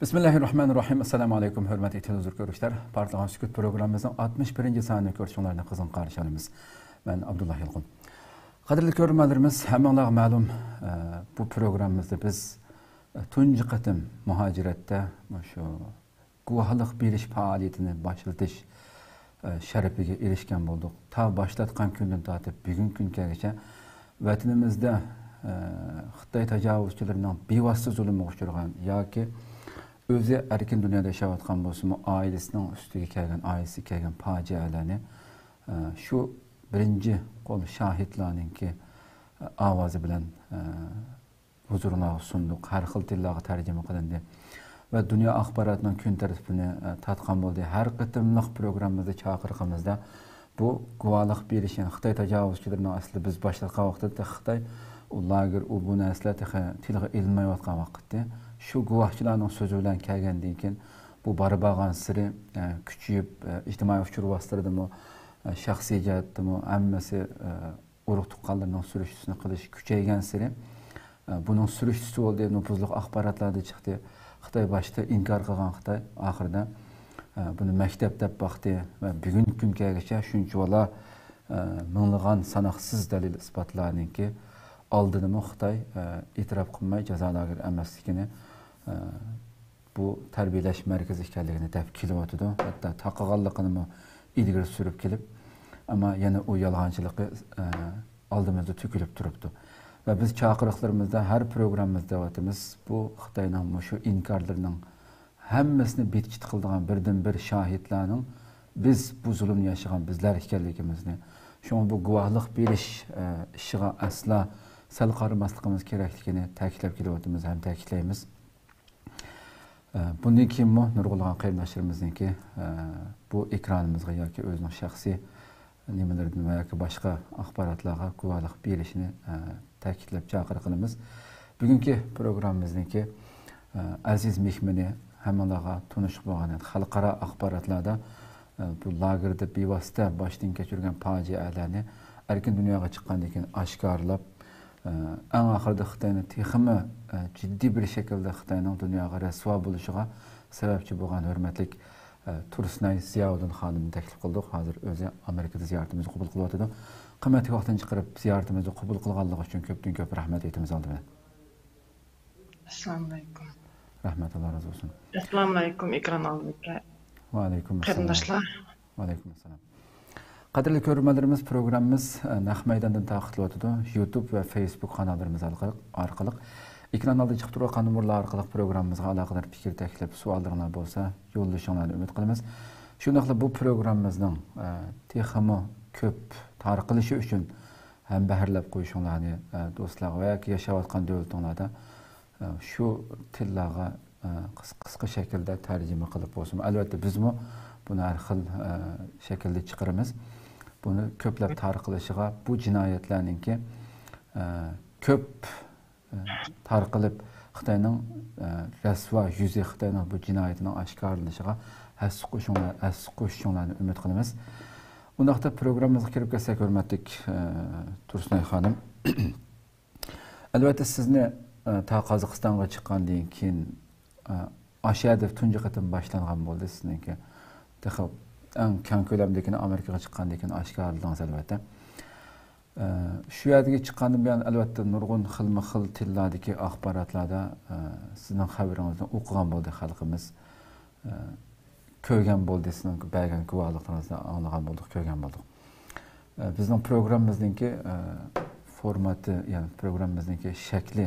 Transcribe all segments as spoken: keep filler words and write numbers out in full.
بىسمىللاھىررەھمانىررەھىم. ئەسسالامۇ ئەلەيكۇم، ھۆرمەتلىك تېلېۋىزور كۆرۈشلەر. پارتلىغان سۈكۈت پروگراممىمىزنىڭ ئاتمىش بىرىنچى سانىنى كۆرۈشۈڭلارنى قىزغىن قارشى ئالىمىز. مەن ئابدۇللا يالقۇن. قەدىرلىك كۆرۈرمەنلىرىمىز، ھەممىڭلارغا مەلۇم، ئە، بۇ پروگراممىمىزدا بىز، ئە، تۇنجى قېتىم مۇھاجىرەتتە مۇشۇ گۇۋاھلىق بېرىش پائالىيىتىنى باشلىتىش، ئە، شەرىپىگە ئېرىشكەن بولدۇق. تا باشلاتقان كۈندىن تارتىپ بۈگۈنكى كۈنگىچە ۋەتىنىمىزدە، ئە، خىتاي تاجاۋۇزچىلىرىنىڭ بىۋاسىتە زۇلۇمىغا ئۇچرىغان ياكى ئۆزى ئەركىن دۇنيادا ياشاۋاتقان بولسىمۇ، ئائىلىسىنىڭ ئۈستىگە كەلگەن، ئائىلىسىگە كەلگەن پاجىئەلەرنى، ئە، شۇ بىرىنچى قول شاھىتلارنىڭكى، ئە، ئاۋازى بىلەن، ئە، ھۇزۇرۇڭلارغا سۇندۇق. ھەر خىل تىللارغا تەرجىمە قىلىندى ۋە دۇنيا ئاخباراتىنىڭ كۈن تەرتىپىنى، ئە، تارتقان بولدى. ھەر قېتىملىق پروگراممىمىزدا، چاقىرىقىمىزدا بۇ گۇۋاھلىق بېرىش، يەنى خىتاي تاجاۋۇزچىلىرىنىڭ ئەسلىدە بىز باشلاتقان ۋاقىتتا خىتاي ئۇ لاگېر، ئۇ بۇ نەرسىلەر تېخى تىلغا ئېلىنمايۋاتقان ۋاقىتتى. شۇ گۇۋاھچىلارنىڭ سۆزى بىلەن كەلگەندىن كېيىن، بۇ بارا بارغانسېرى، ئە، كۈچىيىپ، ئە، ئىجتىمائىي ئۇچۇر ۋاسىتىلىرىدىمۇ، ئە، شەخسىي جەھەتتىمۇ ھەممىسى، ئە، ئۇرۇق تۇغقانلىرىنىڭ سۈرۈشتىسىنى قىلىش كۈچەيگەنسېرى، ئە، بۇنىڭ سۈرۈشتىسى بولدى، نوپۇزلۇق ئاخباراتلاردا چىقتى. خىتاي باشتا ئىنكار قىلغان خىتاي ئاخىرىدا، ئە، بۇنى مەكتەپ دەپ باقتى ۋە بۈگۈنكى كۈنگىچە شۇنچىۋالا، ئە، مىڭلىغان ساناقسىز دەلىل ئىسپاتلارنىڭكى ئالدىدىمۇ خىتاي، ئە، ئېتىراپ قىلماي جازا لاگېرى ئەمەسلىكىنى، ئە، بۇ تەربىيەلەش مەركىزى ئىكەنلىكىنى دەپ كېلىۋاتىدۇ. ھەتتا تاقىغانلىقىنىمۇ ئىلگىرى سۈرۈپ كېلىپ، ئەمما يەنە ئۇ يالغانچىلىقى، ئە، ئالدىمىزدا تۆكۈلۈپ تۇرۇپتۇ. ۋە بىز چاقىرىقلىرىمىزدا، ھەر پروگراممىمىزدا دەۋاتىمىز، بۇ خىتاينىڭ مۇشۇ ئىنكارلىرىنىڭ ھەممىسىنى بېتىچىت قىلىدىغان بىردىنبىر شاھىتلارنىڭ بىز بۇ زۇلۇمنى ياشىغان بىزلەر ئىكەنلىكىمىزنى، شۇڭا بۇ گۇۋاھلىق بېرىش، ئە، ئىشىغا ئەسلا سەل قارىماسلىقىمىز كېرەكلىكىنى تەكىتلەپ كېلىۋاتىمىز ھەم تەكىتلەيمىز. ئە، بۇندىن كېيىنمۇ نۇرغۇنلىغان قېرىنداشلىرىمىزنىڭكى، ئە، بۇ ئېكرانىمىزغا ياكى ئۆزىنىڭ شەخسىي نېمىلىرىدىن ۋە ياكى باشقا ئاخباراتلارغا گۇۋاھلىق بېرىشىنى، ئە، تەكىتلەپ چاقىرىق قىلىمىز. بۈگۈنكى پروگراممىمىزنىڭكى، ئە، ئەزىز مېھمىنى ھەممىڭلارغا تونۇشلۇق بولغان خەلقئارا ئاخباراتلاردا، ئە، بۇ لاگېردا بىۋاسىتە باشتىن كەچۈرگەن پاجىئەلەرنى ئەركىن دۇنياغا چىققاندىن كېيىن ئاشكارىلاپ، ئە، ئەڭ ئاخىرىدا خىتاينى تېخىمۇ، ئە، جىددىي بىر شەكىلدە خىتاينىڭ دۇنياغا رەسۋا بولۇشىغا سەۋەبچى بولغان ھۆرمەتلىك، ئە، تۇرسۇنئاي زىياۋۇدۇن خانىمنى تەكلىپ قىلدۇق. ھازىر ئۆزى ئامېرىكىدا زىيارىتىمىزنى قوبۇل قىلىۋاتىدۇ. قىممەتلىك ۋاقتىنى چىقىرىپ زىيارىتىمىزنى قوبۇل قىلغانلىقى ئۈچۈن كۆپتىن كۆپ رەھمەت ئېيتىمىز ئالدى بىلەن. ئەسسالامۇئەلەيكۇم. رەھمەت، ئاللا رازى بولسۇن. ئەسسالامۇئەلەيكۇم، ئېكران ئالدىدىكى ۋەئەلەيكۇم ئەسسالام. قېرىنداشلار. ۋەئەلەيكۇم ئەسسالام. قەدىرلىك كۆرۈرمەنلىرىمىز، پروگراممىمىز، ئە، نەق مەيداندىن تارقىتىلىۋاتىدۇ. يۇتۇب ۋە فېيسبۇك قاناللىرىمىز ئارقىلىق، ئارقىلىق ئېكران ئالدىدا چىقىپ تۇرۇۋاتقان نومۇرلار ئارقىلىق پروگراممىمىزغا ئالاقىدار پىكىر، تەكلىپ، سوئاللىرىڭلار بولسا يوللىشىڭلارنى ئۈمىد قىلىمىز. شۇنداقلا بۇ پروگراممىمىزنىڭ، ئە، تېخىمۇ كۆپ تارقىلىشى ئۈچۈن ھەمبەھىرلەپ قويۇشۇڭلارنى، ئە، دوستلارغا ۋە ياكى ياشاۋاتقان دۆلىتىڭلاردا، ئە، شۇ تىللارغا، ئە، قىس-، قىسقا شەكىلدە تەرجىمە قىلىپ بولسىمۇ، ئەلۋەتتە، بىزمۇ بۇنى ھەر خىل، ئە، شەكىلدە چىقىرىمىز. بۇنى كۆپلەپ تارقىلىشىغا، بۇ جىنايەتلەرنىڭكى، ئە، كۆپ، ئە، تارقىلىپ، خىتاينىڭ، ئە، رەسۋا يۈزى، خىتاينىڭ بۇ جىنايىتىنىڭ ئاشكارىلىنىشىغا ھەسسە قوشۇشۇڭلار-، ھەسسە قوشۇشۇڭلارنى ئۈمىد قىلىمىز. ئۇنداقتا پروگراممىمىزغا كىرىپ كەتسەك، ھۆرمەتلىك، ئە، تۇرسۇنئاي خانىم. ئەلۋەتتە، سىزنى، ئە، تا قازاقىستانغا چىققاندىن كېيىن، ئە، ئاشۇ يەردە تۇنجى قېتىم باشلانغان بولدى سىزنىڭكى. تېخى ئەڭ كەڭ كۆلەمدىكىنى ئامېرىكىغا چىققاندىن كېيىن ئاشكارىلىدىڭىز، ئەلۋەتتە. ئە، شۇ يەردىكى چىققاندىن بۇيان، ئەلۋەتتە، نۇرغۇن خىلمۇ خىل تىللاردىكى ئاخباراتلاردا، ئە، سىزنىڭ خەۋىرىڭىزنى ئوقۇغان بولدى خەلقىمىز. ئە، كۆرگەن بولدى، سىزنىڭ بەرگەن گۇۋاھلىقلىرىڭىزنى ئاڭلىغان بولدۇق، كۆرگەن بولدۇق. ئە، بىزنىڭ پروگراممىمىزنىڭكى، ئە، فورماتى، يەنى پروگراممىمىزنىڭكى شەكلى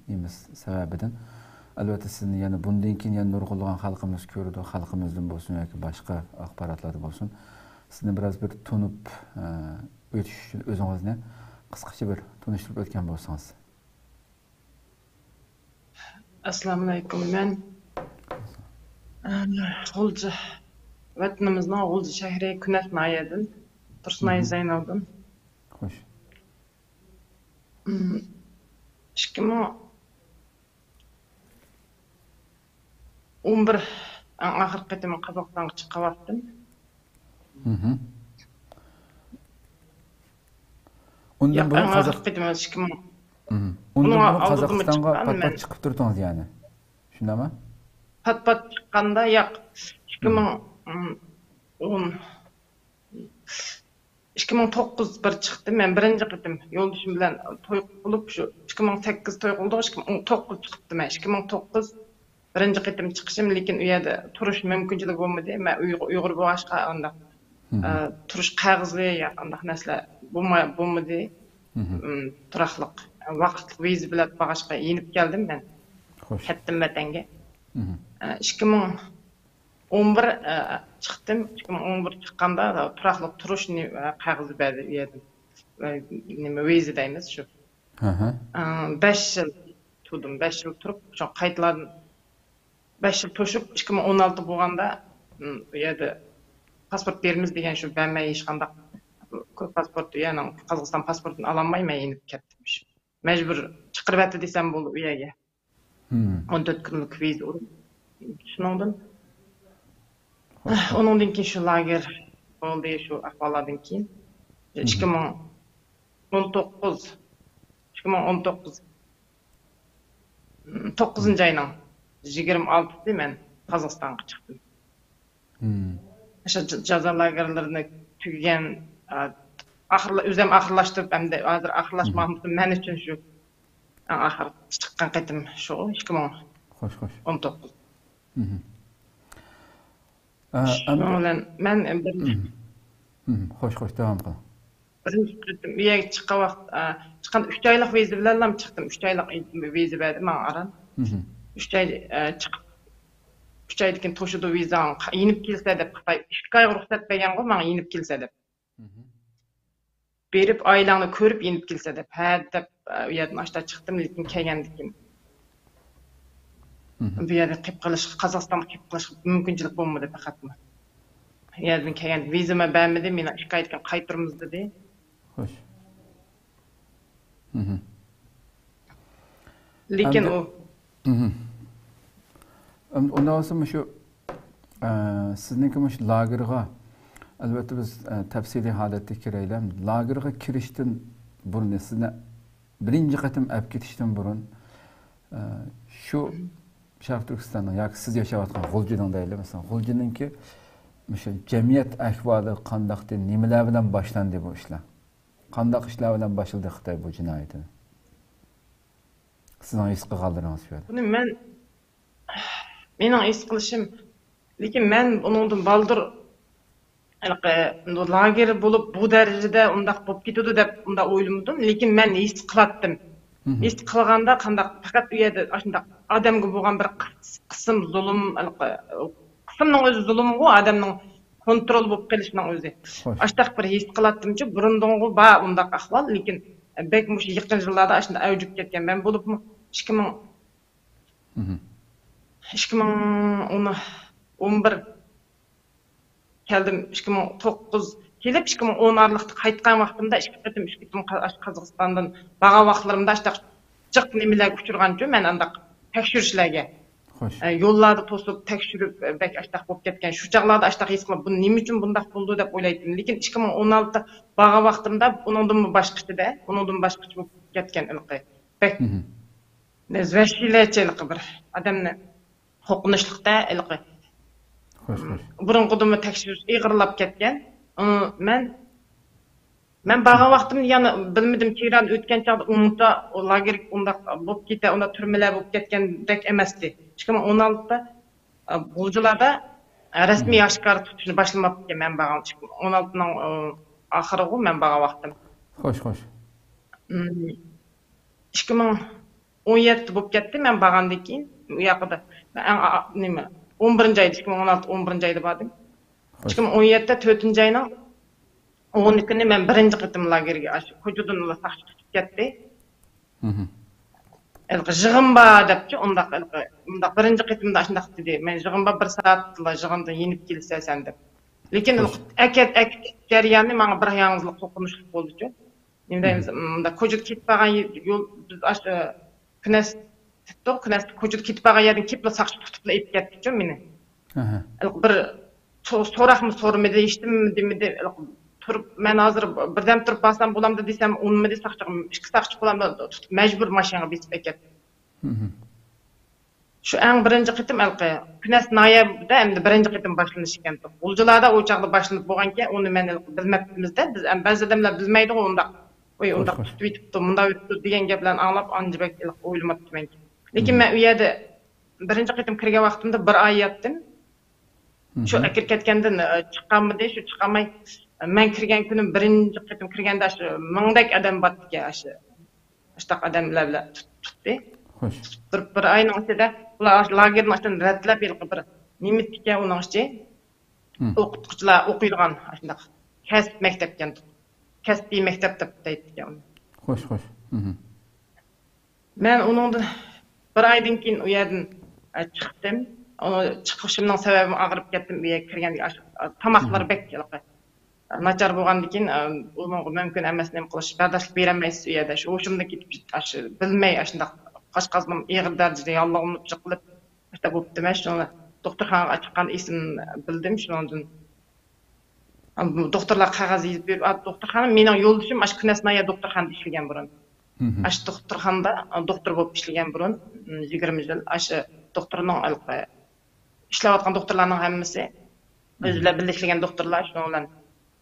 نېمىسى سەۋەبىدىن، ئەلۋەتتە، سىزنى يەنە بۇندىن كېيىن يەنە نۇرغۇنلىغان خەلقىمىز كۆرىدۇ، خەلقىمىزدىن بولسۇن ياكى باشقا ئاخباراتلاردا بولسۇن، سىزنى بىراز بىر تونۇپ، ئە، ئۆتۈش ئۈچۈن ئۆزىڭىزنى قىسقىچە بىر تونۇشتۇرۇپ ئۆتكەن بولسىڭىز. ئەسسالامۇئەلەيكۇم. مەن، ئە، غۇلجا، ۋەتىنىمىزنىڭ غۇلجا شەھىرى كۈنەس ناھىيەدىن تۇرسۇنئاي زەينالدىن. خوش. ئىككى مىڭ ئون بىر ئەڭ ئاخىرقى قېتىم قازاقىستانغا چىققان ۋاقتىم. ئۇندىن ياق، بۇرۇن ئەڭ قازاق-، ئاخىرقى قېتىم ئىككى مىڭ. ئۇندىن بۇرۇن قازاقىستانغا پات-پات چىقىپ تۇردىڭىز يەنى. شۇنداقمۇ؟ پات پات چىققاندا ياق، ئىككى مىڭ ئون، ئىككى مىڭ توققۇز بىر چىقتىم. مەن بىرىنچى قېتىم يولدىشىم بىلەن توي قىلىپ، شۇ ئىككى مىڭ سەككىز توي قىلدۇق، ئىككى مىڭ توققۇز چىقىپتىمەن. ئىككى مىڭ توققۇز بىرىنچى قېتىم چىقىشىم، لېكىن ئۇ يەردە تۇرۇش مۇمكىنچىلىكى بولمىدى. مەن ئۇيغۇر، ئۇيغۇر بولغاچقا ئانداق، ئە، تۇرۇش قەغىزى يا ئانداق نەرسىلەر بولماي، بولمىدى. ئىم، تۇراقلىق، ۋاقىتلىق ۋىزا بىلەن بارغاچقا يېنىپ كەلدىم مەن. خوش. كەتتىم ۋەتەنگە. ئە، ئىككى مىڭ ئون بىر، ئە، چىقتىم. ئىككى مىڭ ئون بىر چىققاندا تۇراقلىق تۇرۇش نى-، ئە، قەغىزى بەردى ئۇ يەردىن. ئە، نېمە، ۋىزا دەيمىز شۇ. ئە، بەش يىل تۇردۇم. بەش يىل تۇرۇپ، شۇ قايتىلاردىن بەش يىل توشۇپ، ئىككى مىڭ ئون ئالتە بولغاندا، ئىم، ئۇ يەردە پاسپورت بېرىمىز دېگەن شۇ، بەرمەي ھېچقانداق پاسپورت، يەنى قازاقىستان پاسپورتىنى ئالالماي مەن يېنىپ كەتتىم. مەجبۇر چىقىرىۋەتتى دېسەم بولدى ئۇ يەرگە. ئون تۆت كۈنلۈك ۋىزا ئۇرۇپ، شۇنىڭدىن، ئۇنىڭدىن كېيىن شۇ لاگېر بولدى، شۇ ئەھۋاللاردىن كېيىن. ئىككى مىڭ ئون توققۇز، ئىككى مىڭ ئون توققۇز، توققۇزىنچى ئاينىڭ يىگىرمە ئالتىسى مەن قازاقىستانغا چىقتىم. ئاشۇ ج-، جازا لاگېرلىرىنى تۈگىگەن، ئا، ئاخىرلا-، ئۆزۈم ئاخىرلاشتۇرۇپ، ئەمدى ھازىر ئاخىرلاشمامدىم. مەن ئۈچۈن شۇ ئەڭ ئاخىرقى چىققان قېتىم شۇ، ئىككى مىڭ ئون توققۇز. خوش، خوش. ئە، شۇنىڭ ئەمدى بىلەن مەن بىر خوش، خوش، داۋام قىل. بىرىنچى قېتىم ئۇ يەرگە چىققان ۋاقىت، ئە، چىققان ئۈچ ئايلىق ۋىزا بىلەنلا چىقتىم. ئۈچ ئايلىق ۋىزا بەردى ماڭا ئاران. ئۈچ ئاي، ئە، چىقىپ، ئۈچ ئايدىن كېيىن توشىدۇ ۋىزاڭ، يېنىپ كېلىسە دەپ خىتاي. ئىككى ئايغا رۇخسەت بەرگەنغۇ ماڭا يېنىپ كېلىسە دەپ. بېرىپ ئائىلەڭنى كۆرۈپ يېنىپ كېلىسە دەپ. ھە دەپ، ئە، ئۇ يەردىن ئاشتا چىقتىم، لېكىن كەلگەندىن كېيىن بۇ يەردىن قېلىپ قېلىشقا، قازاقىستانغا قېلىپ قېلىشقا مۇمكىنچىلىك بولمىدى پەقەتمۇ. يەردىن كەلگەن ۋىزىمۇ بەرمىدى، مېنى ئىككى ئايدىن كېيىن قايتۇرىمىز دېدى. خوش. لېكىن ئەمدى ئۇ ئەمدى ئۇنداق بولسا مۇشۇ، ئە، سىزنىڭكى مۇشۇ لاگېرغا، ئەلۋەتتە، بىز، ئە، تەپسىلىي ھالەتتە كىرەيلى. لاگېرغا كىرىشتىن بۇرۇن، سىزنى بىرىنچى قېتىم ئەپ كېتىشتىن بۇرۇن، ئە، شۇ شەرقىي تۈركىستاننىڭ ياكى سىز ياشاۋاتقان غۇلجىنىڭ دەيلى، مەسىلەن، غۇلجىنىڭكى مۇشۇ جەمئىيەت ئەھۋالى قانداقتى، نېمىلەر بىلەن باشلاندى بۇ ئىشلار؟ قانداق ئىشلار بىلەن باشلىدى خىتاي بۇ جىنايىتىنى؟ سىزنىڭ ھېس قىلغانلىرىڭىز شۇ يەردە. بۇنى مەن، مېنىڭ ھېس قىلىشىم، لېكىن مەن ئۇنىڭدىن بالدۇر ھېلىقى لاگېر بولۇپ، بۇ دەرىجىدە ئۇنداق بولۇپ كېتىدۇ دەپ ئۇنداق ئويلىمىدىم. لېكىن مەن ھېس قىلاتتىم. ھېس قىلغاندا قانداق، پەقەت ئۇ يەردە ئاشۇنداق ئادەمگە بولغان بىر قىس-، قىسىم زۇلۇم، ھېلىقى قىسىمنىڭ ئۆزى زۇلۇمغۇ، ئادەمنىڭ كونترول بولۇپ قېلىشنىڭ ئۆزى. خوش. ئاشتاق بىر ھېس قىلاتتىمچۇ، بۇرۇندىنغۇ بار ئۇنداق ئەھۋال، لېكىن بەك مۇشۇ يېقىن يىللاردا ئاشۇنداق ئەۋجىگە كەتكەن. مەن بولۇپمۇ ئىككى مىڭ، ئىككى مىڭ ئون، ئون بىر كەلدىم، ئىككى مىڭ توققۇز كېلىپ، ئىككى مىڭ ئون ئارىلىقتا قايتقان ۋاقتىمدا ئىككى قېتىم، ئۈچ قېتىم قا-، ئاشۇ قازاقىستاندىن بارغان ۋاقىتلىرىمدا ئاشۇنداق جىق نېمىلەرگە ئۇچرىغانچۇ، مەن ئانداق تەكشۈرۈشلەرگە. خوش. ئە، يوللاردا توسۇپ، تەكشۈرۈپ، ئە، بەك ئاشتاق بولۇپ كەتكەن. شۇ چاغلاردا ئاشتاق ھېس قىلىپ، بۇ نېمە ئۈچۈن بۇنداق بولدى دەپ ئويلايتتىم. لېكىن ئىككى مىڭ ئون ئالتە بارغان ۋاقتىمدا ئۇنىڭدىنمۇ باشقىچە-دە، ئۇنىڭدىنمۇ باشقىچە بولۇپ كەتكەن ھېلىقى. بەك ۋەھشىيلەرچە ھېلىقى بىر ئادەمنى قورقۇنچلۇق-دە ھېلىقى. خوش، خوش. بۇرۇنقىدىنمۇ تەكشۈرۈش ئېغىرلاپ كەتكەن. ئۇ، مەن مەن بارغان ۋاقتىمدا يەنە بىلمىدىم، تېھران ئۆتكەن چاغدا ئۇمۇدا ئۇ لاگېر ئۇنداق بولۇپ كېتە، ئۇنداق تۈرمىلەر بولۇپ كەتكەندەك ئەمەستى. ئىككى مىڭ ئون ئالتىدا، ئە، غۇلجىلاردا، ئە، رەسمىي ئاشكارا تۇتۇشنى باشلىماپتىكەن مەن بارغان، ئىككى مىڭ ئون ئالتىنىڭ، ئە، ئاخىرىغۇ مەن بارغان ۋاقتىم. خوش، خوش. ئىم، ئىككى مىڭ ئون يەتتە بولۇپ كەتتى مەن بارغاندىن كېيىن. ئۇ ياقىدا مەن ئەڭ، ئا-، نېمە، ئون بىرىنچى ئايدا، ئىككى مىڭ ئون ئالتە ئون بىرىنچى ئايدا باردىم. خوش. ئىككى مىڭ ئون يەتتە تۆتىنچى ئاينىڭ ئون كۈنى مەن بىرىنچى قېتىم لاگېرگە ئاشۇ كوچىدىن ساقچى تۇتۇپ كەتتى. ھېلىقى يىغىن بار دەپچۇ، ئۇنداق، ھېلىقى، ئۇنداق بىرىنچى قېتىمدا ئاشۇنداق دېدى. مەن يىغىن بار، بىر سائەتلا يىغىندىن يېنىپ كېلىسەن سەن دەپ. لېكىن ئەكەت، ئەكەت جەريانى ماڭا بىر يالغۇزلا قورقۇنچلۇق بولدىچۇ. نېمە دەيمىز، مۇنداق كوچىدا كېتىپ بارغان يول، بىز ئاشۇ كۈنەس تۇتتۇق، كۈنەس كوچىدا كېتىپ بارغان يەردىن كېلىپلا ساقچى تۇتۇپلا ئېلىپ كەتتىچۇ مېنى. ئەھە. بىر سو-، سوراقمۇ سورىمىدى، ھېچنېمە دېمىدى. تۇرۇپ، مەن ھازىر بىردەم تۇرۇپ بارسام بولامدۇ دېسەم، ئۇنىمىدى ساقچىغا. ئىككى ساقچى قولۇمدا تۇتۇپ، مەجبۇر ماشىنىغا بېسىپ ئەكەتتى. مم. شۇ ئەڭ بىرىنچى قېتىم ھېلىقى كۈنەس ناھىيەدە ئەمدى بىرىنچى قېتىم باشلىنىش ئىكەن. غۇلجىلاردا ئۇ چاغدا باشلىنىپ بولغانكەن، ئۇنى مەن ھېلىقى بىلمەپتىمىز-دە. بىز ئەم-، بەزى ئادەملەر بىلمەيدىغۇ ئۇنداق. ئۇي، خوش، ئۇنداق خوش. تۇتۇپ يېتىپتۇ، مۇنداق ئۆتۈپتۇ دېگەن گەپلەرنى ئاڭلاپ، ئانچە بەك ھېلىقى ئويلىماپتىمەنكەن. لېكىن مەن ئۇ يەردە بىرىنچى قېتىم كىرگەن ۋاقتىمدا بىر ئاي ياتتىم. شۇ ئەكىرىپ كەتكەندىن، ئە، چىقالمىدى، شۇ چىقالماي، مەن كىرگەن كۈنۈم بىرىنچى قېتىم كىرگەندە، ئاشۇ مىڭدەك ئادەم بارتىكەن، ئاشۇ، ئاشۇنداق ئادەملەر بىلەن تۇت-، تۇتتى. خوش. تۇتۇپ تۇرۇپ، بىر ئاينىڭ ئىچىدە ئۇلار ئاشۇ لاگېرنىڭ ئىچىدىن رەتلەپ، ھېلىقى بىر نېمە ئىكەن ئۇنىڭ ئىچى، ھىم. ئوقۇتقۇچىلار ئوقۇيدىغان ئاشۇنداق كەسىپ مەكتەپكەن، كەسپىي مەكتەپ دەپ ئاتايدىكەن ئۇنى. خوش، خوش. مەن ئۇنىڭدىن بىر ئايدىن كېيىن ئۇ يەردىن، ئە، چىقتىم. ئۇ چىقىشىمنىڭ سەۋەبىمۇ ئاغرىپ كەتتىم. ئۇ يەرگە كىرگەندىكىن ئاش-، تاماقلىرى بەك ناچار بولغاندىكىن، ئە، ئۇنىڭغا مۇمكىن ئەمەس نېمە قىلىش، بەرداشلىق بېرەلمەيسىز ئۇ يەردە. شۇ ھوشۇمدىن كېتىپ، ئاش-، بىلمەي ئاشۇنداق قاچقازنىم ئېغىر دەرىجىدە ياللۇغلىنىپ جىقىلىپ، ئاشۇنداق بوپتىمەن. شۇنىڭ دوختۇرخانىغا چىققان ئېسىمنى بىلدىم. شۇنىڭدىن ئا، بۇ دوختۇرلار قەغەز يېزىپ بېرىپ، ئا، دوختۇرخانا، مېنىڭ يولدىشىم ئاشۇ كۈنەس ناھىيە دوختۇرخانىدا ئىشلىگەن بۇرۇن. ئاشۇ دوختۇرخانىدا، ئا، دوختۇر بولۇپ ئىشلىگەن بۇرۇن، م، يىگىرمە يىل. ئاشۇ دوختۇرنىڭ ھېلىقى ئىشلەۋاتقان دوختۇرلارنىڭ ھەممىسى ئۆزى بىلەن بىللە ئىشلىگەن دوختۇرلار، شۇنىڭ بىلەن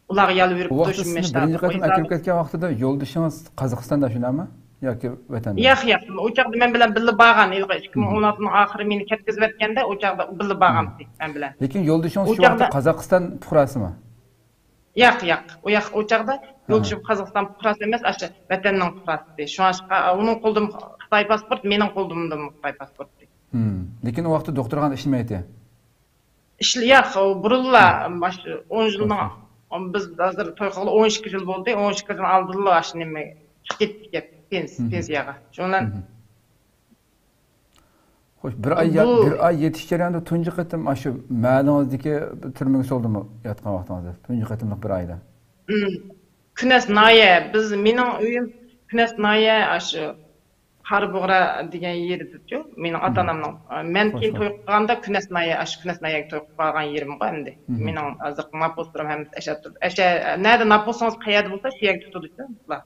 ئۇلارغا يالۋۇرۇپ، ئۇ ۋاقىتتا سىزنى بىرىنچى قېتىم ئەكىرىپ كەتكەن ۋاقتىدا يولدىشىڭىز قازاقىستاندا شۇنداقمۇ؟ ياكى ۋەتەندە؟ ياق، ياق. ئۇ چاغدا مەن بىلەن بىللە بارغان، ھېلىقى ئىككى مىڭ ئون ئالتىنىڭ ئاخىرى مېنى كەتكۈزۈۋەتكەندە، ئۇ چاغدا بىللە بارغانتى مەن بىلەن. لېكىن يولدىشىڭىز ئۇ شۇ ۋاقىتتا چاغدا قازاقىستان پۇقراسىمۇ؟ ياق، ياق. ئۇ ياق، ئۇ چاغدا يولدىشىم قازاقىستان پۇقراسى ئەمەس، ئاشۇ ۋەتەننىڭ پۇقراسى. شۇڭلاشقا ئۇنىڭ قولىدىمۇ خىتاي پاسپورت، مېنىڭ قولۇمدىمۇ خىتاي پاسپورتى. لېكىن ئۇ ۋاقىتتا دوختۇرخانىدا ئىشلىمەيتتى. ئىشلە-، ياق، ئۇ بۇرۇنلا، ماش-، ئون يىلنىڭ، بىز ھازىر توي قىلغىلى ئون ئىككى يىل بولدى، ئون ئىككى يىلدىن ئالدىنلا ئاشۇ نېمە چىقىپ كەتتى، پېنس-، پېنسىيەگە. شۇنىڭ بىلەن خوش، بىر ئاي يا-، بۇ بىر ئاي يېتىش جەريانىدا تۇنجى قېتىم ئاشۇ مەھەللىڭىزدىكى تۈرمىگە سولدىمۇ ياتقان ۋاقتىڭىزدا؟ تۇنجى قېتىملىق بىر ئايدا. كۈنەس ناھىيە، بىز، مېنىڭ ئۆيۈم كۈنەس ناھىيە، ئاشۇ قارا بۇغرا دېگەن يېرىدىچۇ، مېنىڭ ئاتا-ئانامنىڭ. مەن كېيىن توي قىلغاندا كۈنەس ناھىيە، ئاشۇ كۈنەس ناھىيەگە توي قىلىپ قالغان يېرىمغۇ ئەمدى. مېنىڭ ھازىرقى ناپوسلىرىم ھەممىسى ئەشە تۇرىدۇ. ئەشە، نەدە ناپوسىڭىز قەيەردە بولسا، شۇ يەرگە تۇتىدۇچۇ بۇلار.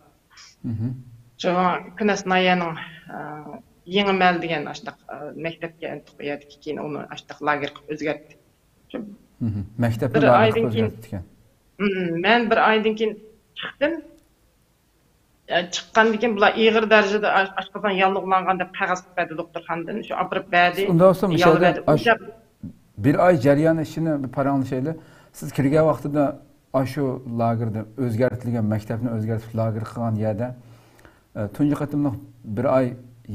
شۇ كۈنەس ناھىيەنىڭ، ئە، يېڭى مەھەللە دېگەن ئاشۇنداق، ئە، مەكتەپكە ئۇ يەردىكى، كېيىن ئۇنى ئاشۇنداق لاگېر قىلىپ ئۆزگەرتتى. شۇ مەكتەپنى بىر لاگېر ئايدىن قىلىپ كېيىن، ئۆزگەرتتىكەن. مم، مەن بىر ئايدىن كېيىن چىقتىم. ئە، چىققاندىن كېيىن بۇلار ئېغىر دەرىجىدە ئاش-، ئاشقازان ياللۇغلانغان دەپ قەغەز قىلىپ بەردى دوختۇرخانىدىن. شۇ ئاپىرىپ بەردى. ئۇنداق بولسا، ياللىۋەردى. ئۇ بىر ئاي جەريانى ئىچىنى بىر پاراڭلىشايلى. سىز كىرگەن ۋاقتىدا ئاشۇ لاگېردا ئۆزگەرتىلگەن، مەكتەپنى ئۆزگەرتىپ لاگېر قىلغان يەردە، ئە، تۇنجى قېتىملىق بىر ئاي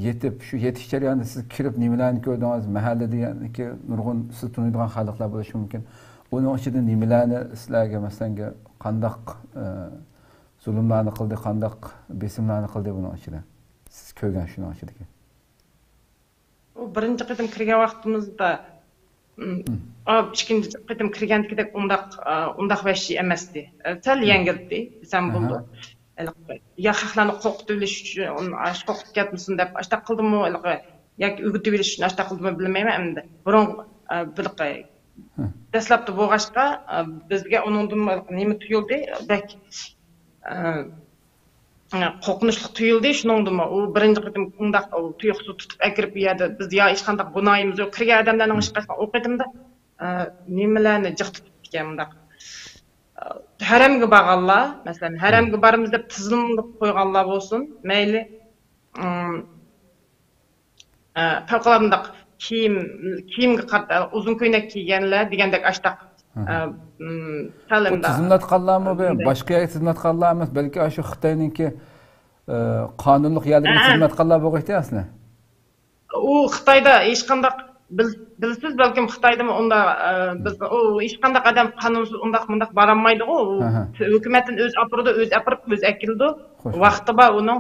يېتىپ، شۇ يېتىش جەريانىدا سىز كىرىپ نېمىلەرنى كۆردىڭىز؟ مەھەللىدىكى نۇرغۇن سىز تونۇيدىغان خەلقلەر بولۇشى مۇمكىن. ئۇنىڭ ئىچىدە نېمىلەرنى سىلەرگە، مەسىلەن، قانداق، ئە، زۇلۇملارنى قىلدى، قانداق بېسىملارنى قىلدى بۇنىڭ ئىچىدە؟ سىز كۆرگەن شۇنىڭ ئىچىدىكى. ئۇ بىرىنچى قېتىم كىرگەن ۋاقتىمىزدا، ئىككىنچى قېتىم كىرگەندىكىدەك ئۇنداق، ئۇنداق ۋەھشىي ئەمەستى. سەل يەڭگىلتى دېسەم بولىدۇ. ھېلىقى يا خەقلەرنى قورقۇتۇۋېلىش ئۈچۈن، ئاشۇ قورقۇپ كەتمىسۇن دەپ ئاشۇنداق قىلدىمۇ، ھېلىقى ياكى ئۆگىتىۋېلىش ئۈچۈن ئاشۇنداق قىلدىمۇ بىلمەيمەن ئەمدى. بۇرۇن، ھېلىقى دەسلەپتە بولغاچقا، بىزگە ئۇنىڭدىن نېمە تۇيۇلدى؟ بەك، قورقۇنچلۇق تۇيۇلدى. شۇنىڭدىمۇ ئۇ بىرىنچى قېتىم ئۇنداق تۇيۇقسىز تۇتۇپ ئەكىرىپ، ئۇ يەردە بىز يا ھېچقانداق گۇناھىمىز يوق. كىرگەن ئادەملەرنىڭ ھېچقايسىسىنىڭ ئۇ قېتىمدا، نېمىلەرنى جىق تۇتۇپتىكەن مۇنداق. ھەرەمگە بارغانلار، مەسىلەن، ھەرەمگە بارىمىز دەپ تىزىملىق قويغانلار بولسۇن، مەيلى، ئە، پەۋقۇلئاددە مۇنداق كىيىم، كىيىمگە قارىتا ئۇزۇن كۆينەك كىيگەنلەر دېگەندەك ئاشتاق، ئە، ئىم، سەل بۇ ئەمدى تىزىملاتقانلارمۇ بۇ باشقا يەرگە تىزىملاتقانلار ئەمەس، بەلكى ئاشۇ خىتاينىڭكى، ئە، قانۇنلۇق يەرلىرىگە تىزىملاتقانلار بولغىيتى ئەسلى. ئۇ خىتايدا ھېچقانداق بىل-، بىلىسىز، بەلكىم خىتايدىمۇ ئۇنداق، ئە، بىز، ئۇ ھېچقانداق ئادەم قانۇنسىز ئۇنداق مۇنداق بارالمايدىغۇ. ئۇ ھۆكۈمەتتىن ئۆزى ئاپىرىدۇ، ئۆزى ئاپىرىپ، ئۆزى ئەكېلىدۇ. ۋاقتى بار ئۇنىڭ.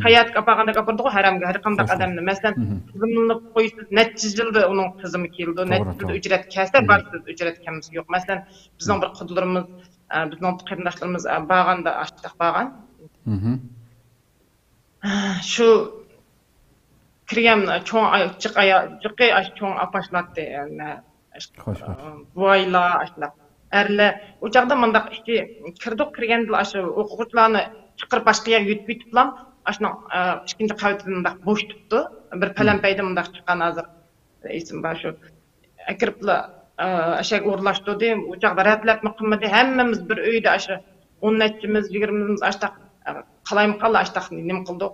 ساياھەتكە ئاپارغاندەك ئاپىرىدىغۇ ھەرەمگە، ھەر قانداق ئادەمنى. مەسىلەن، تىزىملىنىپ قويسىز، نەچچە يىلدا ئۇنىڭ تىزىمى كېلىدۇ، نەچچە يىلدا ئۆچرەت كەلسە بارىسىز، ئۆچرەت كەلمىسە يوق. مەسىلەن، بىزنىڭ بىر قۇدىلىرىمىز، ئە، بىزنىڭ قېرىنداشلىرىمىز، ئە، بارغاندا ئاشتاق بارغان. شۇ كىرگەن چوڭ ئاي-، جىق ئايا-، جىقى ئاشۇ چوڭ ئاپاشلاتتى، ئە، بوۋايلار، ئاشۇنداق ئەرلەر. ئۇ چاغدا مۇنداق ئىككى كىردۇق، كىرگەندىلا ئاشۇ ئوقۇغۇچىلارنى چىقىرىپ باشقا يەرگە يۆتكىۋېتىپلا، ئاشۇنىڭ، ئە، ئىككىنچى قەۋىتىدە مۇنداق بوشىتىپتۇ. بىر پەلەمپەيدە مۇنداق چىققان ھازىر. ئېسىم بار شۇ. ئەكىرىپلا ئەشەگە ئورۇنلاشتۇردى. ئۇ چاغدا رەتلەپمۇ قىلمىدى. ھەممىمىز بىر ئۆيدە ئاشۇ ئون نەچچىمىز، يىگىرمىمىز ئاشتاق قالايمىقانلا ئاشتاق نېمە قىلدۇق.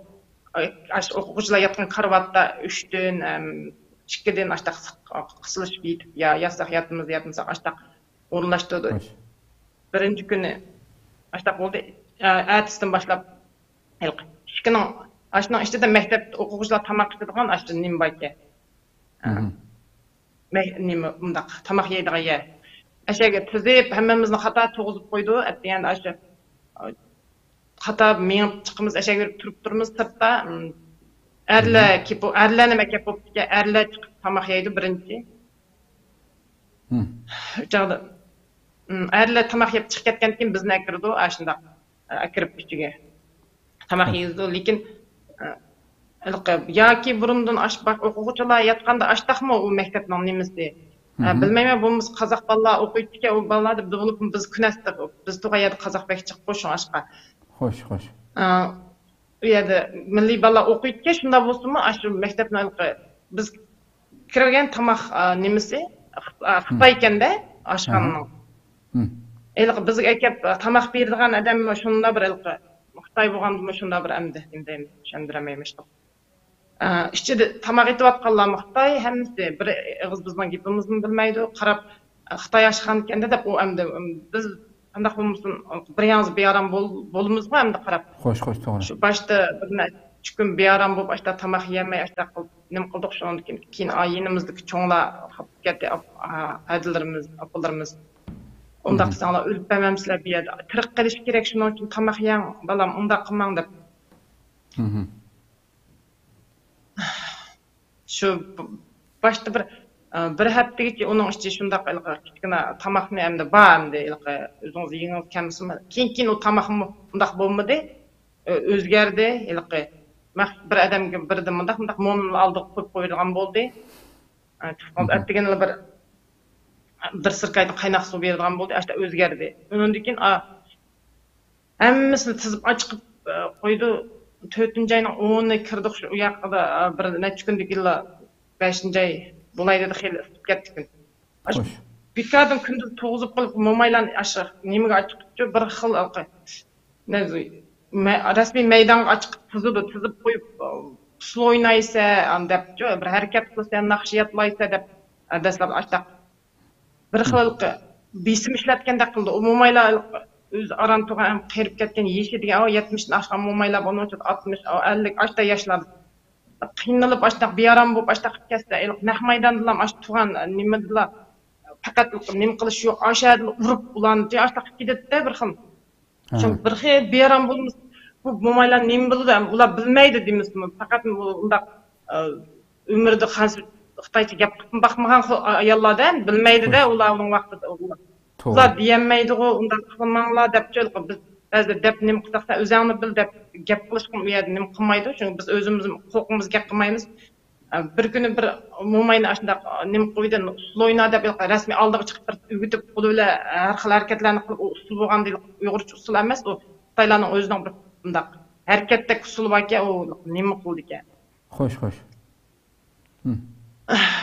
ئاشۇ ئوقۇغۇچىلار ياتقان كارىۋاتتا ئۈچتىن، ئىككىدىن ئاشتاق قىسىلىشىپ يېتىپ، يا ياتساق ياتىمىز، ياتمىساق ئاشتاق ئورۇنلاشتۇردى. بىرىنچى كۈنى ئاشتاق بولدى. ئەتىسىدىن باشلاپ ھېلىقى ئىككىنىڭ، ئاشۇنىڭ ئىچىدە مەكتەپتە ئوقۇغۇچىلار تاماق ئىچىدىغان ئاشۇ نېمە باركەن. مەك-، نېمە، مۇنداق تاماق يەيدىغان يەر. ئەشەگە تىزىپ، ھەممىمىزنى قاتار تۇرغۇزۇپ قويدى. ئەتىگەندە ئاشۇ قاتار مېڭىپ چىقىمىز، ئەشەگە بېرىپ تۇرۇپ تۇرىمىز سىرتتا. ئەرلەر كېپۇ-، ئەرلەر نېمە گەپ بوپتىكەن، ئەرلەر چىقىپ تاماق يەيدۇ بىرىنچى. ئۇ چاغدا، ئەرلەر تاماق يەپ چىقىپ كەتكەندىن كېيىن بىزنى ئەكىرىدۇ، ئاشۇنداق ئەكىرىپ ئىچىگە. تاماق يېيىزدۇ، لېكىن، ئە، ھېلىقى ياكى بۇرۇندىن ئاش-، باش-، ئوقۇغۇچىلار ياتقاندا ئاشتاقمۇ ئۇ مەكتەپنىڭ نېمىسى؟ ئە، بىلمەيمەن، بولمىسا قازاق بالىلار ئوقۇيدىكەن، ئۇ بالىلار دەپ بولۇپمۇ بىز كۈنەستۇق. بىز تۇرغان يەردە قازاق بەك جىق، شۇڭ ئاشقا. خوش، خوش. ئە، ئۇ يەردە مىللىي بالىلار ئوقۇيدىكەن، شۇنداق بولسىمۇ، ئاشۇ مەكتەپنىڭ ھېلىقى بىز كىرگەن تاماق، ئە، نېمىسى، خىت-، ئە، خىتاي ئىكەندە، ئاشخانىنىڭ. ھېلىقى بىزگە ئەكەپ، ئە، تاماق بېرىدىغان ئادەممۇ شۇنداق بىر ھېلىقى خىتاي بولغاندىمۇ شۇنداق بىر ئەمدى نېمە دەيمىز، چۈشەندۈرەلمەيمەن. ئە، ئىچىدە تاماق ئېتىۋاتقانلارمۇ خىتاي، ھەممىسى بىر ئېغىز بىزنىڭ گېپىمىزنى بىلمەيدۇ. قاراپ، ئە، خىتاي ئاشخانىكەن دەپ، ئۇ ئەمدى، ئىم، بىز قانداق بولمىسۇن، بىر يالغۇز بىئارام بول-، بولىمىزغۇ ئەمدى قاراپ. خوش، خوش، توغرا. شۇ باشتا بىر نەچچە كۈن بىئارام بولۇپ، ئاشتا تاماق يېيەلمەي، ئاشتا قىلىپ نېمە قىلدۇق، شۇنىڭدىن كېيىن، كېيىن، ئا، يېنىمىزدىكى چوڭلار خاپا كەتتى، ئاپ-، ئا، ھەدىلىرىمىز، ئاپىلىرىمىز. ئۇنداق قىلساڭلار ئۆلۈپ بەرمەمسىلەر بۇ يەردە. تىرىق قېلىش كېرەك، شۇنىڭ ئۈچۈن تاماق يەڭ، بالام، ئۇنداق قىلماڭ دەپ. شۇ ب-، باشتا بىر، ئە، بىر ھەپتىگىچە ئۇنىڭ ئىچى شۇنداق ھېلىقى كىچىككىنە تاماقنى ئەمدى بار ئەمدى ھېلىقى ئۆزىڭىز يېگىڭىز كەلمىسىمۇ. كېيىن، كېيىن ئۇ تاماقمۇ ئۇنداق بولمىدى. ئۆ-، ئۆزگەردى. ھېلىقى مەخسۇس بىر ئادەمگە بىردىن مۇنداق، مۇنداق مۇنۇنى ئالدىغا قويۇپ قويىدىغان بولدى. ئە، ئەتىگەنلا بىر، بىر سىركايدىن قايناق سۇ بېرىدىغان بولدى. ئاشتا ئۆزگەردى. ئۇنىڭدىن كېيىن، ئا، ھەممىسىنى تىزىپ ئاچىقىپ، ئە، قويدى. تۆتىنچى ئاينىڭ ئونى كىردۇق شۇ، ئۇ ياققا، ئە، بىر نەچچە كۈندىن كېيىنلا بەشىنچى ئاي بولاي دېدى، خېلى ئىسسىپ كەتتى كۈن. ئاشۇ بىكاردىن كۈندۈز تۇرغۇزۇپ قويۇپ، مومايلارنى ئاشۇ نېمىگە ئاچىقىپچۇ، بىر خىل ھېلىقى، نە-، مە-، رەسمىي مەيدانغا ئاچىقىپ تىزىدۇ، تىزىپ قويۇپ، ئۇسسۇل ئوينايسە، ئانداقچۇ، بىر ھەرىكەت قىلسا، ناخشا يادلايسە دەپ، ئە، دەسلەپ ئاشتاق بىر خىل ھېلىقى بېسىم ئىشلەتكەندەك قىلدى. ئۇ مومايلار ئۆزى ئاران تۇرغان، قېرىپ كەتكەن، يېشى دېگەن، ئەو يەتمىشتىن ئاشقان مومايلار بار، ئۇنىڭ ئۈچۈن ئاتمىش، ئەللىك ئاشتا ياشلار قىينىلىپ ئاشتاق بىئارام بولۇپ ئاشتاق قىلىپ كەتسە، ھېلىقى نەق مەيداندىلا ئاشۇ تۇرغان نېمىدىلا پەقەت نېمە قىلىش يوق، ئاشۇ يەردىلا ئۇرۇپ ئۇلارنى ئاشتاق قىلىپ كېتىدىدە بىر خىل. شۇ بىر خىل بىئارام بولمىسا، بۇ مومايلار نېمە بىلىدۇ؟ ئۇلار بىلمەيدۇ دېمىسىمۇ، پەقەت ئۇنداق، ئە، ئۆمرىدە خىتايچە گەپ قىلىپ باقمىغان خىل ئاياللار-دە، بىلمەيدۇ-دە، ئۇلارنىڭ ۋاقتىدا ئۇلار. توغرا. ئۇلار دېيەلمەيدىغۇ، ئۇنداق قىلماڭلار دەپچۇ، بىز بەزىدە دەپ نېمە قىلساق، سەن ئۆزۈڭنى بىل دەپ گەپ قىلىشقا ئۇ يەردە نېمە قىلمايدۇ، چۈنكى بىز ئۆزىمىز قورقۇمىز گەپ قىلمايمىز. ئە، بىر كۈنى بىر موماينى ئاشۇنداق نېمە قىلىۋىدى، ئۇسسۇل ئوينا دەپ، رەسمىي ئالدىغا چىقىپ بىر ئۆگىتىپ، قولى بىلەن ھەر خىل ھەرىكەتلەرنى قىلىپ، ئۇ ئۇسسۇل بولغان دېيىلىپ، ئۇيغۇرچە ئۇسسۇل ئەمەس، ئۇ خىتايلارنىڭ ئۆزىنىڭ بىر مۇنداق ھەرىكەتتەك ئۇسسۇلى باركەن، ئۇ نېمە قىلىدىكەن. خوش، خوش.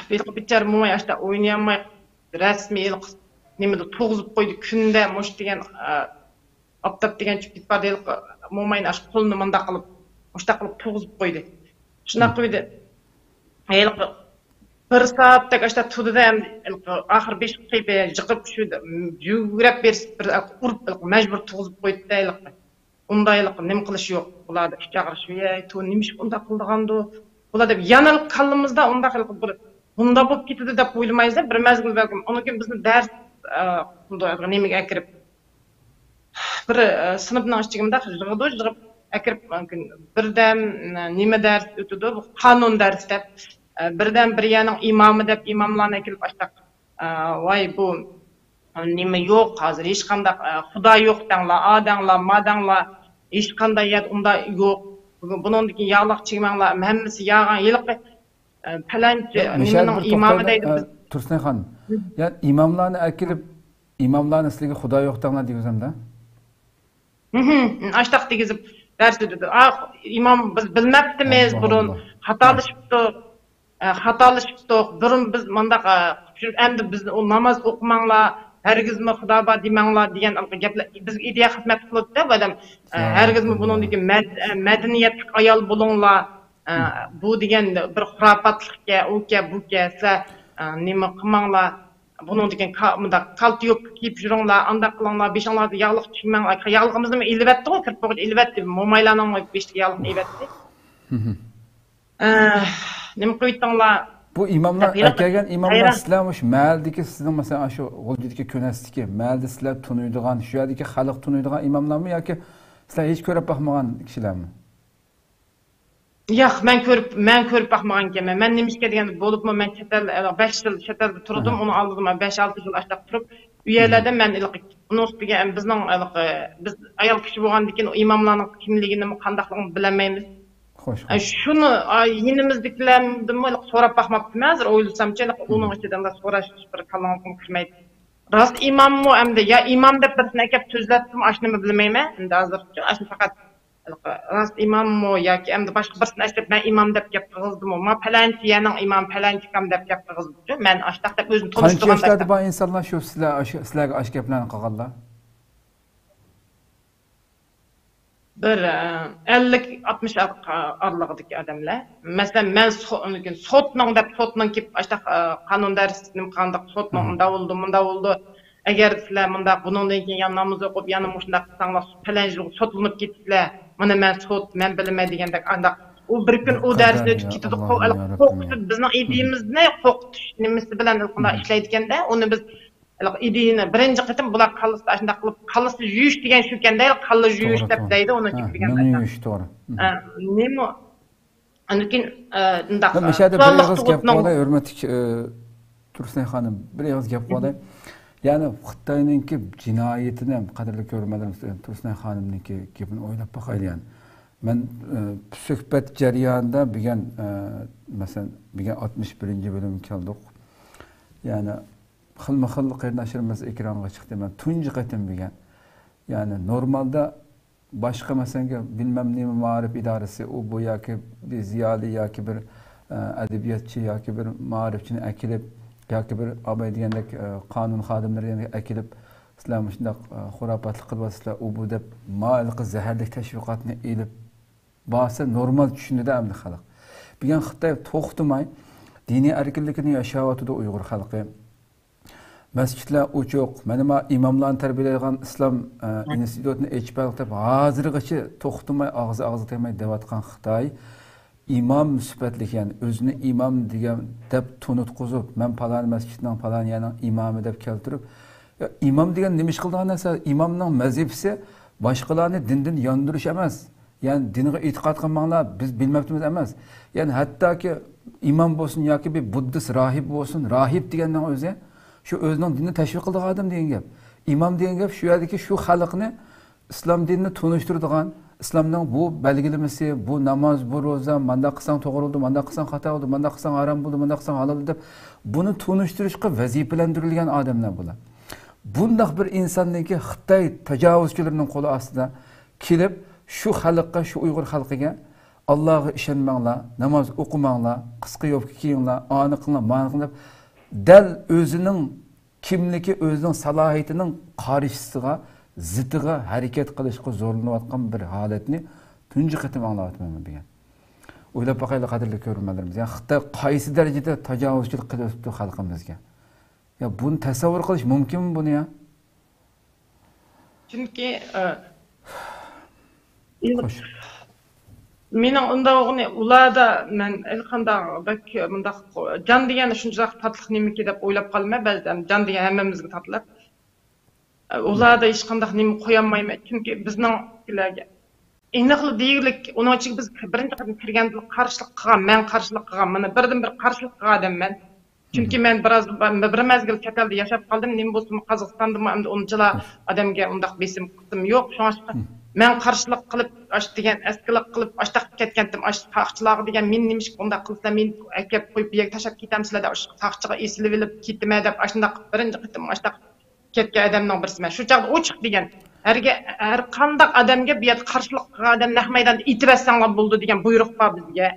ھېلىقى بىچارە موماي ئاشتا ئوينىيالماي، رەسمىي ھېلىقى نېمىدە تۇرغۇزۇپ قويدى، كۈندە مۇشۇ دېگەن، ئاپتاپ دېگەن چۈشۈپ كېتىپ باردى، ھېلىقى موماينى ئاشۇ قولىنى مۇنداق قىلىپ، مۇشتاق قىلىپ تۇرغۇزۇپ قويدى. شۇنداق قىلىۋىدى. ھېلىقى بىر سائەتتەك ئاشتا تۇردى-دە، ئەمدى ھېلىقى ئاخىرى بېشى قېيىپ، جىقىپ چۈشۈدى. يۈگۈرۈپ بېرىپ بىر ئۇرۇپ، ھېلىقى مەجبۇر تۇرغۇزۇپ قويدى-دە، ھېلىقى. ئۇنداق ھېلىقى نېمە قىلىش يوق. بۇلاردا ئىچ ئاغرىش، ۋەي، تو نېمىشقا ئۇنداق قىلىدىغاندۇ؟ بۇلار دەپ يەنە كاللىمىزدا ئۇنداق ھېلىقى بىر بۇنداق بولۇپ كېتىدۇ دەپ ئويلىمايسىز، بىر مەزگىل بەلكىم. ئۇنىڭ كېيىن بىزنى دەرس، ئە، قىلىدۇ، نېمىگە ئەكىرىپ. بىر، ئە، سىنىپنىڭ ئىچىگە مۇنداق يىغىدۇ، يىغىپ ئەكىرىپ، بىردەم، ئە، نېمە دەرس ئۆتىدۇ، بۇ قانۇن دەرس دەپ، ئە، بىردەم بىر يەرنىڭ ئىمامى دەپ ئىماملارنى ئەكېلىپ ئاشتاق، ئە، ۋاي، بۇ نېمە يوق ھازىر، ھېچقانداق، ئە، خۇدا يوق دەڭلار، ئا دەڭلار، ما دەڭلار، ھېچقانداق يەردە ئۇنداق يوق. بۇنىڭدىن كېيىن ياغلىق چىگمەڭلار، ھەممىسى ياغان، ھېلىقى، ئە، پەلەنچى نېمىنىڭ ئىمامى دەيدۇ بىز. تۇرسۇنئاي خانىم، يا ئىماملارنى ئەكېلىپ، ئىماملارنى سىلەرگە خۇدا يوق دەڭلار دېگۈزەمدە؟ ئاشتاق دېگۈزۈپ دەرس ئۆتىدۇ. ئا، ئىمام، بىز بىلمەپتىمىز بۇرۇن، خاتالىشىپتۇ. ئە، خاتالىشىپتۇق. بۇرۇن بىز مۇنداق، ئە، چۈشىنىپ، ئەمدى بىز ئۇ ناماز ئوقۇماڭلار، ھەرگىزمۇ خۇدا بار دېمەڭلار دېگەن گەپلەر بىزگە ئىدىيە خىزمەت قىلىۋاتىدۇ بۇ ئادەم. ئە، ھەرگىزمۇ بۇنىڭدىكى مەد-، ئە، مەدەنىيەتلىك ئايال بولۇڭلار. ئە، بۇ دېگەن بىر خۇراپاتلىقكەن، ئۇكەن، بۇكەن، سىلەر، ئە، نېمە قىلماڭلار. بۇنىڭدىكى كا-، مۇنداق كالتا يوپكا كىيىپ يۈرۈڭلار، ئانداق قىلىڭلار، بېشىڭلاردا ياغلىق چۈشمەڭلار. ياغلىقىمىزنىمۇ ئېلىۋەتتىغۇ، كىرپىك ئېلىۋەتتى، مومايلارنىڭ بېشىدىكى ياغلىقنى ئېلىۋەتتى. ئە، نېمە قىلىۋېتىڭلار؟ بۇ ئىماملار، دەپ ھەيران، ئەكەلگەن ئىماملار ھەيران. سىلەرمۇ شۇ مەھەللىدىكى، سىزنىڭ مەسىلەن، ئاشۇ غۇلجىدىكى كۆنەستىكى مەھەللىدە سىلەر تونۇيدىغان، شۇ يەردىكى خەلق تونۇيدىغان ئىماملارمۇ ياكى سىلەر ھېچ كۆرۈپ باقمىغان كىشىلەرمۇ؟ ياق، مەن كۆرۈپ، مەن كۆرۈپ باقمىغانىكەنمەن. مەن نېمىشقا دېگەندە، بولۇپمۇ مەن چەت ئەل، بەش يىل چەت ئەلدە تۇردۇم، ئۇنىڭ ئالدىدا مەن بەش، ئالتە يىل ئاشتاق تۇرۇپ، ئۇ يەرلەردە مەن ھېلىقى، ئۇنىڭ ئۈستىگە بىزنىڭ ھېلىقى، بىز ئايال كىشى بولغاندىكىن ئۇ ئىماملارنىڭ كىملىكىنىمۇ، قانداقلىقىنى بىلەلمەيمىز. خوش، ئە، خوش. شۇنى، ئا، يېنىمىزدىكىلەردىنمۇ ھېلىقى سوراپ باقماپتىمەن ھازىر، ئويلىسامچۇ، ھېلىقى ئۇنىڭ ئىچىدە ئۇنداق سوراش بىر كاللامغا كىرمەيدۇ. راست ئىماممۇ ئەمدى، يا ئىمام دەپ بىرسىنى ئەكەپ تۈزلەتتىمۇ، ئاشۇنىمۇ بىلمەيمەن. ئەمدى ھازىرچۇ، ئاشۇ پەقەت راست ئىماممۇ ياكى ئەمدى باشقا بىرسىنى ئەكەپ، مەن ئىمام دەپ گەپ قىلغۇزدىمۇ؟ ما پەلەنچى يەرنىڭ ئىمامى، پەلەنچى ئاكام دەپ گەپ قىلغۇزدىچۇ. مەن ئاشتاق دەپ ئۆزىنى قانچە تونۇشتۇرغان ياشلاردا دەپ. بار ئىنسانلار شۇ سىلەر، ئاشۇ، سىلەرگە ئاشۇ گەپلەرنى قىلغانلار؟ بىر، ئە، ئەللىك، ئاتمىش ئار-، ئارىلىقىدىكى ئادەملەر. مەسىلەن، مەن سو-، سوتنىڭ دەپ، سوتنىڭ كېلىپ، ئاشۇنداق، ئە، قانۇن دەرسى نېمە قىلغانداق، سوتنىڭ مۇنداق بولىدۇ، مۇنداق بولىدۇ. ئەگەر سىلەر مۇنداق، بۇنىڭدىن كېيىن يەنە ناماز ئوقۇپ، يەنە مۇشۇنداق قىلساڭلار، پەلەنچىلىك سوتلىنىپ كېتىسىلەر. مانا مەن سوت، مەن بىلىمەن دېگەندەك، ئانداق. ئۇ بىر كۈن ئۇ دەرسنى ئۆتۈپ كېتىدۇ. قورقۇتۇپ، بىزنىڭ ئىدىيىمىزنى قورقۇتۇش نېمىسى بىلەن ئىشلەيدىكەندە، ئۇنى بىز ئىدىيىنى بىرىنچى قېتىم بۇلار كاللىسىدا ئاشۇنداق قىلىپ، كاللىسى يۇيۇش دېگەن شۇكەندە، كاللا يۇيۇش دەپ دەيدۇ ئۇنى. ھە، دېگەن مېڭە يۇيۇش، توغرا. ئە، نېمە؟ ئاندىن كېيىن، ئە، مۇنداق، مەن مۇشۇ يەردە بىر ئېغىز گەپ قىلاي، ھۆرمەتلىك، ئە، تۇرسۇنئاي خانىم، بىر ئېغىز گەپ قىلاي. يەنى خىتاينىڭكى جىنايىتىنى، قەدىرلىك كۆرۈرمەنلىرىمىز، تۇرسۇنئاي خانىمنىڭكى گېپىنى ئويلاپ باقايلى يەنى. مەن، ئە، سۆھبەت جەريانىدا بۈگۈن، ئە، مەسىلەن، بۈگۈن ئاتمىش بىرىنچى بۆلۈمگە كەلدۇق. يەنى خىلمۇ خىل قېرىنداشلىرىمىز ئېكرانغا چىقتى. مەن تۇنجى قېتىم بۈگۈن. يەنى نورمالدا باشقا، مەسىلەن، بىلمەم نېمە مائارىپ ئىدارىسى، ئۇ بۇ ياكى بىر زىيالىي ياكى بىر، ئە، ئەدەبىياتچى ياكى بىر مائارىپچىنى ئەكېلىپ ياكى بىر ئاباي دېگەندەك، ئە، قانۇن خادىملىرى دېگەندەك ئەكېلىپ، سىلەر مۇشۇنداق، ئە، خۇراپاتلىق قىلىۋاتىسىلەر، ئۇ بۇ دەپ ماۋۇ ھېلىقى زەھەرلىك تەشۋىقاتنى ئېلىپ بارسا نورمال چۈشىنىدۇ ئەمدى خەلق. بۈگۈن خىتاي توختىماي دىنىي ئەركىنلىكىنى ياشاۋاتىدۇ ئۇيغۇر خەلقى. مەسچىتلەر ئوچۇق، مانا ما ئىماملارنى تەربىيەلەيدىغان ئىسلام، ئە، ئىنستىتۇتىنى ئېچىپ بەردۇق دەپ ھازىرغىچە توختىماي، ئاغزى ئاغزى تىنماي دەۋاتقان خىتاي ئىمام سۈپەتلىك، يەنى ئۆزىنى ئىمام دېگەن دەپ تونۇتقۇزۇپ، مەن پالان مەسچىتنىڭ، پالان يەرنىڭ ئىمامى دەپ كەلتۈرۈپ، يا، ئىمام دېگەن نېمە ئىش قىلىدىغان نەرسە؟ ئىمامنىڭ ۋەزىپىسى باشقىلارنى دىندىن ياندۇرۇش ئەمەس. يەنى دىنغا ئېتىقاد قىلماڭلار، بىز بىلمەپتىمىز ئەمەس. يەنى ھەتتاكى ئىمام بولسۇن ياكى بىر بۇددىست راھىب بولسۇن، راھىب دېگەننىڭ ئۆزى شۇ ئۆزىنىڭ دىنىنى تەشۋىق قىلىدىغان ئادەم دېگەن گەپ. ئىمام دېگەن گەپ شۇ يەردىكى شۇ خەلقنى ئىسلام دىنىنى تونۇشتۇرىدىغان، ئىسلامنىڭ بۇ بەلگىلىمىسى، بۇ ناماز، بۇ روزا، مانداق قىلساڭ توغرا بولىدۇ، مانداق قىلساڭ خاتا بولىدۇ، مانداق قىلساڭ ھارام بولىدۇ، مانداق قىلساڭ ھالال بولىدۇ دەپ بۇنى تونۇشتۇرۇشقا ۋەزىپىلەندۈرۈلگەن ئادەملەر بۇلار. بۇنداق بىر ئىنساندىنكى خىتاي تاجاۋۇزچىلىرىنىڭ قولى ئاستىدا كېلىپ، شۇ خەلققە، شۇ ئۇيغۇر خەلقىگە، «ئاللاغا ئىشەنمەڭلار، ناماز ئوقۇماڭلار، قىسقا يوپكا كىيىڭلار، ئانى قىلىڭلار، مانى قىلىڭلار» دەپ، دەل ئۆزىنىڭ كىملىكى، ئۆزىنىڭ سالاھىيىتىنىڭ قارشىسىغا، زىتىغا ھەرىكەت قىلىشقا زورلىنىۋاتقان بىر ھالەتنى تۇنجى قېتىم ئاڭلاۋاتىمەن مەن بۈگۈن. ئويلاپ باقايلى، قەدىرلىك كۆرۈرمەنلىرىمىز. يەنى خىتاي قايسى دەرىجىدە تاجاۋۇزچىلىق قىلىۋېتىپتۇ خەلقىمىزگە؟ يا بۇنى تەسەۋۋۇر قىلىش مۇمكىنمۇ بۇنى يا؟ چۈنكى، ئە، خوش. مېنىڭ ئۇنداق بولغىنى، ئۇلاردا مەن ھېلىقانداق بەك مۇنداق جان دېگەن شۇنچىلىك تاتلىق نېمىكى دەپ ئويلاپ قالىمەن بەزىدە. جان دېگەن ھەممىمىزگە تاتلىق. ئە، ئۇلاردا ھېچقانداق نېمە قويالمايمەن. چۈنكى بىزنىڭكىلەرگە ئېنىقلا دېگۈلۈك، ئۇنىڭ ئىچىگە بىز بىرىنچى قېتىم كىرگەندىلا قارشىلىق قىلغان، مەن قارشىلىق قىلغان، مانا بىردىنبىر قارشىلىق قىلغان ئادەم مەن. چۈنكى مەن بىراز، بىر مەزگىل چەت ئەلدە ياشاپ قالدىم. نېمە بولسىمۇ، قازاقىستاندىمۇ ئەمدى ئۇنچىلا ئادەمگە ئۇنداق بېسىم قىسىم يوق. شۇڭلاشقا مەن قارشىلىق قىلىپ، ئاشۇ دېگەن ئەسكىلىك قىلىپ، ئاشتاق كەتكەنتىم، ئاشۇ ساقچىلارغا دېگەن، مېنى نېمىشقا ئۇنداق قىلىسىلەر، مېنى ئەكەپ قويۇپ، بۇ يەرگە تاشلاپ كېتەمسىلەر دەپ، ئاشۇ ساقچىغا ئېسىلىۋېلىپ كېتىمەن دەپ، ئاشۇنداق بىرىنچى قېتىم ئاشتاق كەتكەن ئادەمنىڭ بىرسى مەن. شۇ چاغدا ئوچۇق دېگەن، ھەرگە-، ھەر قانداق ئادەمگە بۇ يەردە قارشىلىق قىلغان ئادەم نەق مەيداندا ئېتىۋەتسەڭلار بولىدۇ دېگەن بۇيرۇق بار بىزگە.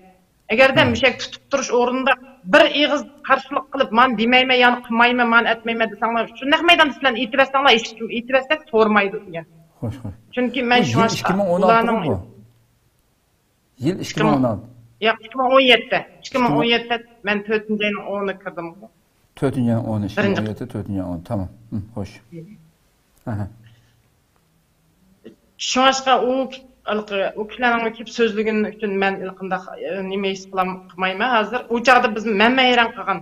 ئەگەردە مۇشەك تۇتۇپ تۇرۇش ئورنىدا بىر ئېغىز قارشىلىق قىلىپ، مانا دېمەيمەن، يانا قىلمايمەن، مانا ئەتمەيمەن دېسەڭلار، شۇ نەق مەيداندا سىلەرنى ئېتىۋەتسەڭلار، ھېچكىم ئېتىۋەتسە سورىمايدۇ دېگەن. خوش، خوش. چۈنكى مەن بۇ يىل شۇڭلاشقا ئىككى مىڭ ئون ئالتىمۇ ئۇلارنىڭ بۇ؟ يىل ئىككى مىڭ ئون ئالتى. ياق، ئىككى مىڭ ئون يەتتە. ئىككى مىڭ ئون يەتتە، مەن تۆتىنچى ئاينىڭ ئونىدا كىردىم. تۆتىنچى ئاينىڭ ئونى، ئىككى مىڭ ئون يەتتە، تۆتىنچى ئاينىڭ ئونى. تامام. ھىم، خوش. ئەھە. شۇڭلاشقا ئۇ، ھېلىقى، ئۇ كىشىلەرنىڭ كېلىپ سۆزلىگىنى ئۈچۈن مەن ھېلىقىنداق، ئە، نېمە ھېس قىلام-، قىلمايمەن ھازىر. ئۇ چاغدا بىز، مەنمۇ ھەيران قالغان.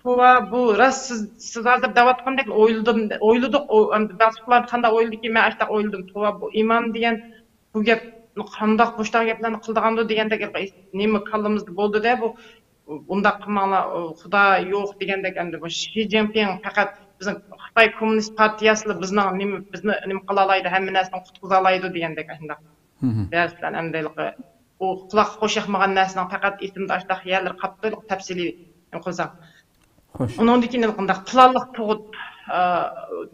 توۋا، بۇ راست سىز، سىز ھازىر دەۋاتقاندەك ئويلىدىم، ئويلىدۇق. ئۇ، ئەمدى بەزى ئۇلار قانداق ئويلىدىكىن، مەن ئاشۇنداق ئويلىدىم. توۋا، بۇ ئىمام دېگەن بۇ گەپ قانداق بوشتاق گەپلەرنى قىلىدىغاندۇ دېگەندەك نېمە كاللىمىزدا بولدى-دە، بۇ ئۇنداق قىلماڭلار، خۇدا يوق دېگەندەك، ئەمدى بۇ شى جىنپىڭ پەقەت بىزنىڭ خىتاي كوممۇنىست پارتىيەسىلا بىزنىڭ نېمە، بىزنى نېمە قىلالايدۇ، ھەممە نەرسىدىن قۇتقۇزالايدۇ دېگەندەك ئاشۇنداق. مەسىلەن، ئەمدى ھېلىقى ئۇ قۇلاققا خوش ياقمىغان نەرسىنىڭ پەقەت ئېسىمدە ئاشۇنداق يەرلىرى قاپتۇ، تەپسىلىي نېمە قىلسام. خوش. ئۇنىڭدىن كېيىن ھېلىقىنداق پىلانلىق تۇغۇت، ئە،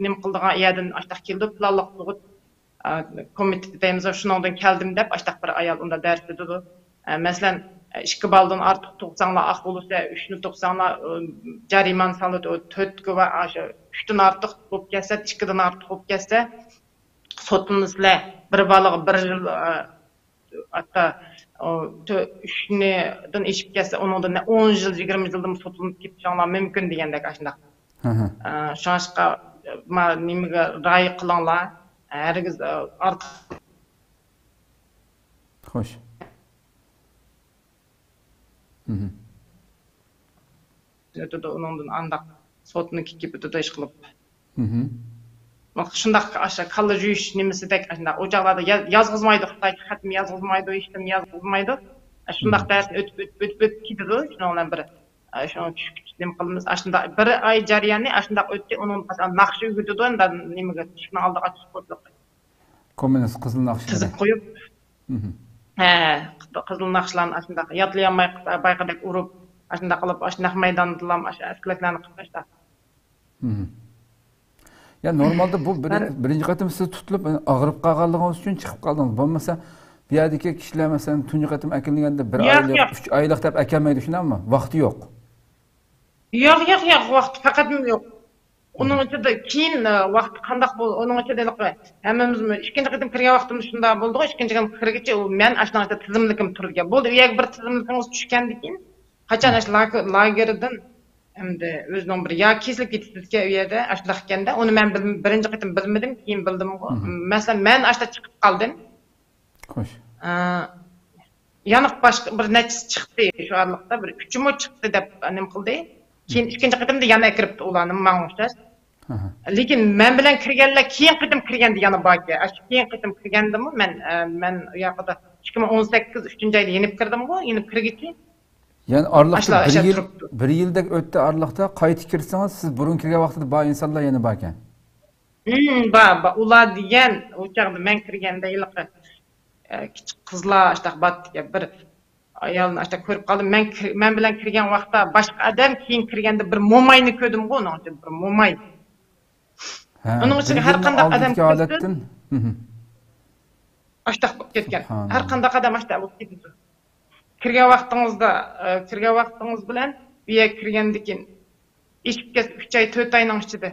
نېمە قىلىدىغان يەردىن ئاشۇنداق كېلىدۇ، پىلانلىق تۇغۇت. ئە، كومىتېتى دەيمىز، شۇنىڭدىن كەلدىم دەپ، ئاشتاق بىر ئايال ئۇندا دەرس ئۆتىدۇ. ئە، مەسىلەن، ئە، ئىككى بالىدىن ئارتۇق تۇغساڭلار ئاق بولىسە، ئۈچنى تۇغساڭلار، ئە، جەرىمانە سالىدۇ، تۆتكە ۋە ئاشۇ ئۈچتىن ئارتۇق بولۇپ كەتسە، ئىككىدىن ئارتۇق بولۇپ كەتسە، سوتلىنىسىلەر. بىر بالىغا بىر يىل، ئە، ھەتتا، ئۇ، تۆ-، ئۈچنىدىن ئېشىپ كەتسە، ئۇنىڭدىن ئون يىل، يىگىرمە يىلدىن سوتلىنىپ كېتىشىڭلار مۇمكىن دېگەندەك ئاشۇنداق. ئە، شۇڭلاشقا، ما، نېمىگە رىئايە قىلىڭلار. ھەرگىز، ئە، ئارتۇق خوش. ئۆتىدۇ، ئۇنىڭدىن ئانداق سوتنى كېلىپ ئۆتىدۇ، ئىشقىلىپ. شۇنداق ئاشۇ كاللا جۇيۇش نېمىسىدەك، ئاشۇنداق ئۇ چاغلاردا يا-، يازغۇزمايدۇ، خىتايچە خەتمۇ يازغۇزمايدۇ، ھېچنېمە يازغۇزمايدۇ. شۇنداق دەرسنى ئۆتۈپ، ئۆتۈپ، ئۆتۈپ، ئۆتۈپ كېتىدۇ. شۇنىڭ بىلەن بىر، ئە، شۇنىڭ چۈشكۈچە نېمە قىلىمىز؟ ئاشۇنداق بىر ئاي جەريانى ئاشۇنداق ئۆتتى. ئۇنىڭدىن باشقا ناخشا ئۆگىتىدۇ، ئەمدى نېمىگە، ئىشىكنىڭ ئالدىغا چىقىپ ئولتۇرۇپ. كوممۇنىست قىزىل ناخشىلىرى. تىزىپ قويۇپ. ھە، قىزىل ناخشىلارنى ئاشۇنداق يادلىيالماي بايىقىدەك ئۇرۇپ، ئاشۇنداق قىلىپ، ئاشۇ نەق مەيداندىلا ئاشۇ ئەسكىلەكلەرنى قىلىپ ئاشۇنداق. يا، نورمالدا بۇ بىرىن-، بىرىنچى قېتىم سىز تۇتۇلۇپ، ئاغرىپ قالغانلىقىڭىز ئۈچۈن چىقىپ قالدىڭىز. بولمىسا، بۇ يەردىكى كىشىلەر، مەسىلەن، تۇنجى قېتىم ئەكېلىنگەندە بىر ياق، ئايلىق، ياق. ئۈچ ئايلىق دەپ ئەكەلمەيدۇ، شۇنداقمۇ؟ ۋاقتى يوق. ياق، ياق، ياق، ۋاقتى پەقەتمۇ يوق. ئۇنىڭ ئىچىدە كېيىن، ئە، ۋاقتى قانداق بول-، ئۇنىڭ ئىچىدە ھېلىقى ھەممىمىزمۇ ئىككىنچى قېتىم كىرگەن ۋاقتىمىز شۇنداق بولدىغۇ، ئىككىنچى قېتىم كىرگىچە ئۇ مەن ئاشۇنىڭ ئىچىدە تىزىملىكىم تۇرىدىكەن. بولدى، ئۇ يەرگە بىر تىزىملىكىڭىز چۈشكەندىن كېيىن، قاچان ئاشۇ لاگېر-، لاگېردىن ئەمدى ئۆزىنىڭ بىر يا كېسىلىپ كېتىپتىكەن ئۇ يەردە، ئاشۇنداق ئىكەندە، ئۇنى مەن بىل-، بىرىنچى قېتىم بىلمىدىم، كېيىن بىلدىمغۇ. مەسىلەن، مەن ئاشۇنداق چىقىپ قالدىم. خوش. ئە، يەنە باشقا بىر نەچچىسى چىقتى، شۇ ئارىلىقتا بىر ئۈچىمۇ چىقتى دەپ نېمە قىلدى. كېيىن ئىككىنچى قېتىمدا يەنە ئەكىرىپتۇ ئۇلارنى، ماڭا ئوخشاش. لېكىن مەن بىلەن كىرگەنلەر كېيىن قېتىم كىرگەندە يەنە باركەن. ئاشۇ كېيىن قېتىم كىرگەندىمۇ مەن، ئە، مەن ئۇ ياقىدا ئىككى مىڭ ئون سەككىز ئۈچىنچى ئايدا يېنىپ كىردىمغۇ، يېنىپ كىرگۈچە. يەنى ئارىلىقتا بىر يىل، بىر يىلدەك ئۆتتى ئارىلىقتا، قايتا كىرسىڭىز، سىز بۇرۇن كىرگەن ۋاقتىدا بار ئىنسانلار يەنە باركەن. ھىم، بار، بار. ئۇلار دېگەن، ئۇ چاغدا مەن كىرگەندە ھېلىقى، ئە، كىچىك قىزلار ئاشتاق بارتىكەن. بىر ئايالنى ئاشتاق كۆرۈپ قالدىم. مەن كىر-، مەن بىلەن كىرگەن ۋاقىتتا باشقا ئادەم، كېيىن كىرگەندە بىر موماينى كۆردۈمغۇ، ئۇنىڭ ئىچىدە بىر موماي. ھە، ئۇنىڭ ئىچىدە ھەر قانداق ئادەم كىرسۇن، ئاشتاق بولۇپ كەتكەن. ھەر قانداق ئادەم ئاشتاق بولۇپ كېتىدۇ. كىرگەن ۋاقتىڭىزدا، ئە، كىرگەن ۋاقتىڭىز بىلەن بۇ يەرگە كىرگەندىن كېيىن ئېشىپ كەتسە، ئۈچ ئاي، تۆت ئاينىڭ ئىچىدە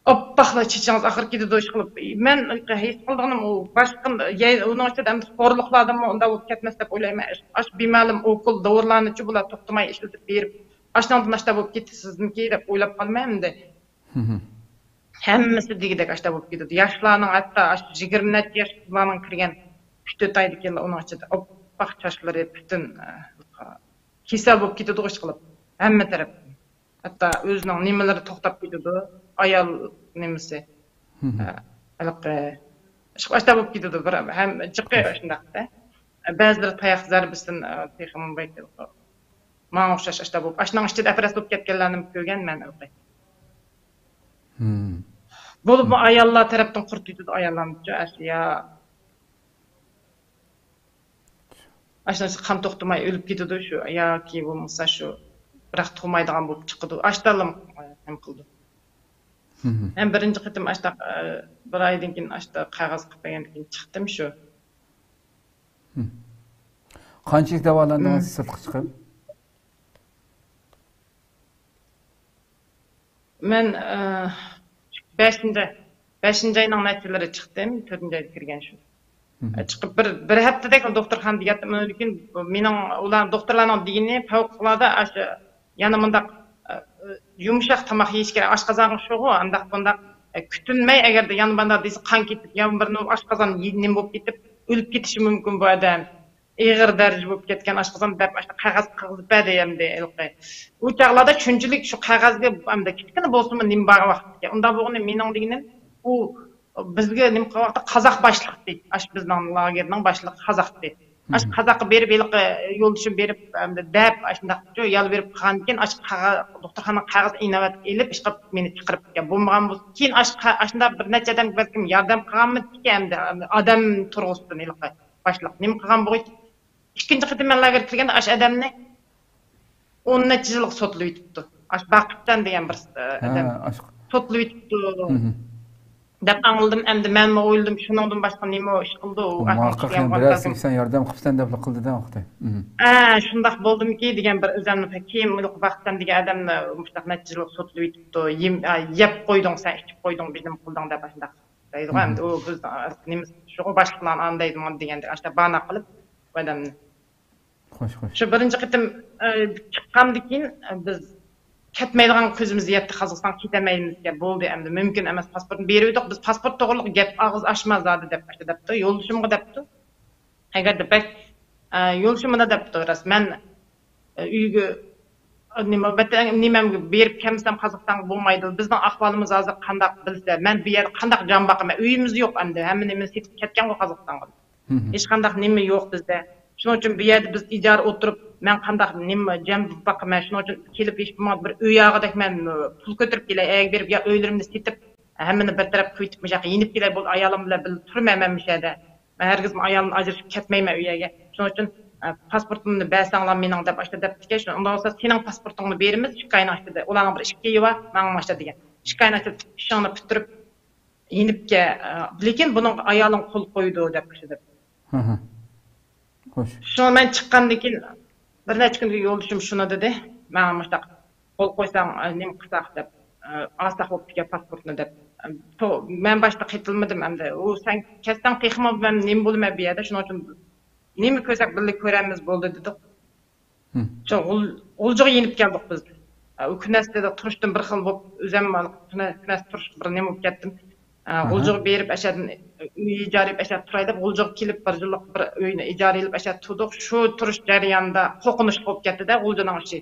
ئاپئاقلا چېچىڭىز ئاقىرىپ كېتىدۇ، ئىشقىلىپ. مەن ھېس قىلىدىغىنىم ئۇ باشقا، يەي-، ئۇنىڭ ئىچىدە ئەمدى خورلۇقلاردىنمۇ ئۇنداق بولۇپ كەتمەس دەپ ئويلايمەن. ئاشۇ بىمەلۇم ئوكۇل دورىلارنىچۇ بۇلار توختىماي ئىشلىتىپ بېرىپ، ئاشۇنىڭدىن ئاشتا بولۇپ كېتىسىزمىكى دەپ ئويلاپ قالىمەن ئەمدى. ھەممىسى دېگۈدەك ئاشتا بولۇپ كېتىدۇ. ياشلارنىڭ ھەتتا ئاشۇ يىگىرمە نەچچە ياش قىزلارنىڭ كىرگەن ئۈچ تۆت ئايدىن كېيىنلا ئۇنىڭ ئىچىدە ئاپئاق چاچلىرى پۈتۈن، ئە، كېسەل بولۇپ كېتىدۇ، ئىشقىلىپ. ھەممە تەرەپ. ھەتتا ئۆزىنىڭ نېمىلىرى توختاپ كېتىدۇ. ئايال نېمىسى. ھە، ھېلىقى ئىشقىلىپ ئاشتا بولۇپ كېتىدۇ. بىر ھەم جىقى شۇنداق-دە. بەزىلىرى تاياق زەربىسىدىن، ئە، تېخىمۇ بەك ماڭا ئوخشاش ئاشتا بولۇپ، ئاشۇنىڭ ئىچىدە ئەپرەس بولۇپ كەتكەنلەرنىمۇ كۆرگەن مەن. بولۇپمۇ ئاياللار تەرەپتىن قۇرۇتۇۋېتىدۇ، ئاياللارنىچۇ، ئاشۇ يا ئاشۇنىڭ قان توختىماي ئۆلۈپ كېتىدۇ شۇ، ياكى بولمىسا شۇ بىراق تۇغمايدىغان بولۇپ چىقىدۇ. ئاشتانلا نېمە قىلىدۇ. مەن بىرىنچى قېتىم ئاشتا، ئە، بىر ئايدىن كېيىن ئاشتا قەغەز قىلىپ بەرگەندىن كېيىن چىقتىم شۇ. قانچىلىك داۋالاندىڭىز سىرتقا چىقىپ؟ مەن، ئە، بەشىنچى، بەشىنچى ئاينىڭ نەچچىلىرى چىقتىم، تۆتىنچى ئايدا كىرگەن شۇ. ئە، چىقىپ بىر، بىر ھەپتىدەك دوختۇرخانىدا ياتتىم. ئاندىن كېيىن مېنىڭ ئۇلار، دوختۇرلارنىڭ دېگىنى، پەۋقۇلئاددە ئاشۇ، يەنە مۇنداق، ئە، يۇمشاق تاماق يېيىش كېرەك. ئاشقازانغا شۇغۇ، ئانداق بۇنداق، ئە، كۈتۈنمەي، ئەگەردە يەنە مۇنداق دېسە، قان كېتىپ، يا بىر نېمە ئاشقازان نېمە بولۇپ كېتىپ، ئۆلۈپ كېتىشى مۇمكىن بۇ ئادەم. ئېغىر دەرىجە بولۇپ كەتكەن ئاشقازان دەپ، ئاشۇ قەغەز قىلغۇزۇپ بەردى ئەمدى ھېلىقى. ئۇ چاغلاردا شۇنچىلىك شۇ قەغەزگە ئەمدى كىچىككىنە بولسىمۇ نېمە بار ۋاقىت ئىكەن. ئۇنداق بولغىنى مېنىڭ دېگىنىم، ئۇ بىزگە نېمە قىلغان ۋاقىتتا قازاق باشلىقتى. ئاشۇ بىزنىڭ لاگېرنىڭ باشلىقى قازاقتى. ئاشۇ قازاققا بېرىپ ھېلىقى يولدىشىم بېرىپ ئەمدى دەپ ئاشۇنداق يالۋۇرۇپ قالغاندىكىن، ئاشۇ قەغە-، دوختۇرخانىنىڭ قەغىزى ئىناۋەتكە ئېلىپ، ئىشقىلىپ مېنى چىقىرىپ كەتكەن. بولمىغان بولسا، كېيىن ئاشۇ قە-، ئاشۇنداق بىر نەچچە ئادەمگە بەلكىم ياردەم قىلغانمىدىكى ئەمدى ئادەم تۇرغۇزسۇن ھېلىقى باشلىق. نېمە قىلغان بولغىيتتى؟ ئىككىنچى قېتىم مەن لاگېرغا كىرگەندە ئاشۇ ئادەمنى ئون نەچچە يىلغا سوتلىۋېتىپتۇ. ئاشۇ باقىپتەن دېگەن بىر ئە، ئادەم ھە ئاشۇ سوتلىۋېتىپتۇ دەپ ئاڭلىدىم. ئەمدى مەنمۇ ئويلىدىم، شۇنىڭدىن باشقا نېمە ئىش قىلدى ئۇ؟ ئاشۇنداق مۇھەققەق دېگەن يەنە بىرەرسىگە سەن ياردەم قىپسەن دەپلا قىلدى-دە ئۇختى. ئە، شۇنداق بولدىمىكى دېگەن بىر ئۆزۈمنى كېيىن باقسام دېگەن ئادەمنى مۇشۇنداق نەچچە يىلغا سوتلىۋېتىپتۇ. يېم-، ئە، يەپ قويدۇڭ سەن، ئىچىپ قويدۇڭ، بىر نېمە قىلدىڭ دەپ ئاشۇنداق دەيدىغۇ. ئەمدى ئۇ بىز نېمە شۇغۇ باشلىقلارنى ئاندايدىغان دېگەندەك ئاشۇنداق بانا قىلىپ ئۇ ئادەمنى. خوش خوش. شۇ بىرىنچى قېتىم ئە، چىققاندىن كېيىن ئە، بىز كەتمەيدىغان كۆزىمىز يەتتى، قازاقىستانغا كېتەلمەيمىزكەن، بولدى ئەمدى مۇمكىن ئەمەس، پاسپورتنى بېرىۋىدۇق. بىز پاسپورت توغرىلىق گەپ ئاغزى ئاچما زادى دەپ ئاشۇ دەپتۇ. يولدىشىمغا دەپتۇ. ئەگەردە بەك ئە، يولدىشىم مۇنداق دەپتۇ، راست مەن ئە، ئۆيگە ئە، نېمە ۋەتەن نېمەمگە بېرىپ كەلمىسەم قازاقىستانغا بولمايدۇ. بىزنىڭ ئەھۋالىمىز ھازىر قانداق بىلسە، مەن بۇ يەردە قانداق جان باقىمەن؟ ئۆيىمىز يوق ئەمدى، ھەممە نېمىنى سېتىپ كەتكەنغۇ قازاقىستانغا. ھېچقانداق نېمە يوق بىزدە. شۇنىڭ ئۈچۈن بۇ يەردە بىز ئىجارە ئولتۇرۇپ، مەن قانداق نېمە جان باقىمەن؟ شۇنىڭ ئۈچۈن كېلىپ ھېچ بولمىغاندا بىر ئۆي ئاغىدەك مەن ئە، پۇل كۆتۈرۈپ كېلەي، ئەگە بېرىپ يا ئۆيلىرىمنى سېتىپ، ھەممىنى بىر تەرەپ قويۇپ، مۇشۇ ياققا يېنىپ كېلەي، بولدى، ئايالىم بىلەن بىللە تۇرىمەن مەن مۇشۇ يەردە. مەن ھەرگىزمۇ ئايالىمدىن ئاجرىشىپ كەتمەيمەن ئۇ يەرگە. شۇنىڭ ئۈچۈن، ئە، پاسپورتۇمنى بەرسەڭلار مېنىڭ دەپ ئاشۇنداق دەپتىكەن. شۇ-، ئۇنداق بولسا سېنىڭ پاسپورتۇڭنى بېرىمىز، ئىككى ئاينىڭ ئىچىدە. ئۇلارنىڭ بىر ئىككى ئايى بار، ماڭا ئاشۇنداق دېگەن. ئىككى ئاينىڭ ئىچىدە ئىشىڭنى پۈتتۈرۈپ يېنىپ كەل، ئە، لېكىن بۇنىڭغا ئايالىڭ قول قويىدۇ دەپ ئاشۇنداق دەپتۇ. خوش. شۇڭا مەن چىققاندىن كېيىن بىر نەچچە كۈندىن كېيىن يولدىشىم شۇنى دېدى، ماڭا مۇشۇنداق قول قويساڭ، ئە، نېمە قىلساق دەپ، ئە، ئالساق بوپتىكەن پاسپورتنى دەپ. ئە، تو-، مەن باشتا قېتىلمىدىم ئەمدى. ئۇ سەن كەتسەڭ تېخىمۇ مەن نېمە بولىمەن بۇ يەردە، شۇنىڭ ئۈچۈن نېمە كۆرسەك بىللە كۆرەرمىز بولدى دېدۇق. شۇ غۇل-، غۇلجىغا يېنىپ كەلدۇق بىز. ئە، ئۇ كۈنەس دېدى، تۇرۇشتىن بىر خىل بولۇپ، ئۆزۈم كۈنە-، كۈنەس تۇرۇش بىر نېمە بولۇپ كەتتىم. ئە، غۇلجىغا بېرىپ، ئەشەدىن ئۆي ئىجارە ئېلىپ، ئەشەدە تۇراي دەپ، غۇلجىغا كېلىپ، بىر يىللىق بىر ئۆينى ئىجارە ئېلىپ، ئەشەدە تۇردۇق. شۇ تۇرۇش جەريانىدا قورقۇنچلۇق بولۇپ كەتتى-دە، غۇلجىنىڭ ئىچى.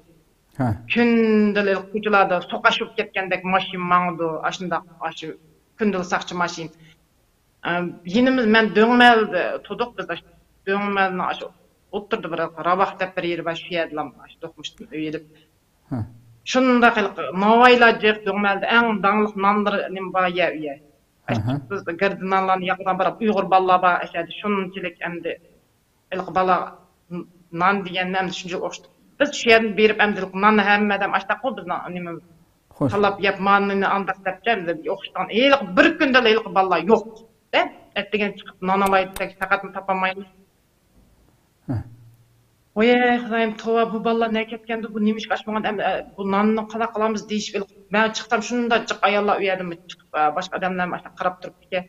كۈندىلىك كوچىلاردا سوقاش بولۇپ كەتكەندەك ماشىنا ماڭىدۇ، ئاشۇنداق، ئاشۇ كۈندىلىك ساقچى ماشىنا. ئە، يېنىمىز، مەن دۆڭمەلدە تۇردۇق، بىز ئاشۇ دۆڭمەلنىڭ ئاشۇ ئوتتۇرىدا بىر راۋاق دەپ بىر يېرى بار، شۇ يەردىلا ئاشۇ دوقمۇشتىن ئۆي ئېلىپ. شۇنداق ھېلىقى ناۋايلار جىق، دۆڭمەلدە ئەڭ داڭلىق نانلىرى نېمە بار يە، ئۇ يەر. ئاشۇ بىز گىردە نانلارنى ياقىدىغان بىر ئۇيغۇر بالىلار بار، ئەشەدە شۇنچىلىك ئەمدى ھېلىقى بالا نان دېگەننى ئەمدى شۇنچىلىك ئوخشىتىپ. بىز شۇ يەردىن بېرىپ ئەمدى ھېلىقى نان ھەممە ئادەم ئاشتاققۇ بىزنىڭ نېمىمىز. تاللاپ يەپ مانىنى ئانداق دەپچە ئەمدى ئوخشىتىدىغان ھېلىقى بىر كۈندىلا ھېلىقى بالىلار يوق. دە، ئەتىگەن چىقىپ نان ئالاي دېسەك، پەقەتمۇ تاپالمايمىز. ۋاي خۇدايىم، توۋا، بۇ بالىلار نەگە كەتكەندۇ، بۇ نېمىشقا ئاچمىغان، ئەم-، ئە، بۇ ناننى قانداق قىلامىز دېيىشىپ، مەن چىقسام شۇنداق جىق ئاياللار ئۇ يەردىن چىقىپ، ئە، باشقا ئادەملەرمۇ ئاشۇنداق قاراپ تۇرۇپتىكەن.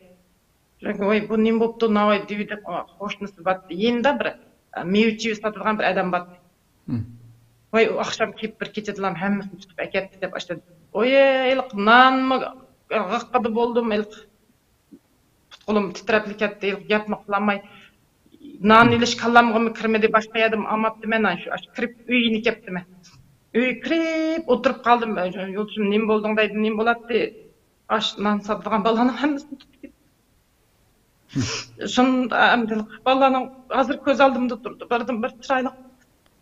ۋاي، بۇ نېمە بوپتۇ ناۋاي دېۋىدەپ، قوشنىسى بارتتى. يېنىدا بىر، ئە، مېۋە چېۋە ساتىدىغان بىر ئادەم بارتتى. ۋاي، ئۇ ئاخشام كېلىپ بىر كېچىدىلا ھەممىسىنى تۇتۇپ ئەكەتتى دەپ ئاشۇنداق. ۋاي، ھېلىقى نانمۇ غىققىدە بولدۇم، ھېلىقى. پۇت-قولۇم تىترەپلا كەتتى، گەپمۇ قىلالماي. نان ئېلىش كاللامغىمۇ كىرمىدى، باشقا يەردىن ئالماپتىمەن، ئاشۇ، ئاشۇ كىرىپ ئۆيگە كەپتىمەن. ئۆيگە كىرىپ ئولتۇرۇپ قالدىم. يولدىشىم نېمە بولدۇڭ دەيدۇ، نېمە بولاتتى؟ ئاش، نان ساتىدىغان بالىلارنىڭ ھەممىسىنى تۇتۇپ كەتتى. شۇندا ئەمدى بالىلارنىڭ ھازىر كۆز ئالدىمدا تۇرىدۇ. بىردىن بىر چىرايلىق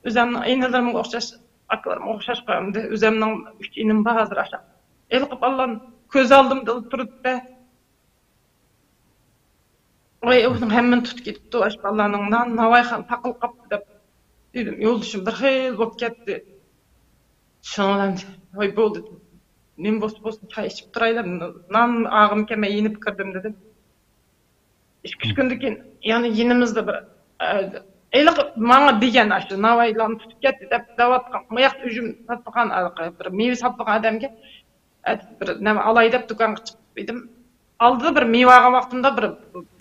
ئۆزۈمنىڭ ئىنىلىرىمغا ئوخشاش، ئاكىلىرىمغا ئوخشاش ئەمدى ئۆزۈمنىڭ ئۈچ ئىنىم بار ھازىر ئاشۇ. ھېلىقى بالىلار كۆز ئالدىمدا تۇرىدۇ. ۋاي، ئۇنىڭ ھەممىنى تۇتۇپ كېتىپتۇ، ئاشۇ بالىلارنىڭ نان، ناۋايخان تاقىلىپ قاپتۇ دەپ دېدىم. يولدىشىم بىر خىل بولۇپ كەتتى. شۇنىڭ بىلەن، ۋاي، بولدى، نېمە بولسا بولسۇن، چاي ئىچىپ تۇرايلى، نان ئاغىمكەن، مەن يېنىپ كىردىم دېدىم. ئىككى ئۈچ كۈندىن كېيىن يەنە يېنىمىزدا بىر، ئە، ھېلىقى ماڭا دېگەن، ئاشۇ ناۋايلارنى تۇتۇپ كەتتى دەپ دەۋاتقان، ئۇ ياقتا ئۈجۈم ساتىدىغان، ھېلىقى بىر مېۋە ساتىدىغان ئادەمگە، ئە، بىر نېمە ئالاي دەپ دۇكانغا چىقىپ ئىدىم. ئالدىدا بىر مېۋە ئالغان ۋاقتىمدا بىر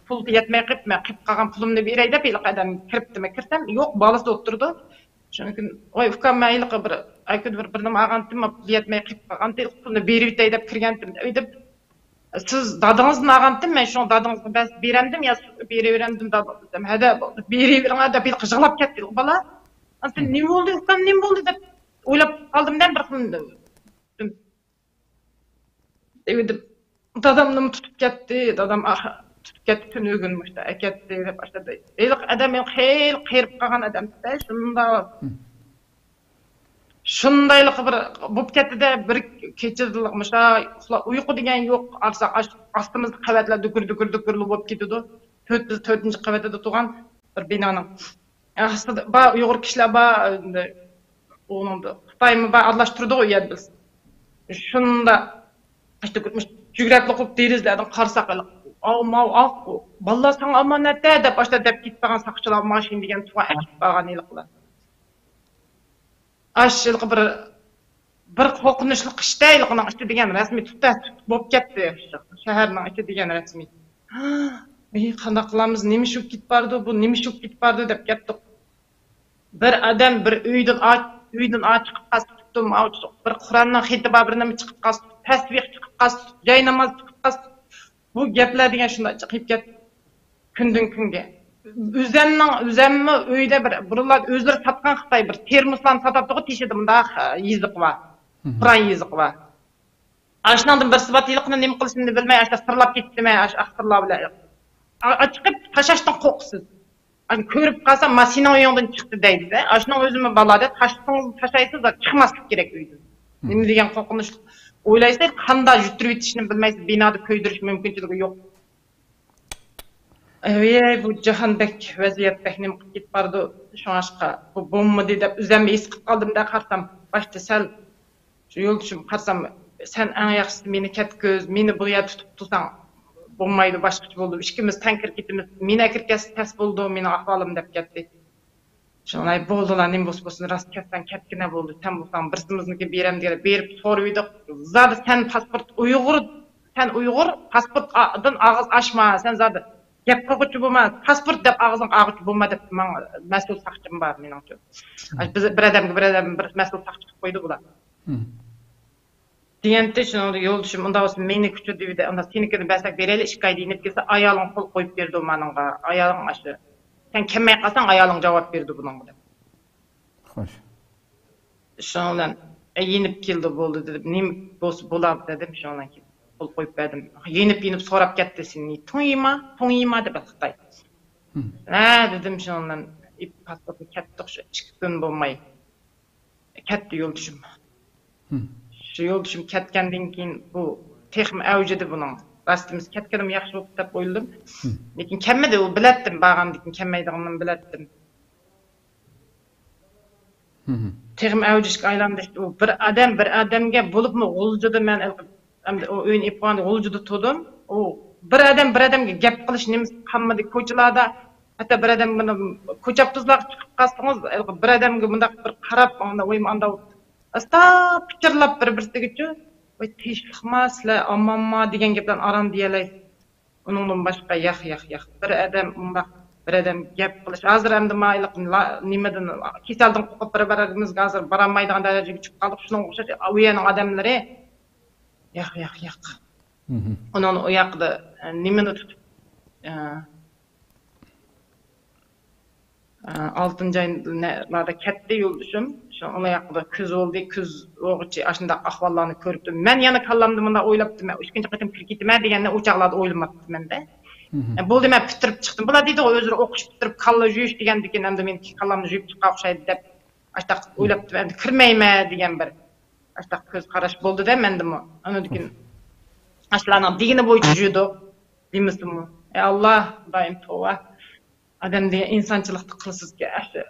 پۇل يەتمەي قېلىپ، مەن قېلىپ قالغان پۇلۇمنى بېرەي دەپ ھېلىقى ئادەم كىرىپتىمەن. كىرسەم، يوق، بالىسى ئولتۇرىدۇ. شۇنىڭ ئۈچۈن، ۋاي ئۇكام، مەن ھېلىقى بىر ئەكۈن بىر، بىر نېمە ئالغانتىم، پۇل يەتمەي قېلىپ قالغانتى، ھېلىقى پۇلنى بېرىۋېتەي دەپ كىرگەنتىم، ئۆيدە سىز دادىڭىزدىن ئالغانتىم، مەن شۇڭا دادىڭىزغا بەس بېرەمدىم يا سىزگە بېرىۋېرەمدىم دادىڭىز دېسەم، ھەدە، بولدى، بېرىۋېرىڭلار دەپ ھېلىقى يىغلاپ كەتتى بالا. ئانسىن نېمە بولدى ئۇكام، نېمە بولدى دەپ ئويلاپ قالدىم دە بىر خىل. دېۋىدىم، دادامنىمۇ تۇتۇپ كەتتى، دادام ئاخ-، تۇتۇپ كەتتى، تۈنۈگۈن مۇشۇ ئەكەتتى دەپ ئاشۇنداق. ھېلىقى ئادەم ھېلىقى خېلى قېرىپ قالغان ئادەمدە شۇنداق. شۇندايلىقى بىر بولۇپ كەتتىدە، بىر كېچىدىلا مۇشۇ ئۇخلا-، ئۇيقۇ دېگەن يوق. ئارىسا ئاش-، ئاستىمىزدا قەۋەتلەر دۈكۈر، دۈكۈر، دۈكۈرلا بولۇپ كېتىدۇ. تۆت، بىز تۆتىنچى قەۋەتتە تۇرغان بىر بىنانىڭ ئاستىدا بار ئۇيغۇر كىشىلەر بار، ئۇنىڭدا خىتايمۇ بار، ئارىلاشتۇرىدۇ ئۇ يەردە بىز. شۇنداق جۈگرەپلا قىلىپ دېرىزىلەردىن قارىساق، ئاۋ، ماۋ، ئاۋ، بالىلار ساڭا ئامانەت-دە دەپ، ئاشۇنداق دەپ كېتىپ قالغان ساقچىلار ماشىنا دېگەن تۇغان ئەكىپ بارغان ھېلىقىلار. ئاشۇ ھېلىقى بىر، بىر قورقۇنچلۇق ئىشتا ھېلىقىنىڭ ئىچى دېگەن رەسمىي تۇتاش بولۇپ كەتتى. شەھەرنىڭ ئىچى دېگەن رەسمىي. ئى، قانداق قىلامىز؟ نېمە ئىش بولۇپ كېتىپ بارىدۇ؟ بۇ نېمە ئىش بولۇپ كېتىپ بارىدۇ دەپ كەتتۇق. بىر ئادەم بىر ئۆيدىن ئا-، ئۆيدىن ئا چىقىپ قالسا تۇتتۇم، ئا، بىر قۇرئاننىڭ خېتى بار بىر نېمە چىقىپ قالسا، تەسبىھ چىقىپ قالسا، جايناماز چىقىپ قالسا، بۇ گەپلەر دېگەن شۇنداق چىقىپ كەتتى كۈندىن كۈنگە. ئۆزەمنىڭ، ئۆزەممۇ ئۆيدە بىر، بۇرۇنلار ئۆزلىرى ساتقان خىتاي بىر تېرموسلارنى ساتاتتىغۇ، تېشىدا مۇنداق، ئە، يېزىقى بار. قۇرئان يېزىقى بار. ئاشۇنىڭدىن بىرسى بار، ھېلىقىنى نېمە قىلىشىمنى بىلمەي، ئاشۇنداق سىرلاپ كېتىپتىمەن، ئاشۇ ئاق سىرلار بىلەن. ئا-، ئا-، چىقىپ تاشاشتىن قورقىسىز. ئەنە كۆرۈپ قالسا، ما سېنىڭ ئۆيۈڭدىن چىقتى دەيدۇ-دە. ئاشۇنىڭ ئۆزىمۇ بالا دەپ، تاشلىسىڭىز تاشايسىز، چىقماسلىق كېرەك ئۆيدىن. نېمە دېگەن قورقۇنچلۇق. ئويلايسىز، قانداق يۈتتۈرۈۋېتىشنى بىلمەيسىز، بىنادا كۆيدۈرۈش مۇمكىنچىلىكى يوق. ۋەي، بۇ جاھان بەك، ۋەزىيەت بەك نېمە قىلىپ كېتىپ بارىدۇ. شۇڭلاشقا بۇ بولمىدى دەپ ئۆزۈممۇ ھېس قىلىپ قالدىم-دە، قارىسام. باشتا سەل شۇ يولدىشىم قارىسام، سەن ئەڭ ياخشىسى مېنى كەتكۈز، مېنى بۇ يەردە تۇتۇپ تۇرساڭ بولمايدۇ، باشقىچە بولىدۇ، ئىككىمىز تەڭ كىرىپ كېتىمىز، مېنى ئەكىرىپ كەتسە تەس بولىدۇ، مېنىڭ ئەھۋالىم دەپ كەتتى. شۇڭا بولدىلا، نېمە بولسا بولسۇن، راست كەتسەڭ كەتكىنە بولدى، سەن بولساڭ بىرسىمىزنىڭكى بېرەم دېگەن بېرىپ سورىۋىدۇق. زادى سەن پاسپورت ئۇيغۇر، سەن ئۇيغۇر، پاسپورتتىن ئاغزىنى ئاچما، سەن زادى گەپ قىلغۇچى بولما، پاسپورت دەپ ئاغزىڭنى ئاغۇچى بولما دەپ ماڭا مەسئۇل ساقچىم بار مېنىڭچۇ. بىز بىر ئادەمگە بىر ئادەم بىر مەسئۇل ساقچى قىلىپ قويدى بۇلار. دېگەنتى شۇنىڭدا يولدىشىم، ئۇنداق بولسا مېنىڭكىچۇ دېۋىدە، ئۇنداق سېنىڭكىنى بەرسەك بېرەيلى، ئىككى ئايدا يېنىپ كەلسە، ئايالىڭ قول قويۇپ بېرىدۇ مانىڭغا، ئايالىڭ ئاشۇ. سەن كەلمەي قالساڭ، ئايالىڭ جاۋاب بېرىدۇ بۇنىڭغا دەپ. خوش. شۇنىڭ بىلەن، ئە، يېنىپ كېلىدۇ، بولدى دېدىم. نېمە بولسا بولار دېدىم، شۇنىڭ بىلەن كېلىپ قول قويۇپ بەردىم. يېنىپ، يېنىپ سوراپ كەتتى، سېنى توڭيما، توڭيما دەپ خىتاي. ھە دېدىم، شۇنىڭ بىلەن پاسپورتنى كەتتۇق، شۇ ئىككى كۈن بولماي. كەتتى يولدىشىم. شۇ يولدىشىم كەتكەندىن كېيىن بۇ تېخىمۇ ئەۋجىدى بۇنىڭ. راستىمىز كەتكىنىمۇ ياخشى بوپتۇ دەپ ئويلىدىم. لېكىن كەلمىدى، ئۇ بىلەتتىم، بارغاندىن كېيىن كەلمەيدىغىنىنى بىلەتتىم. تېخىمۇ ئەۋجىشكە ئايلاندى. ئۇ بىر ئادەم، بىر ئادەمگە بولۇپمۇ غۇلجىدا مەن ئەمدى ئۇ ئۆينى ئېلىپ قويغاندا غۇلجىدا تۇردۇم. ئۇ بىر ئادەم، بىر ئادەمگە گەپ قىلىش نېمىسى قالمىدى كوچىلاردا. ھەتتا بىر ئادەم مانا كوچا ئاپتوبۇسلارغا چىقىپ قالسىڭىز، بىر ئادەمگە مۇنداق بىر قاراپ، ئانداق ئويما ئانداق ئاستا پىچىرلاپ بىر-بىرسىگىچۇ، ۋاي تىنچلىقما سىلەر، ئامانما دېگەن گەپلەرنى ئاران دېيەلەيسىز. ئۇنىڭدىن باشقا ياق، ياق، ياق. بىر ئادەم ئۇنداق، بىر ئادەم گەپ قىلىش. ھازىر ئەمدى ما ھېلىقى لا-، نېمىدىن، كېسەلدىن قورقۇپ بىر-بىرىمىزگە ھازىر بارالمايدىغان دەرىجىگە چۈشۈپ قالدۇق. شۇنىڭغا ئوخشاش ئۇ يەرنىڭ ئادەملىرى ياق، ياق، ياق. ئۇنىڭ ئۇ ياقىدا، ئە، نېمىنى تۇتۇپ، ئە، ئە، ئالتىنچى ئايلاردا كەتتى يولدىشىم. شۇ ئۇ ياقىدا كۈز بولدى، كۈز بولغۇچە ئاشۇنداق ئەھۋاللارنى كۆرۈپتۇ. مەن يەنە كاللامدا مۇنداق ئويلاپتىمەن، ئىككىنچى قېتىم كىرىپ كېتىمەن دېگەننى ئۇ چاغلاردا ئويلىماپتىمەن-دە. ئە، بولدى، مەن پۈتتۈرۈپ چىقتىم. بۇلار دېدىغۇ، ئۆزلىرى ئوقۇش پۈتتۈرۈپ، كاللا يۇيۇش دېگەندىكىن، ئەمدى مېنىڭكى كاللامنى يۇيۇپ چىققان ئوخشايدۇ دەپ، ئاشتاق ئويلاپتىمەن، ئەمدى كىرمەيمەن دېگەن بىر ئاشتاق كۆز قاراش بولدى-دە مەندىمۇ. ئاندىن كېيىن ئاشۇلارنىڭ دېگىنى بويىچە يۈردۇق دېمىسىمۇ. ئەي ئاللا، خۇدايىم، توۋا. ئادەم دېگەن ئىنسانچىلىقتا قىلىسىزكى، ئاشۇ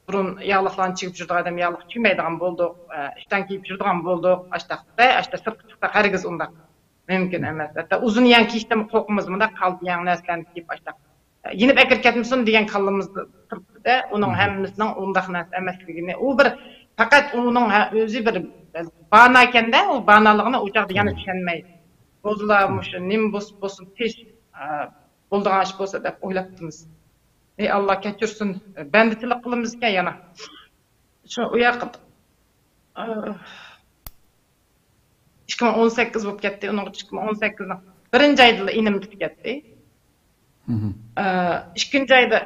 بۇرۇن ياغلىقلارنى چىگىپ يۈرىدىغان ئادەم ياغلىق چىگمەيدىغان بولدۇق، ئە، ئىشتان كىيىپ يۈرىدىغان بولدۇق، ئاشتاق، ئاشتاق سىرتقا چىقساق ھەرگىز ئۇنداق مۇمكىن ئەمەس. ھەتتا ئۇزۇن يەڭ كىيىشتىنمۇ قورقىمىز، مۇنداق قالتە يەڭ نەرسىلەرنى كىيىپ ئاشتاق. يېنىپ ئەكىرىپ كەتمىسۇن دېگەن كاللىمىزدا تۇرۇپتۇ-دە، ئۇنىڭ ھەممىسىنىڭ ئۇنداق نەرسە ئەمەسلىكىنى. ئۇ بىر پەقەت ئۇنىڭ ھە-، ئۆزى بىر باناكەن-دە، ئۇ بانالىقىنى ئۇ چاغدا يەنە چۈشەنمەي. ئۆزىلا مۇشۇ نېمە بولسا بولسۇن، تىش، ئا، بولىدىغان ئىش بولسا دەپ ئويلاپتىمىز. ئەي ئاللا كەچۈرسۇن، بەندىچىلىك قىلىمىزكەن يەنە. شۇ ئۇ ياققا، ئا، ئىككى مىڭ ئون سەككىز بولۇپ كەتتى. ئۇنىڭغا ئىككى مىڭ ئون سەككىزنىڭ بىرىنچى ئايدىلا ئىنىم تۇتۇپ كەتتى. ئە، ئىككىنچى ئايدا،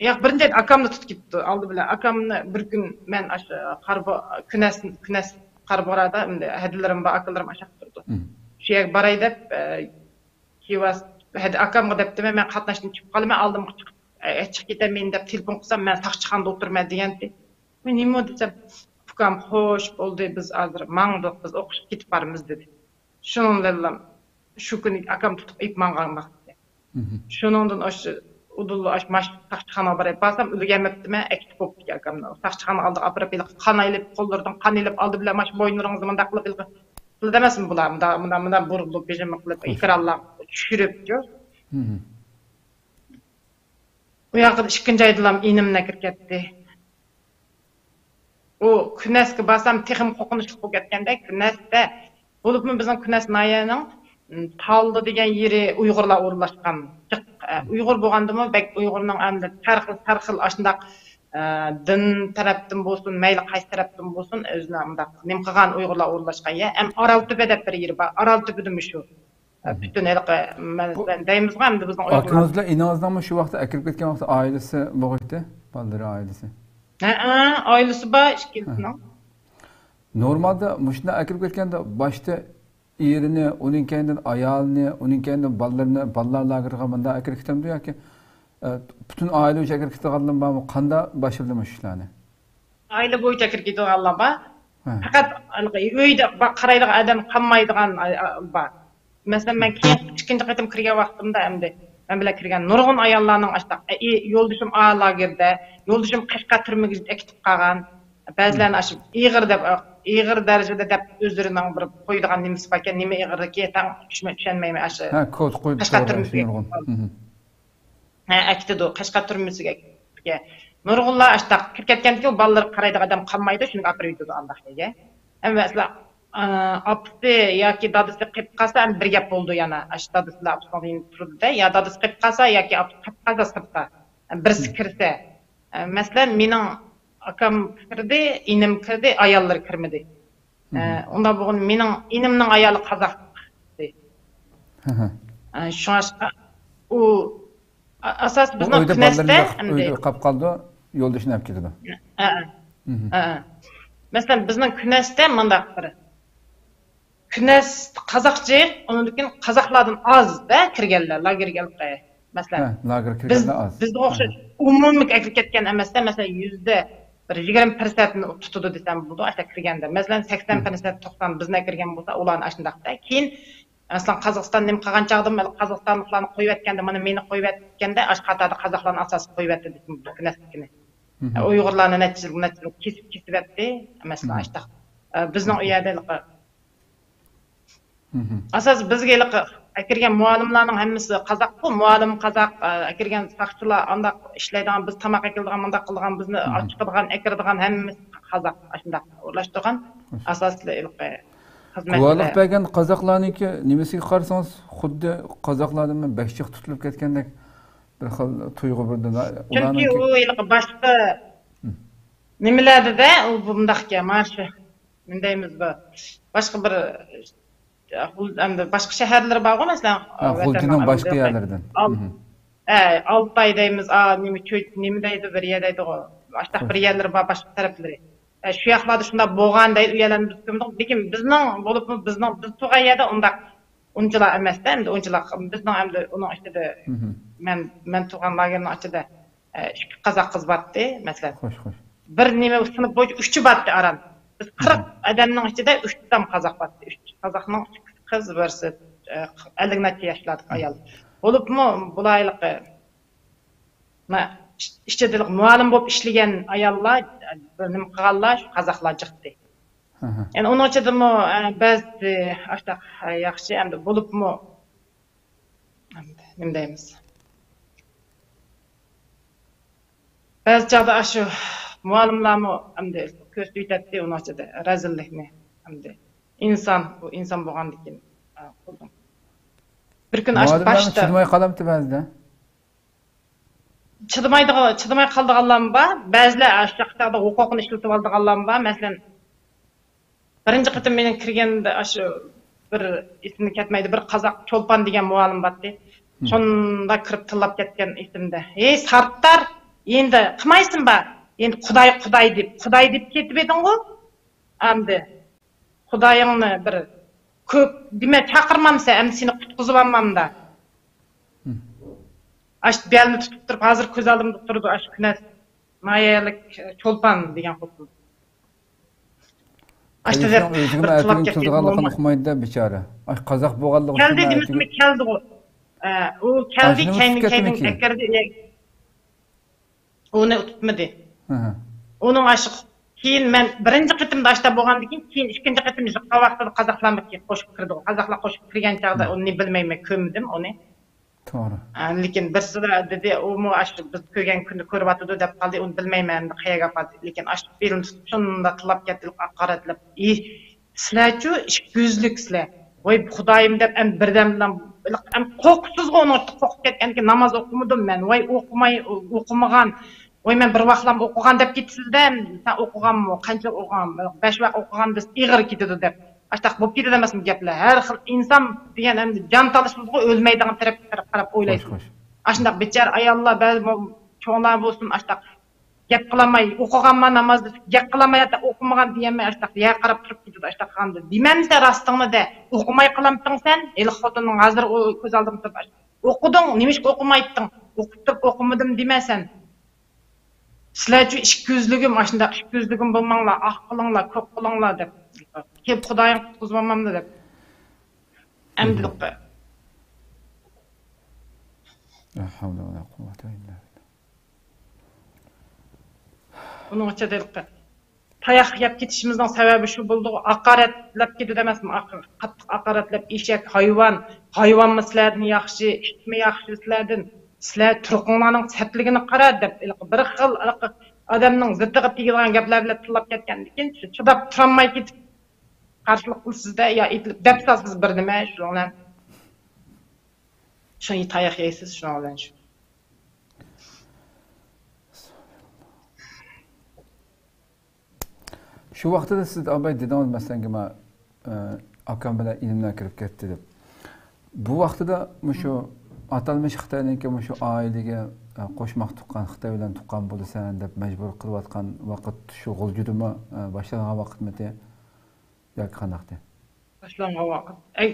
ياق، بىرىنچى ئايدا ئاكامنى تۇتۇپ كېتىپتۇ. ئالدى بىلەن ئاكامنى بىر كۈن مەن ئاشۇ قاربۇ-، كۈنەس، كۈنەس قاربۇغرادا ئەمدى ھەدىلىرىم بار، ئاكىلىرىم ئاشاق تۇرىدۇ. شۇ يەرگە باراي دەپ، ئە، كىيىۋاس-، ھەدە ئاكامغا دەپتىمەن، مەن قاتناشتىن چىقىپ قالىمەن، ئالدىمغا چىقىپ، ئە، چىقىپ كېتەمەن دەپ تېلېفون قىلسام، مەن ساقچىخانىدا ئولتۇرىمەن دېگەنتى. مەن نېمە دېسەم، ئۇكام، خوش، بولدى، بىز ھازىر ماڭدۇق، بىز ئوقۇشقا كېتىپ بارىمىز، دېدى. شۇنىڭ بىلەن شۇ كۈنى ئاكام تۇتۇپ ئېلىپ ماڭغان ۋاقتى. شۇنىڭدىن ئاشۇ ئۇدۇللا ئاشۇ ماش ساقچىخانىغا باراي، بارسام ئۈلگۈرمەپتىمەن، ئەكېتىپ بوپتىكەن ئاكامنى. ساقچىخانىغا ئالدىغا ئاپىرىپ، ھېلىقى قان ئېلىپ، قوللىرىدىن قان ئېلىپ، ئالدى بىلەن ماش بوينلىرىڭىزنى مۇنداق قىلىپ، ھېلىقى قىلدى ئەمەسمۇ بۇلار؟ مۇنداق، مۇنداق، مۇنداق بۇرۇلۇپ، بېشىمنى قىلىپ، ئېكرانلار چۈشۈرۈپ، ئۇ ياقىدا ئىككىنچى ئايدىلا ئىنىمنى ئەكىرىپ كەتتى. ئۇ كۈنەسكە بارسام تېخىمۇ قورقۇنچلۇق بولۇپ كەتكەندەك. كۈنەستە، بولۇپمۇ بىزنىڭ كۈنەس ناھىيەنىڭ، م، تالدا دېگەن يېرى ئۇيغۇرلار ئورۇنلاشقان جىق، ئە، ئۇيغۇر بولغاندىمۇ بەك ئۇيغۇرنىڭ ئەمدى ھەر خىل، ھەر خىل ئاشۇنداق، ئە، دىن تەرەپتىن بولسۇن، مەيلى قايسى تەرەپتىن بولسۇن، ئۆزىنى مۇنداق نېمە قىلغان ئۇيغۇرلار ئورۇنلاشقان يەر. ئەم ئارالتۆبە دەپ بىر يېرى بار. ئارالتۆبىدىمۇ شۇ. پۈتۈن ھېلىقى، مەسىلەن، دەيمىزغۇ، ئەمدى بىزنىڭ ئۇيغۇرلار. ئاكىڭىزلا ئىنىڭىزنىڭمۇ شۇ ۋاقىتتا ئەكىرىپ كەتكەن ۋاقىتتا ئائىلىسى بولغىيتى، بالىلىرى، ئائىلىسى؟ ھەئە، ئائىلىسى بار ئىككىلىسىنىڭ. نورمالدا مۇشۇنداق ئەكىرىپ كەتكەندە باشتا ئېرىنى، ئۇنىڭ كەينىدىن ئايالىنى، ئۇنىڭ كەينىدىن بالىلىرىنى، بالىلار لاگېرىغا مۇنداق ئەكىرىپ كېتەمدۇ ياكى، ئە، پۈتۈن ئائىلە بويىچە ئەكىرىپ كېتىدىغانلىرىمۇ بارمۇ؟ قانداق باشلىدى مۇشۇ ئىشلارنى؟ ئائىلە بويىچە كىرىپ كېتىدىغانلار بار. ھە. پەقەت ھېلىقى ئۆيدە با-، قارايدىغان ئادەم قالمايدىغان ئاي-، ئا-، بار. مەسىلەن، مەن كېيىن ئىككىنچى قېتىم كىرگەن ۋاقتىمدا ئەمدى مەن بىلەن كىرگەن نۇرغۇن ئاياللارنىڭ ئاشتاق، ئە، ئى، يولدىشىم ئا لاگېردا، يولدىشىم قەشقەر تۈرمىگە ئەكېتىپ قالغان. بەزىلەرنى ئاشۇ ئېغىر دەپ، ئېغىر دەرىجىدە دەپ ئۆزلىرىنىڭ بىر قويىدىغان نېمىسى باركەن، نېمە ئېغىرلىكى، تەڭ چۈشمە-، چۈشەنمەيمەن ئاشۇ. ھە، كود قويۇپ قەشقەر تۇرغان تۈرمىسى. نۇرغۇن. ھە، ئەكېتىدۇ. قەشقەر تۈرمىسىگە ئەكېتىدۇ. نۇرغۇنلار ئاشتاق كىرىپ كەتكەندىن كېيىن بالىلىرى قارايدىغان ئادەم قالمايدۇ، شۇنىڭغا ئاپىرىۋېتىدۇ ئانداق يەرگە. ئەمما مەسىلەن، ئا، ئاپىسى ياكى دادىسى قېلىپ قالسا، ئەمدى بىر گەپ بولىدۇ يەنە. ئاشۇ دادىسى بىلەن ئاپىسىنىڭ يېنىدا تۇرىدۇ-دە، يا دادىسى قېلىپ قالسا ياكى ئاپىسى قېلىپ قالسا سىرتتا. بىرسى كىرسە. ئە، مەسىلەن، مېنىڭ ئاكام كىردى، ئىنىم كىردى، ئاياللىرى كىرمىدى. ئە، ئۇنداق بولغىنى مېنىڭ ئىنىمنىڭ ئايالى قازاق. ئە، شۇڭلاشقا ئۇ ئا-، ئاساسىي بىزنىڭ ئۆيدە كۈنەستە بالىلىرىنى ئەمدى ئۆيدە قاپ قالىدۇ، يولدىشىنى ئەپ كېتىدۇ. ئە، ئە. مەسىلەن، بىزنىڭ كۈنەستە مۇنداق بىر كۈنەس قازاق جىق، ئۇنىڭدىن كېيىن قازاقلاردىن ئاز-دە كىرگەنلەر لاگېرگە ھېلىقى. مەسىلەن، ھە، لاگېرغا بىز، كىرگەنلەر ئاز. بىزنى ئوخشاش ئومۇمىي ئەكىرىپ كەتكەن ئەمەس-دە، مەسىلەن، يۈزدە بىر يىگىرمە پىرسەنتنى تۇتىدۇ دېسەم بولىدۇ، ئاشۇنداق كىرگەندە. مەسىلەن، سەكسەن پىرسەنت، توقسان بىزنى ئەكىرگەن بولسا، ئۇلارنى ئاشۇنداقتا. كېيىن، مەسىلەن، قازاقىستان نېمە قىلغان چاغدا، قازاقىستانلىقلارنى قويۇۋەتكەندە، مانا مېنى قويۇۋەتكەندە، ئاشۇ قاتاردا قازاقلارنى ئاساسىي قويۇۋەتتى دېسەم بولىدۇ، كۈنەستىكىنى. ئۇيغۇرلارنى نەچچە يىل، نەچچە يىل كېسىپ، كېسىۋەتتى. مەسىلەن، ئاشۇنداق. بىزنىڭ ئۇ يەردە ئاساسىي بىزگە ھېلىقى ئەكىرگەن مۇئەللىملارنىڭ ھەممىسى قازاققۇ، مۇئەللىم قازاق، ئە، ئەكىرگەن ساقچىلار ئانداق ئىشلەيدىغان، بىز تاماق ئەكېلىدىغان، مۇنداق قىلىدىغان، بىزنى ئاچىقىدىغان، ئەكىرىدىغان ھەممىسى قازاق، ئاشۇنداق ئورۇنلاشتۇرغان ئاساسىي ھېلىقى خىزمەتلەر. گۇۋاھلىق بەرگەن قازاقلارنىڭكى نېمىسىگە قارىسىڭىز، خۇددى قازاقلاردىن بەك جىق تۇتۇلۇپ كەتكەندەك بىر خىل تۇيغۇ بىردىن. چۈنكى ئۇلارنىڭكى ئۇ ھېلىقى باشقا نېمىلەردە-دە، ئۇ بۇنداقكەن، مانا شۇ. نېمە دەيمىز بۇ؟ باشقا بىر، ئەمدى باشقا شەھەرلىرى بارغۇ، مەسىلەن، ھە، ۋەتەننىڭ غۇلجىنىڭ ئەمدى باشقا يەرلىرىدىن. ئال-، ھە، ئالتاي دەيمىز، ئا، نېمە، چۆ-، نېمە دەيدۇ، بىر يەر دەيدىغۇ. ئاشۇنداق بىر يەرلىرى بار، باشقا تەرەپلىرى. ئە، شۇ ياقلاردا شۇنداق بولغان دەيدۇ، ئۇ يەرلەرنى بىز كۆرمىدۇق. لېكىن بىزنىڭ بولۇپمۇ، بىزنىڭ، بىز تۇرغان يەردە ئۇنداق، ئۇنچىلا ئەمەس-دە، ئەمدى ئۇنچىلا بىزنىڭ ئەمدى ئۇنىڭ ئىچىدە مەن، مەن تۇرغان لاگېرنىڭ ئىچىدە ئىككى قازاق قىز بارتتى، مەسىلەن. خوش، خوش. بىر نېمە سىنىپ بويىچە ئۈچى بارتتى ئاران. بىز قىرىق ئادەمنىڭ ئىچىدە ئۈچ ئادەم قازاق بارتتى. ئۈچ قازاقنىڭ ئىككىسى قىز، بىرسى، ئە، ئەللىك نەچچە ياشلاردىكى ئايال. بولۇپمۇ بۇلار ھېلىقى، مە-، ئىچىدە مۇئەللىم بولۇپ ئىشلىگەن ئاياللار، بىر نېمە قىلغانلار، شۇ قازاقلار جىقتى. يەنى ئۇنىڭ ئىچىدىمۇ، ئە، بەزى ئاشۇنداق، ئە، ياخشى، ئەمدى بولۇپمۇ، ئەمدى نېمە دەيمىز؟ بەزى چاغدا ئاشۇ مۇئەللىملەرمۇ ئەمدى كۆرسىتىۋېتەتتى ئۇنىڭ ئىچىدە رەزىللىكنى. ئەمدى ئىنسان، ئۇ ئىنسان بولغاندىكىن، ئە، قىلدىم. بىر كۈنى ئاشۇ مۇئەللىملەرمۇ باشتا چىدىماي قالامتى بەزىدە؟ چىدىمايدىغان، چىدىماي قالىدىغانلارمۇ بار. بەزىلەر ئاشۇ چاغدا ھوقۇقىنى ئىشلىتىۋالىدىغانلارمۇ بار. مەسىلەن، بىرىنچى قېتىم مېنىڭ كىرگەندە ئاشۇ بىر ئېسىمدىن كەتمەيدۇ، بىر قازاق چولپان دېگەن مۇئەللىم بارتتى. شۇنداق كىرىپ تىللاپ كەتكەن ئېسىمدە. ھېي، سارتار، ئەمدى قىلمايسىنبا؟ ئەمدى قۇداي، قۇداي دەپ، قۇداي دەپ كېتىۋىدىڭغۇ. ئەمدى خۇدايىڭنى بىر كۆپ دېمە، چاقىرمامسەن، ئەمدى سېنى قۇتقۇزۇۋالمامدا. ئاشۇ بەلنى تۇتۇپ تۇرۇپ، ھازىر كۆز ئالدىمدا تۇرىدۇ، ئاشۇ كۈنەس ناھىيەلىك چولپان دېگەن خوتۇن. ئاشۇ دەپ ئۆزىگىمۇ بىر تىللاپ ئەتىگىنى كەتكەن كېلىدىغانلىقىنى ئۇقمايدۇ-دە، بىچارە. ئاي، قازاق بولغانلىقى كەلدى، ئۈچۈن دېمىسىمۇ ئەتىگەن كەلدىغۇ. ئە، ئۇ كەلدى، ئاشۇنى كەينى، ئۇنتۇپ كەينى كەتتىمىكى؟ ئەكىردى. ئۇنى ئۇتمىدى. ئۇنىڭ ئاشۇ، كېيىن مەن بىرىنچى قېتىمدا ئاشتا بولغاندىن كېيىن، كېيىن ئىككىنچى قېتىم يىغقان ۋاقتىدا قازاقلارمۇ قوشۇپ كىردى. قازاقلار قوشۇپ كىرگەن چاغدا ئۇنى بىلمەيمەن، كۆرمىدىم ئۇنى. توغرا. ئە، لېكىن بىرسىلەر دېدى، ئۇمۇ ئاشۇ بىز كۆرگەن كۈننى كۆرۈۋاتىدۇ دەپ قالدى، ئۇنى بىلمەيمەن، ئەمدى قەيەرگە ئاپاردى. لېكىن ئاشۇ بېلىنى تۇتۇپ شۇنداق تىللاپ كەتتى، ھاقارەتلەپ. ئى، سىلەرچۇ ئىككى يۈزلۈك سىلەر. ۋاي خۇدايىم دەپ، ئەمدى بىردەمدىن ئەمدى قورقۇپسىزغۇ، ئۇنىڭ قورقۇپ كەتكەندىكىن ناماز ئوقۇمىدىم مەن. ۋاي ئوقۇماي، ئوقۇمىغان. ۋاي مەن بىر ۋاقلام ئوقۇغان دەپ كېتىسىز-دە، سەن ئوقۇغانمۇ، قانچە ئوقۇغان، بەش ۋاق ئوقۇغان دېسە ئېغىر كېتىدۇ دەپ. ئاشتاق بولۇپ كېتىدۇ ئەمەسمۇ گەپلەر. ھەر خىل ئىنسان دېگەن ئەمدى جان تالىشىمىزغۇ ئۆلمەيدىغان تەرەپكە قاراپ، قاراپ ئويلايسىز. خوش، خوش. ئاشۇنداق بىچارە ئاياللار، بەزى مو-، چوڭلار بولسۇن، ئاشتاق گەپ قىلالماي، ئوقۇغانما نامازدا، گەپ قىلالماي، ھەتتا ئوقۇمىغان دېيەلمەي، ئاشتاق يەرگە قاراپ تۇرۇپ كېتىدۇ، ئاشتاق قالغاندا. دېمەمسە راستىڭنى دە، ئوقۇماي قالامتىڭ سەن؟ ھېلىقى خوتۇننىڭ ھازىر ئۇ كۆز ئالدىمدا تۇرۇپ، ئاشتاق ئوقۇدۇڭ، نېمىشقا ئوقۇمايتتىڭ؟ ئوقۇپ تۇرۇپ ئوقۇمىدىم دېمە سەن. سىلەرچۇ ئىككى يۈزلۈكۈم، ئاشۇنداق ئىككى يۈزلۈكۈم بولماڭلار، ئاق قىلىڭلار، كۆك قىلىڭلار دەپ. كېلىپ خۇدايىڭ قۇتقۇزۇۋالمامدۇ دەپ. ئەمدى لا ھەۋلە ۋە لا قۇۋۋەتە ئىللا بىللا. ئۇنىڭ ئىچىدە تاياق يەپ كېتىشىمىزنىڭ سەۋەبى شۇ بولدىغۇ، ھاقارەتلەپ كېتىدۇ ئەمەسمۇ؟ ئاق-، قاتتىق ھاقارەتلەپ، ئېشەك، ھايۋان، ھايۋانمۇ سىلەردىن ياخشى، ئىتمۇ ياخشى سىلەردىن، سىلەر تۇرقۇڭلارنىڭ سەتلىكىنى قارا دەپ، ھېلىقى بىر خىل ھېلىقى ئادەمنىڭ زىتىغا تېگىدىغان گەپلەر بىلەن تىللاپ كەتكەندىن كېيىن، شۇ چىداپ تۇرالماي كېتىپ، قارشىلىق قىلىسىز-دە، يا ئېتىلىپ دەپ سالىسىز بىر نېمە، شۇنىڭ بىلەن شۇ تاياق يەيسىز، شۇنىڭ بىلەن شۇ. شۇ ۋاقتىدا سىز ئاباي دېدىڭىز، مەسىلەن، ما، ئە، ئاكام بىلەن ئىنىملار كىرىپ كەتتى دەپ. بۇ ۋاقتىدا مۇشۇ ئاتالمىش خىتاينىڭكى مۇشۇ ئائىلىگە، ئە، قوشماق تۇغقان، خىتاي بىلەن تۇغقان بولىسەن دەپ مەجبۇر قىلىۋاتقان ۋاقىت شۇ غۇلجىدىمۇ، ئە، باشلانغان ۋاقىتمىتى ياكى قانداقتى؟ باشلانغان ۋاقىت. ئەي،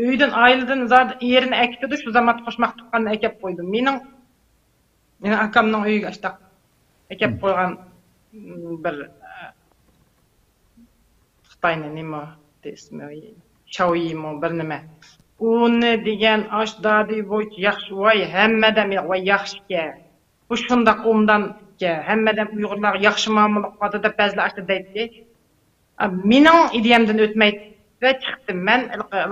ئۆيدىن، ئائىلىدىن زادى ئېرىنى ئەكېتىدۇ، شۇ زاماندا قوشماق تۇغقاننى ئەكەپ قويىدۇ. مېنىڭ، مېنىڭ ئاكامنىڭ ئۆيىگە ئاشتاق ئەكەپ قويغان، م، بىر، ئە، خىتاينى نېمە دېسمۇ، شاۋيىمۇ بىر نېمە. ئۇنى دېگەن ئاش دادى بويىچە ياخشى، ۋاي، ھەممە ئادەم يا-، ۋاي، ياخشىكەن. بۇ شۇنداق ئوبدان ئىكەن، ھەممە ئادەم ئۇيغۇرلارغا ياخشى مۇئامىلە قىلىۋاتىدۇ دەپ بەزىلەر ئاشۇنداق دەيتتى. ئا، مېنىڭ ئىدىيەمدىن ئۆتمەيتتى، چىقتىم. مەن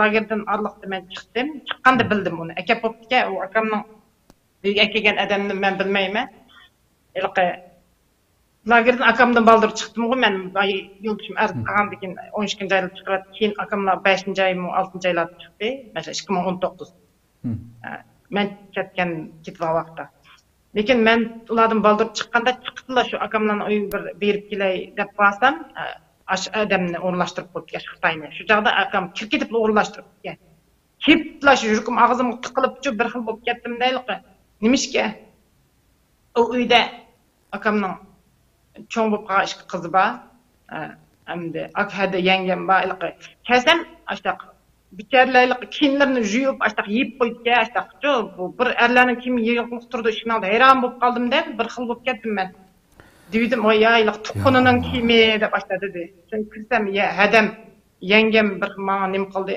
لاگېردىن ئارىلىقتا مەن چىقتىم. چىققاندا بىلدىم ئۇنى. ئەكەپ بوپتىكەن، ئۇ ئاكامنىڭ ئۆيىگە ئەكەلگەن ئادەمنى مەن بىلمەيمەن. ھېلىقى لاگېردىن ئاكامدىن بالدۇر چىقتىمغۇ مەن، ئاي، يولدىشىم ئەرز قىلغاندىن كېيىن ئون ئىككىنچى ئايدا چىقىۋەتتى. كېيىن ئاكاملار بەشىنچى ئايمۇ، ئالتىنچى ئايلاردا چىقتى. مەسىلەن، ئىككى مىڭ ئون توققۇز. ئە، مەن كەتكەن، كېتىدىغان ۋاقىتتا. لېكىن مەن ئۇلاردىن بالدۇر چىققاندا، چىقىپلا شۇ ئاكاملارنىڭ ئۆيىگە بىر بېرىپ كېلەي دەپ بارسام، ئە، ئاشۇ ئادەمنى ئورۇنلاشتۇرۇپ قويۇپتىكەن، ئاشۇ خىتاينى. شۇ چاغدا ئاكام كىرىپ كېتىپلا ئورۇنلاشتۇرۇپتىكەن. كېلىپلا شۇ يۈرىكىم ئاغزىمغا تىقىلىپچۇ، بىر خىل بولۇپ كەتتىم دەيلىقى. نېمىشقا؟ ئۇ ئۆيدە ئاكامنىڭ چوڭ بولۇپ قالغان ئىككى قىزى بار. ئە، ئەمدى ئاكا ھەدە يەڭگەم بار، ھېلىقى. كەلسەم، ئاشتاق بىچارىلەر ھېلىقى كىيىملىرىنى يۇيۇپ، ئاشتاق يېيىپ قويدىكەن، ئاشتاقچۇ. بۇ بىر ئەرلەرنىڭ كىيىمى يىغىلىپ تۇرىدۇ ئىشىكنىڭ ئالدىدا، ھەيران بولۇپ قالدىم دە، بىر خىل بولۇپ كەتتىم مەن. دېۋىدىم، ۋاي يا، ھېلىقى تۇغقىنىنىڭ كىيىمى دەپ ئاشتاق دېدى. سەن كىرسەم، يا، ھەدەم، يەڭگەم بىر ماڭا نېمە قىلدى.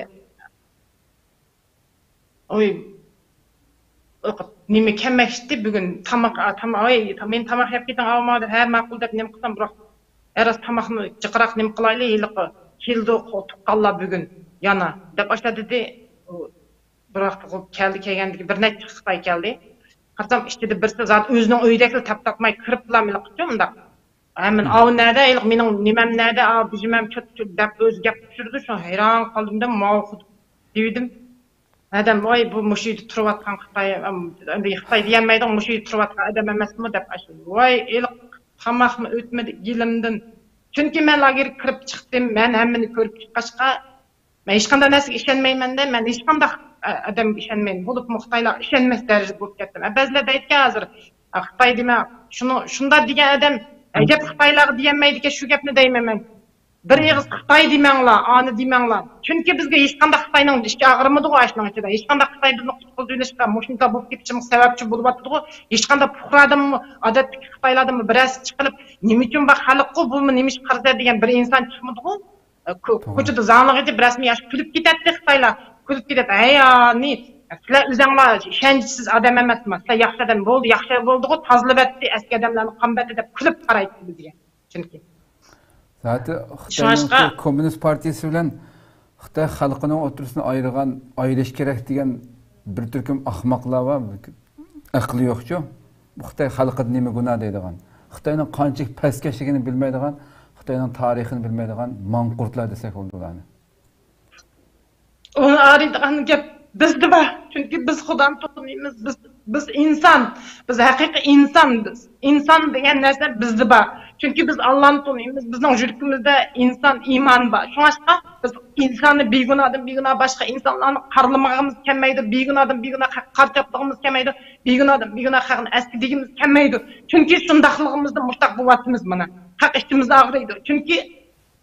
ئوي، نېمە كەمەشتى بۈگۈن؟ تاماق، ئا، تاماق، ئاي، مېنى تاماق يەپ كېتىڭ، ئاۋۇ ماۋۇ دەپ، ھە، ماقۇل دەپ نېمە قىلسام، بىراق، ئەرەس تاماقنى جىقراق نېمە قىلايلى، ھېلىقى كېلىدۇ، تۇغقانلار بۈگۈن يەنە دەپ ئاشۇنداق دېدى. بىراق، كەلدى، كەلگەندىكىن بىر نەچچە خىتاي كەلدى. قارىسام، ئىچىدە بىرسى زادى ئۆزىنىڭ ئۆيىدەكلا تاپتاتماي كىرىپلا مېلىقچۇ ئۇنداق. ئە، مەن ئاۋۇ نەدە، ھېلىقى مېنىڭ نېمەم نەدە، ئاۋۇ بېجىمەم چۆپ چۆپ دەپ ئۆزى گەپ چۈشۈرىدۇ. شۇ ھەيران قالدىم دە، ماۋۇ خۇد دېۋىدىم. ئادەم، ۋاي، بۇ مۇشۇ يەردە تۇرۇۋاتقان خىتاي، ئەم، ئەمدى خىتاي دېيەلمەيدىغۇ، مۇشۇ يەردە تۇرۇۋاتقان ئادەم ئەمەسمۇ دەپ ئاشۇ. ۋاي، ھېلىقى تاماقمۇ ئۆتمىدى گېلىمدىن. چۈنكى مەن لاگېرغا كىرىپ چىقتىم، مەن ھەممىنى كۆرۈپ چىققاچقا، مەن ھېچقانداق نەرسىگە ئىشەنمەيمەن-دە، مەن ھېچقانداق، ئە، ئادەمگە ئىشەنمەيمەن. بولۇپمۇ خىتايلارغا ئىشەنمەس دەرىجىدە بولۇپ كەتتىم. ئە، بەزىلەر دەيدىكەن ھازىر، ئە، خىتاي دېمە، شۇنى، شۇنداق دېگەن ئادەم ئەجەب خىتايلارغا دېيەلمەيدىكەن، شۇ گەپنى دەيمەن مەن. بىر ئېغىز خىتاي دېمەڭلار، ئانى دېمەڭلار. چۈنكى بىزگە ھېچقانداق خىتاينىڭ ئىچى ئاغرىمىدىغۇ ئاشۇنىڭ ئىچىدە. ھېچقانداق خىتاي بىزنى قۇتقۇزۇۋېلىشقا، مۇشۇنداق بولۇپ كېتىشىمىزگە سەۋەبچى بولۇۋاتىدىغۇ. ھېچقانداق پۇقرادىنمۇ، ئادەتتىكى خىتايلاردىنمۇ بىرەرسى چىقىپ، نېمە ئۈچۈن بۇ خەلققۇ، بۇمۇ نېمە ئىش قارىسا دېگەن بىر ئىنسان چىقمىدىغۇ. كو-، توغرا. كوچىدا زاڭلىغىچە بىر رەسمىي ياش كۈلۈپ كېتەتتى خىتايلار. كۈلۈپ كېتىپ، ھەي، يانى، سىلەر ئۆزەڭلار ئىشەنچسىز ئادەم ئەمەسما، سىلەر ياخشى ئادەم، بولدى، ياخشى بولدىغۇ، تازىلىۋەتتى، ئەسكى ئادەملەرنى قامىۋەتتى دەپ كۈلۈپ قارايتتى بىزگە. چۈنكى زاتى شۇڭلاشقا خىتاينىڭكى كوممۇنىست پارتىيىسى بىلەن خىتاي خەلقىنىڭ ئوتتۇرىسىنى ئايرىغان، ئايرىش كېرەك دېگەن بىر تۈركۈم ئاخماقلار بار، ئەقلى يوقچۇ. خىتاي خەلقىدە نېمە گۇناھ دەيدىغان، خىتاينىڭ قانچىلىك پەسكەشلىكىنى بىلمەيدىغان، خىتاينىڭ تارىخىنى بىلمەيدىغان ماڭقۇرتلار دېسەك بولىدۇ ئۇلارنى. ئۇنى ئايرىيدىغان گەپ بىزدە بار. چۈنكى بىز خۇدانى تونۇيمىز. بىز، بىز ئىنسان. بىز ھەقىقىي ئىنسان بىز. ئىنسان دېگەن نەرسە بىزدە بار. چۈنكى بىز ئاللانى تونۇيمىز. بىزنىڭ يۈرىكىمىزدە ئىنسان ئىمانى بار. شۇڭلاشقا بىز ئىنساننى بىگۇناھتىن بىگۇناھ باشقا ئىنسانلارنى قارىلىمىغىمىز كەلمەيدۇ. بىگۇناھتىن بىگۇناھ خەققە قارا چاپلىغىمىز كەلمەيدۇ. بىگۇناھتىن بىگۇناھ خەقنى ئەسكى دېگىمىز كەلمەيدۇ. چۈنكى شۇنداقلىقىمىزدا مۇشتاق بولۇۋاتىمىز مانا. خەق ئىچىمىز ئاغرىيدۇ. چۈنكى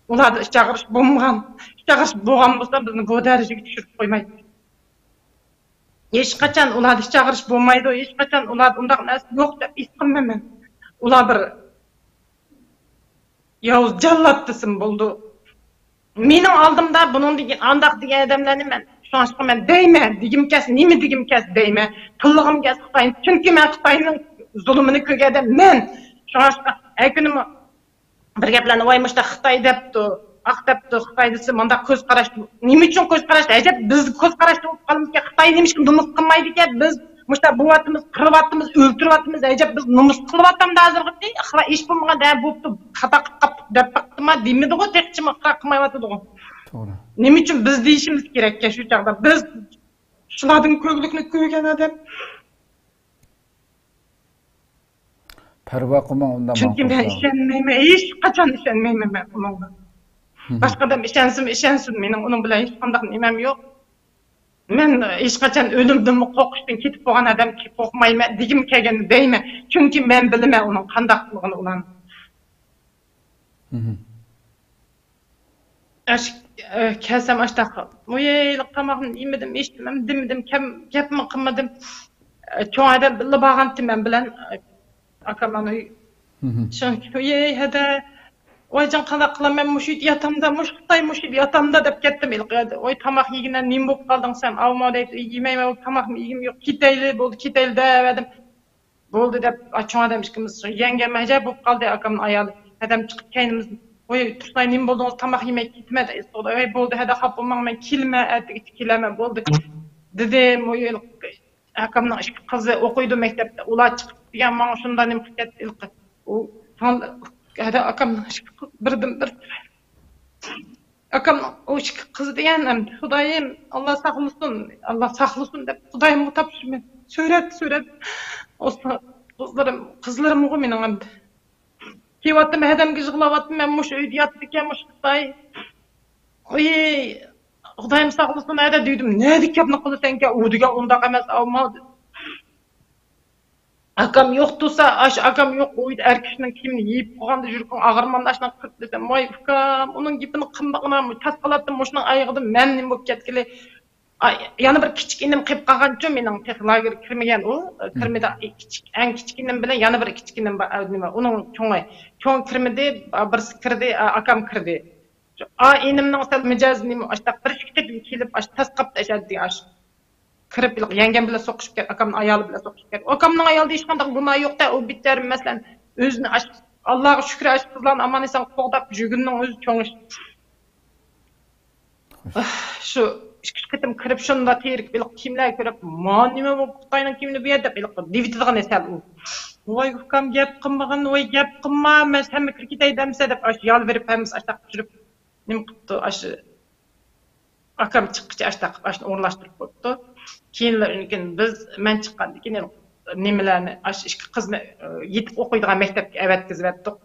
ئۇلاردا ئىچ ئاغرىش بولمىغان. ئىچ ئاغرىش بولغان بولسا، بىزنى بۇ دەرىجىگە چۈشۈرۈپ قويمايتتى. ھېچقاچان ئۇلاردا ئىچ ئاغرىش بولمايدۇ. ھېچقاچان ئۇلاردا ئۇنداق نەرسە يوق دەپ ھېس قىلمايمەن. ئۇلار بىر ياۋۇز جاللات دېسىمۇ بولىدۇ. مېنىڭ ئالدىمدا بۇنىڭدىن كېيىن ئانداق دېگەن ئادەملەرنى مەن، شۇڭلاشقا مەن دەيمەن، دېگۈم كەلسە، نېمە دېگۈم كەلسە دەيمەن. تىللىغۇم كەلسە خىتاينى. چۈنكى مەن خىتاينىڭ زۇلۇمىنى كۆرگەن ئادەم مەن. شۇڭلاشقا ھەر كۈنىمۇ بىر گەپلەرنى، ۋاي، مۇشۇنداق خىتاي دەپتۇ، ئاق دەپتۇ، خىتاي دېسە مۇنداق كۆز قاراش، نېمە ئۈچۈن كۆز قاراش؟ ئەجەب، بىز كۆز قاراشتا بولۇپ قالىمىزكەن، خىتاي نېمىشقا نومۇس قىلمايدىكەن؟ بىز مۇشۇنداق بولۇۋاتىمىز، قىرىۋاتىمىز، ئۆلتۈرۈۋاتىمىز، ئەجەب، بىز نومۇس قىلىۋاتامدۇ ھازىرغىچە؟ خىتاي ئىش بولمىغان، ھە، بوپتۇ، خاتا قىلىپ قاپتۇ دەپ باقتىما دېمىدىغۇ، تېخىچىمۇ ئىقرار قىلمايۋاتىدىغۇ. توغرا. نېمە ئۈچۈن بىز دېيىشىمىز كېرەككەن شۇ چاغدا؟ بىز شۇلاردىن كۆرگۈلۈكنى كۆرگەن ئادەم. پەرۋا قىلماڭ ئۇنداق چۈنكى مەن ماڭقۇرتلارغا. ئىشەنمەيمەن، ھېچقاچان ئىشەنمەيمەن مەن ئۇنىڭغا. مھم. باشقا ئادەم ئىشەنسىمۇ ئىشەنسۇن، مېنىڭ ئۇنىڭ بىلەن ھېچقانداق نېمەم يوق. مەن ھېچقاچان ئۆلۈمدىنمۇ قورقۇشتىن كېتىپ بولغان ئادەم قورقمايمەن، دېگۈم كەلگەندە دەيمەن. چۈنكى مەن بىلىمەن ئۇنىڭ قانداقلىقىنى ئۇلارنىڭ. مھم. ئاش-، ئە، كەلسەم ئاشتاق، ۋۇيەي، تاماقنى يېمىدىم، ئىچتىم، دېمىدىم، كەم-، گەپمۇ قىلمىدىم. ئە، چوڭ ھەدە بىللە بارغانتى مەن بىلەن، ئە، ئاكامنىڭ ئۆيى. مھم. شۇ، ۋۇيەي، ھەدە، ۋايجان، قانداق قىلىمەن، مۇشۇ يەردە ياتامدا، مۇشۇ خىتاي، مۇشۇ يەردە ياتامدا دەپ كەتتىم ھېلىقى يەردە. ۋاي، تاماق يېگىنە نېمە بولۇپ قالدىڭ سەن؟ ئاۋۇ ماۋۇ دەيدۇ، يېمەيمەن، تاماقمۇ يېگۈم يوق، كېتەيلى، بولدى، كېتەيلى دەۋەردىم. بولدى دەپ، ئاچچىق ئادەم ئىككىمىز يەڭگەم ئەجەب بولۇپ قالدى، ئاكامنىڭ ئايالى. ھەدەم چىقىپ كەينىمىزدىن، ۋوي، تۇرساي، نېمە بولدىڭىز؟ تاماق يېمەي كېتىمەن دەپ ئېيتتى. ۋوي، بولدى، ھەدە، خاپا بولماڭ، مەن كېلىمەن، ئەتىگىچە كېلەرمەن، بولدى، دېدىم. ۋوي، ئاكامنىڭ ئىككى قىزى ئوقۇيدۇ مەكتەپتە، ئۇلار چىقىپ دېگەن ماڭا شۇنداق نېمە قىلىپ كەتتى ھېلىقى. ئۇ، ھەدە، ئاكامنىڭ ئىككى قىزى بىردىن بىر. ئاكامنىڭ ئۇ ئىككى قىزى دېگەن، ئەمدى خۇدايىم، ئاللا ساقلىسۇن، ئاللا ساقلىسۇن دەپ خۇدايىمغا تاپشۇرىمەن. سۈرەت، سۈرەت. ئۇ قىزلىرىم، قىزلىرىمغۇ مېنىڭ ئەمدى. كېلىۋاتتىم، ھەدەمگە يىغلاۋاتتىم، مەن مۇشۇ ئۆيدە ياتىدىكەن، مۇشۇ خىتاي. ئۇي، خۇدايىم ساقلىسۇن، ھەدە دېدىم، نەدە گەپنى قىلىسەنكەن، ئۇ دېگەن ئۇنداق ئەمەس، ئاۋۇ ماۋۇ. ئاكام يوق تۇرسا، ئاش ئاكام يوق، ئۇ ئەر كىشىنىڭ كىيىمىنى يېيىپ قويغاندا يۈرىكىڭ ئاغرىمامدۇ ئاشۇنداق قىلىپ دېسەم، ۋاي ئۇكام، ئۇنىڭ گېپىنى قىلمىغىنا، تاس قالاتتىم، مۇشۇنىڭ ئايىغىدىن مەن نېمە بولۇپ كەتكىلى. ئاي، يەنە بىر كىچىك ئىنىم قېلىپ قالغانچۇ مېنىڭ، تېخى لاگېرغا كىرمىگەن ئۇ، كىرمىدى. كىچىك، ئەڭ كىچىك ئىنىم بىلەن يەنە بىر كىچىك ئىنىم بار، ئە، نېمە، ئۇنىڭ چوڭى، چوڭى كىرمىدى، بىرسى كىردى، ئا، ئاكام كىردى. شۇ، ئا، ئىنىمنىڭ سەل مىجەزى نېمە، ئاشتاق بىر ئىككى قېتىم كېلىپ، ئاش تاس قاپتۇ ئەشەددىي ئاش. كىرىپ، يەڭگەم بىلەن سوقۇشۇپ كەت، ئاكامنىڭ ئايالى بىلەن سوقۇشۇپ كەت. ئاكامنىڭ ئايالىدا ھېچقانداق گۇناھ يوق-دە، ئۇ بىچارە، مەسىلەن، ئۆزىنى ئاش-، ئاللاغا شۈكرى، ئاش قىزلارنى ئامان-ئېسەن قوغداپ يۈرگىنىنىڭ ئۆزى چوڭ ئىش. شۇ ئىككى ئۈچ قېتىم كىرىپ، شۇنداق تېرىكىپ، ھېلىقى كىيىملەرگە كۆرۈپ، ما نېمە بۇ خىتاينىڭ كىيىمى بۇ يەر دەپ ھېلىقى دېۋىتىدىغان سەل ئۇ. ۋاي ئۇكام گەپ قىلمىغىن، ۋاي گەپ قىلما، مەن سەنمۇ كىرىپ كېتەي دەمسە دەپ، ئاشۇ يالۋۇرۇپ ھەممىسى ئاشتاق چۈشۈرۈپ نېمە قىپتۇ، ئاشۇ ئاكام چىققىچە ئاشتاق قىلىپ ئاشۇنى ئورۇنلاشتۇرۇپ قويۇپتۇ. كېيىنلا ئۈنكىن بىز، مەن چىققاندىن كېيىن نېمىلەرنى، ئاشۇ ئىككى قىزنى، ئى، يېتىپ ئوقۇيدىغان مەكتەپكە ئەۋەتكۈزۈۋەتتۇق.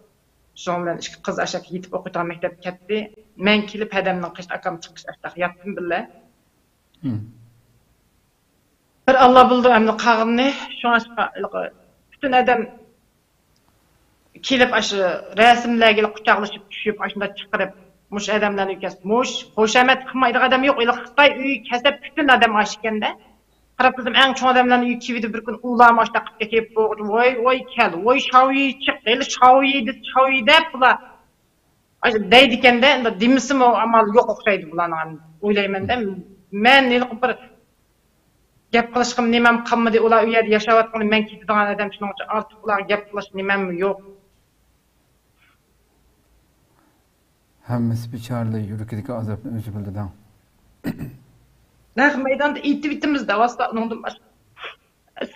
شۇنىڭ بىلەن ئىككى قىز ئاشاق يېتىپ ئوقۇيدىغان مەكتەپكە كەتتى. مەن كېلىپ ھەدەمنىڭ قېشىدا ئاكام چىققىچە ئاشتاق ياتتىم بىللە. بىر ئاللا بىلىدۇ ئەمدى قالغىنىنى. شۇڭلاشقا ھېلىقى پۈتۈن ئادەم كېلىپ، ئاشۇ رەسىملەرگە قۇچاقلىشىپ چۈشۈپ، ئاشۇنداق چىقىرىپ، مۇشۇ ئادەملەرنى كەس-، مۇش خۇشامەت قىلمايدىغان ئادەم يوق. ھېلىقى خىتاي ئۆيىگە كەلسە پۈتۈن ئادەم ئاشىكەندە. قاراپ تۇرسام، ئەڭ چوڭ ئادەملەرنىڭ ئۆيىگە كېلىۋىدى بىر كۈنى، ئۇلارمۇ ئاشۇنداق قىلىپ كېلىپ، ۋوي، ۋوي، كەل، ۋوي، شاۋيى چىق، ھېلى شاۋيى دېسە، شاۋيى دەپ، بۇلار ئاشۇ دەيدىكەندە، ئەمدى دېمىسىمۇ ئامال يوق ئوخشايدۇ بۇلارنىڭ، ئويلايمەن-دە. مەن ھېلىقى بىر گەپ قىلىشقىمۇ نېمەم قالمىدى. ئۇلار ئۇ يەردە ياشاۋاتقىنى، مەن كېتىدىغان ئادەم، شۇنىڭ ئۈچۈن ئارتۇق ئۇلارغا گەپ قىلىش نېمەممۇ يوق. ھەممىسى بىچارىلەر يۈرىكىدىكى ئازابنى ئۆزى بىلىدۇ دەڭ. نەق مەيداندا ئېيتىۋېتىمىز دەۋاتسا، ئۇنىڭدىن باشقا.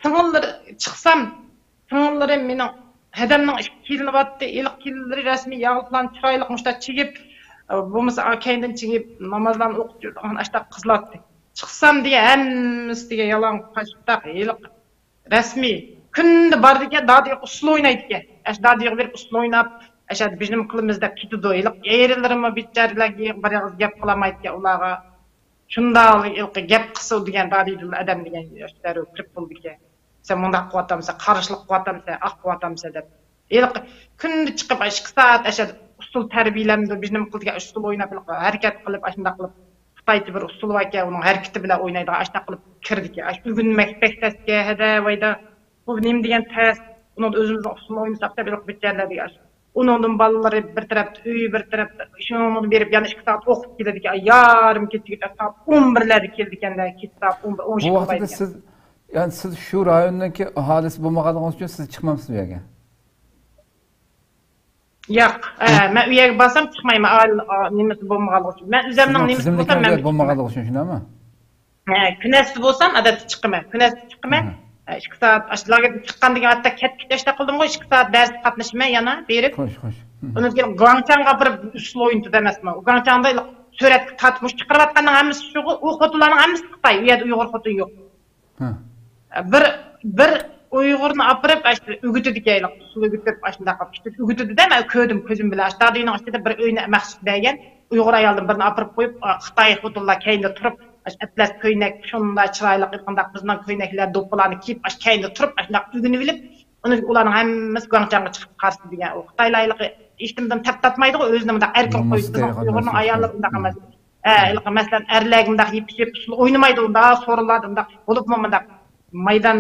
سىڭىللىرى چىقسام، سىڭىللىرىم مېنىڭ ھەدەمنىڭ ئىككى كېلىنى بارتتى. ھېلىقى كېلىنلىرى رەسمىي ياغلىقلارنى چىرايلىق مۇشتاق چىگىپ، بولمىسا كەينىدىن چىگىپ، نامازلارنى ئوقۇپ يۈرىدىغان ئاشتاق قىزلارتى. چىقسام دېگەن ھەممىسى دېگەن يالاڭ قاچتاق ھېلىقى رەسمىي. كۈندە بارىدىكەن، دادىيغا ئۇسسۇل ئوينايدىكەن. ئەش دادىيغا بېرىپ ئۇسسۇل ئويناپ، ئەشە بىز نېمە قىلىمىز دەپ كېتىدۇ. ھېلىقى ئېرىلىرىمۇ بىچارىلەرگە بىر ئېغىز گەپ قىلالمايدىكەن ئۇلارغا. شۇنداق ھېلىقى گەپ قىلسا دېگەن دادىدىلا ئادەم دېگەن دەررۇ كىرىپ بولىدىكەن. سەن مۇنداق قىلىۋاتامسەن، قارشىلىق قىلىۋاتامسەن، ئاق قىلىۋاتامسەن دەپ. ھېلىقى كۈندە چىقىپ ئىككى سائەت ئەشە ئۇسسۇل تەربىيەلەمدۇ، بىز نېمە قىلىدىكەن، ئۇسسۇل ئويناپ، ھېلىقى ھەرىكەت قىلىپ، ئاشۇنداق قىلىپ، خىتايچە بىر ئۇسسۇلى باركەن، ئۇنىڭ ھەرىكىتى بىلەن ئوينايدىغان، ئاشۇنداق قىلىپ كىردىكەن. ئاشۇ ئۆگۈنمەك بەك تەسكەن، ھەدە ۋايدا. بۇ نېمە دېگەن تەس، ئۇنىڭدا ئۆزىمىزنىڭ ئۇسسۇلىنى ئوينىساق دەپ، ھېلىقى بىچارىلەر دېگەن ئاشۇ. ئۇنىڭدىن بالىلىرى بىر تەرەپتە، ئۆيى بىر تەرەپتە، شۇنىڭدىن بېرىپ يەنە ئىككى سائەت ئوقۇپ كېلىدىكەن. يارىم كېچىگىچە سائەت ئون بىرلەردە كېلىدىكەن، كېچە سائەت ئون بىر، ئون بۇ ئىككى ۋاقىتتا بولىدىكەن. سىز، يەنى سىز شۇ رايوننىڭكى ئاھالىسى بولمىغانلىقىڭىز ئۈچۈن سىز چىقمامسىز ئۇ يەرگە؟ ياق، ئە، مەن ئۇ يەرگە بارسام چىقمايمەن، ئائىلە، ئا، نېمىسى بولمىغانلىقى ئۈچۈن. مەن ئۆزۈمنىڭ سىزنىڭ نېمىسى بولسا تىزىملىكىڭىز مەن بولمىغانلىقى ئۈچۈن شۇنداقمۇ؟ ھە، كۈنەستە بولسام ئادەتتە چىقىمەن. كۈنەستە چىقىمەن. ئىككى سائەت ئاشۇ لاگېردىن چىققاندىن كېيىن ھەتتا كەتكۈچە ئاشۇنداق قىلدىمغۇ، ئىككى سائەت دەرسكە قاتنىشىمەن يەنە بېرىپ. خوش، خوش. ئۇنىڭ كېيىن گۇاڭچاڭغا بىر ئۇسسۇل ئوينىتىدۇ ئەمەسمۇ. گۇاڭچاڭدا سۈرەتكە تارتىپ مۇشۇ چىقىرىۋاتقاننىڭ ھەممىسى شۇغۇ، ئۇ خوتۇنلارنىڭ ھەممىسى خىتاي. ئۇ يەردە ئۇيغۇر خوتۇن يوق. بىر، بىر ئۇيغۇرنى ئاپىرىپ، ئاشۇ ئۆگىتىدىكەن، ئۇسسۇل ئۆگىتىپ، ئاشۇنداق قىلىپ ئۆگىتىدۇ-دە، مەن كۆردۈم كۆزۈم بىلەن. ئاشۇ دادىنىڭ ئىچىدە بىر ئۆينى مەخسۇس بەرگەن، ئۇيغۇر ئايالدىن بىرنى ئاپىرىپ قويۇپ، خىتاي خوتۇنلار كەينىدە تۇرۇپ، ئاشۇ ئەتلەس كۆينەك، شۇنداق چىرايلىق، قانداق بىزنىڭ كۆينەكلەر، دوپپىلارنى كىيىپ، ئاشۇ كەينىدە تۇرۇپ، ئاشۇنداق ئۆگىنىۋېلىپ، ئۇنىڭ ئۇلارنىڭ ھەممىسى گۇاڭچاڭغا چىقىپ قارىسا دېگەن. ئۇ خىتايلار ھېلىقى ھېچنېمىدىن تەپ تارتمايدىغۇ، ئۆزىنى مۇنداق ئەركىن قويۇپ، بىزنىڭ ئۇيغۇرنىڭ ئاياللىرى ئۇنداق ئەمەس. ھە، ھېلىقى مەسىلەن، ئەرلەرگە مۇنداق يېپىشىپ ئۇسسۇل ئوينىمايدۇ، ئۇنداق سورۇنلاردا ئۇنداق بولۇپمۇ مۇنداق مەيدان،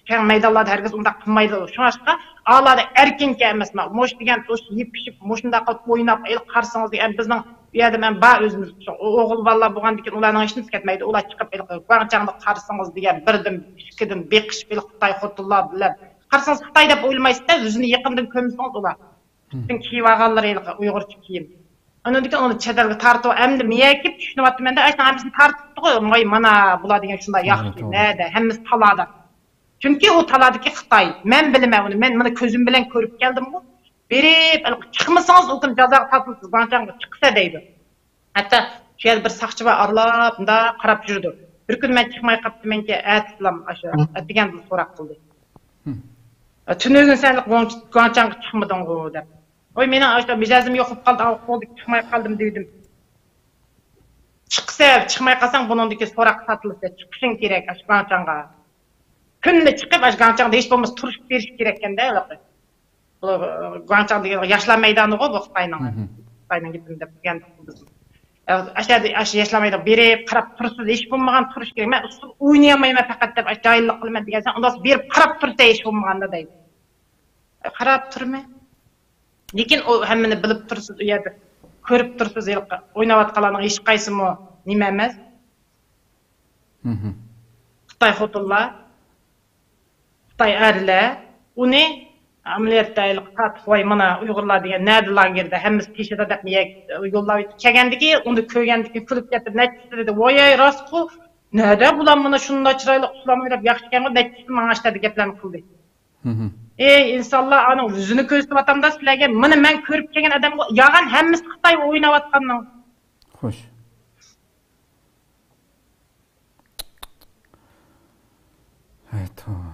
كەڭ مەيدانلاردا ھەرگىز ئۇنداق قىلمايدۇ. شۇڭلاشقا ئاۋۇلاردا ئەركىنكەن ئەمەسمۇ، مۇشۇ دېگەن ئۇش يېپىشىپ، مۇشۇنداق قىلىپ ئويناپ، ھېلىقى قارىسىڭىز دېگەن بىزنىڭ ئۇ يەردە مەن بار ئۆزىمىز ئوغۇل بالىلار بولغاندىكىن ئۇلارنىڭ ھېچنېمىسى كەتمەيدۇ. ئۇلار چىقىپ ھېلىقى گۇاڭچاڭدا قارىسىڭىز دېگەن بىردىن، ئىككىدىن بېقىشىپ ھېلىقى خىتاي خوتۇنلار بىلەن قارىسىڭىز خىتاي دەپ ئويلىمايسىز-دە، يۈزىنى يېقىندىن كۆرمىسىڭىز ئۇلار. پۈتۈن كىيىۋالغانلىرى ھېلىقى ئۇيغۇرچە كىيىم. ئاندىن كېيىن ئۇنى چەت ئەلگە تارتىپ، ئەمدى مېيەكىپ چۈشىنىۋاتىمەن-دە، ئاشۇنىڭ ھەممىسىنى تارتىپتىغۇ. ۋاي، مانا بۇلار دېگەن شۇنداق ياخشى، نەدە، ھەممىسى تالادا. چۈنكى ئۇ تالادىكى خىتاي. مەن بىلىمەن ئۇنى، مەن مانا كۆزۈم بىلەن كۆرۈپ كەلدىمغۇ. بېرىپ، چىقمىسىڭىز ئۇ كۈنى جازاغا تارتىلىسىز، گۇاڭچاڭغا چىقسا دەيدۇ. ھەتتا شۇ يەردە بىر ساقچى بار، ئارىلاپ مۇنداق قاراپ يۈرىدۇ. بىر كۈنى مەن چىقماي قاپتىمەنكى، ئەتىسىلام ئاشۇ ئەتىگەندىلا سوراق قىلدى. تۈنۈگۈن سەن گۇاڭ-، گۇاڭچاڭغا چىقمىدىڭغۇ دەپ. ۋاي، مېنىڭ ئاشۇ مىجەزىم يوق بولۇپ قالدى، ئاۋۇ قولدا چىقماي قالدىم دېدىم. چىقسا، چىقماي قالساڭ بۇنىڭدىكى سوراققا تارتىلىسەن، چىقىشىڭ كېرەك ئاشۇ گۇاڭچاڭغا. كۈندە چىقىپ، ئاشۇ گۇاڭچاڭدا ھېچ بولمىسا تۇرۇشۇپ بېرىش كېرەككەن-دە، ھېلىقى. بۇ، گۇاڭچاڭ دېگەن ياشلار مەيدانىغۇ بۇ خىتاينىڭ. خىتاينىڭ گېپىنى دەپ دېگەن بىز. ئاشۇ يەردە، ئاشۇ ياشلار مەيدانىغا بېرىپ قاراپ تۇرسىز، ھېچ بولمىغان تۇرۇش كېرەك. مەن ئۇسسۇل ئوينىيالمايمەن پەقەت دەپ، جاھىللىق قىلىمەن دېگەن، سەن ئۇنداق بېرىپ قاراپ تۇرسا ھېچ بولمىغاندا دەيدۇ. قاراپ تۇرىمەن. لېكىن ئۇ ھەممىنى بىلىپ تۇرسىز، ئۇ يەردە كۆرۈپ تۇرسىز، ھېلىقى ئويناۋاتقانلارنىڭ ھېچقايسىمۇ نېمە ئەمەس. خىتاي خوتۇنلار، خىتاي ئەرلەر ئۇنى ئەمەلىيەتتە ھېلىقى تارتىپ، ۋاي، مانا ئۇيغۇرلار دېگەن نەدە لاگېردا، ھەممىسى تېشىدا دەپ يوللاپ كەلگەندىكى، ئۇنى كۆرگەندىكى كۈلۈپ كەتتى. نەچچىسى دېدى، ۋاي، ئەي، راستقۇ، نەدە بۇلار مانا شۇنداق چىرايلىق ئۇسسۇلام ئويناپ ياخشى ئىكەنغۇ، نەچچىسى ماڭا ئاشتا دېگەنلەرنى قىلدى. ئېي، ئىنسانلار، ئانىڭ يۈزىنى كۆرسىتىۋاتامدا سىلەرگە، مانا مەن كۆرۈپ كەلگەن ئادەمگە يالغان، ھەممىسى خىتاي ئويناۋاتقاننىڭ. خوش. ھەي، توۋا.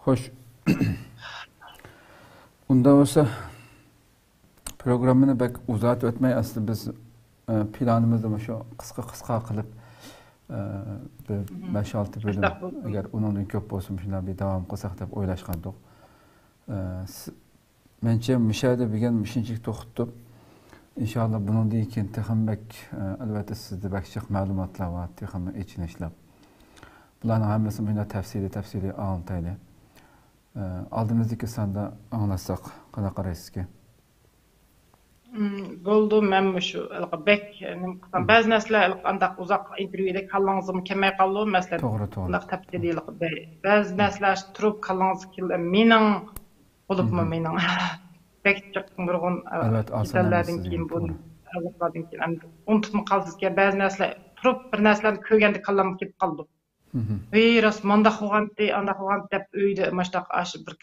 خوش. ئۇنداق بولسا، پروگراممىنى بەك ئۇزارتىۋەتمەي، ئەسلى بىز، ئە، پىلانىمىزنى مۇشۇ قىسقا-قىسقا قىلىپ، ئە، بىر بەش-ئالتە بۆلۈم، ئەگەر ئۇنىڭدىن كۆپ بولسا، مۇشۇنداق بىر داۋام قىلساق دەپ ئويلاشقانىدۇق. ئە، س-، مەنچە مۇشۇ يەردە بۈگۈن مۇشۇنچىلىك توختىتىپ، ئىنشاللا بۇنىڭدىن كېيىن تېخىمۇ بەك، ئە، ئەلۋەتتە سىزدە بەك جىق مەلۇماتلار بار، تېخىمۇ ئېچىنىشلىق. بۇلارنىڭ ھەممىسىنى مۇشۇنداق تەپسىلىي، تەپسىلىي ئاڭلىتايلى. ئە، ئالدىمىزدىكى ساندا ئاڭلاتساق، قانداق قارايسىزكى؟ مم، بولدى، مەن مۇشۇ ھېلىقى بەك نېمە قىلسام، بەزى نەرسىلەر ھېلىقى ئانداق ئۇزاق ئىنتېرۋيۇدەك كاللاڭىزغىمۇ كەلمەي قالىدۇ، مەسىلەن، توغرا، توغرا. ئۇنداق تەپسىلىيلىق بەزى نەرسىلەر تۇرۇپ كاللاڭىزغا كېلىدۇ. مېنىڭ بولۇپمۇ مېنىڭ بەك جىق نۇرغۇن، ئە، ئەلۋەتتە، ئاسان ئەمەس كېسەللەردىن سىزگە، كېيىن، بۇ توغرا. ئازابلاردىن كېيىن ئەمدى ئۇنتۇپمۇ قالىسىزكەن، بەزى نەرسىلەر تۇرۇپ بىر نەرسىلەرنى كۆرگەندە كاللامغا كېلىپ قالىدۇ. ۋەي، راست مانداق بولغانتى، ئانداق بولغانتى دەپ ئۆيدە ماشۇنداق ئاشۇ بىر،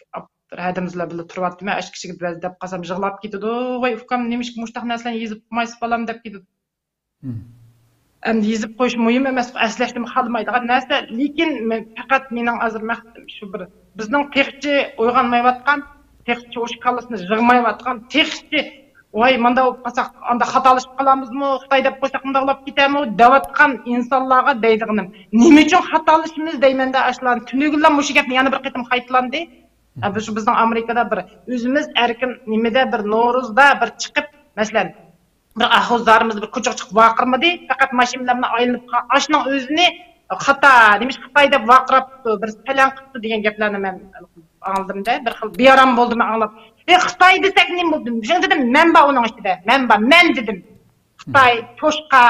بىر ھەدەمزىلەر بىلەن تۇرۇۋاتىمەن، ئاشۇ كىشىگە بەزى دەپ قالسام يىغلاپ كېتىدۇ. ۋاي ئۇكام، نېمىشقا مۇشۇنداق نەرسىلەرنى يېزىپ قويمايسىز بالام دەپ كېتىدۇ. ئەمدى يېزىپ قويۇش مۇھىم ئەمەس، ئەسلەشنىمۇ خالىمايدىغان نەرسە. لېكىن مەن پەقەت مېنىڭ ھازىر مەقسىتىم شۇ بىر، بىزنىڭ تېخىچە ئويغانمايۋاتقان، تېخىچە ئوشۇ كاللىسىنى يىغمايۋاتقان، تېخىچە ۋاي مانداق بولۇپ قالساق ئانداق خاتالىشىپ قالامىزمۇ، خىتاي دەپ قويساق مۇنداق بولۇپ كېتەرمۇ دەۋاتقان ئىنسانلارغا دەيدىغىنىم، نېمە ئۈچۈن خاتالىشىمىز دەيمەندە، ئاشۇلارنى تۈنۈگۈنلا مۇشۇ گەپنى يەنە بىر قېتىم قايتىلاندى. ھە، بۇ شۇ بىزنىڭ ئامېرىكىدا بىر ئۆزىمىز ئەركىن نېمىدە بىر نورۇزدا بىر چىقىپ، مەسىلەن، بىر ئاھۇ زارىمىز بىر كوچىغا چىقىپ ۋارقىرىمىدى، پەقەت ماشىنا بىلەن ئايلىنىپ قالغان ئاشۇنىڭ ئۆزىنى خاتا، نېمىش خىتاي دەپ ۋارقىراپتۇ، بىرسى پەلەن قىپتۇ دېگەن گەپلەرنى مەن ئاڭلىدىم-دە، بىر خىل بىئارام بولدۇم ئاڭلاپ. ئى خىتاي دېسەك نېمە بولدى؟ شۇنى دېدىم، مەن بار ئۇنىڭ ئىچىدە، مەن بار، مەن دېدىم. خىتاي، توشقا،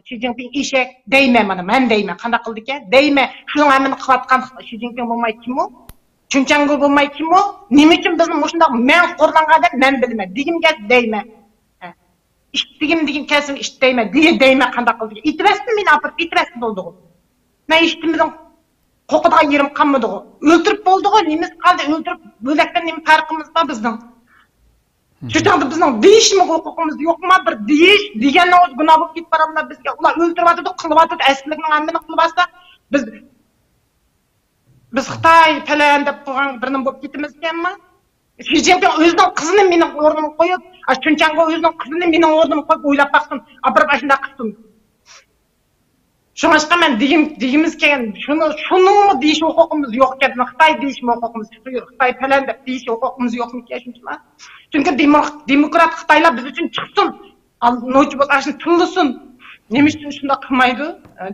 شى جىنپىڭ ئېشەك دەيمەن مانا، مەن دەيمەن. قانداق قىلدىكەن؟ دەيمەن. شۇنىڭ ھەممىنى قىلىۋاتقان شى جىنپىڭ بولماي كىم ئۇ؟ چۈنچەڭگو بولماي كىم ئۇ؟ نېمە ئۈچۈن بىزنى مۇشۇنداق مەن قورلانغان ئادەم مەن بىلىمەن. دېگۈم كەلسە دەيمەن. ھە. ئىت دېگۈم دېگۈم كەلسە ئىت دەيمەن. دېگە دەيمەن قانداق قىلدىكەن؟ ئېتىۋەتسۇن مېنى ئاپىرىپ، ئېتىۋەتسە بولدىغۇ. مەن ھېچنېمىدىن قورقىدىغان يېرىم قالمىدىغۇ. ئۆلتۈرۈپ بولدىغۇ، نېمىسى قالدى؟ ئۆلتۈرۈپ بۆلەكتىن نېمە پەرقىمىز بار بىزنىڭ؟ شۇ چاغدا بىزنىڭ دېيىشمۇ ھوقۇقىمىز يوقما؟ بىر دېيىش دېگەننىڭ ئۆزى گۇناھ بولۇپ كېتىپ بارامدۇ بىزگە. ئۇلار ئۆلتۈرۈۋاتىدۇ، قىلىۋاتىدۇ، ئەسلىكنىڭ ھەممىنى قىلىۋاتسا، بىز، بىز خىتاي پەلەن دەپ قويغان بىر نېمە بولۇپ كېتىمىزكەنما؟ شى جىنپىڭ ئۆزىنىڭ قىزىنى مېنىڭ ئورنۇمغا قويۇپ، ئاشۇ چۈنچاڭگو ئۆزىنىڭ قىزىنى مېنىڭ ئورنۇمغا قويۇپ ئويلاپ باقسۇن، ئاپىرىپ ئاشۇنداق قىلسۇن. شۇڭلاشقا مەن دېگۈم، دېگۈمىز كەلگەن، شۇنى، شۇنىڭمۇ دېيىش ھوقۇقىمىز يوق ئىكەن، خىتاي دېيىش ھوقۇقىمىز، خىتاي پەلەن دەپ دېيىش ھوقۇقىمىز يوقمىكەن شۇنچىلا؟ چۈنكى دېمو-، دېموكرات خىتايلار بىز ئۈچۈن چىقسۇن، نوچى بولسا ئاشۇنى تىللىسۇن. نېمە ئۈچۈن شۇنداق قىلمايدۇ؟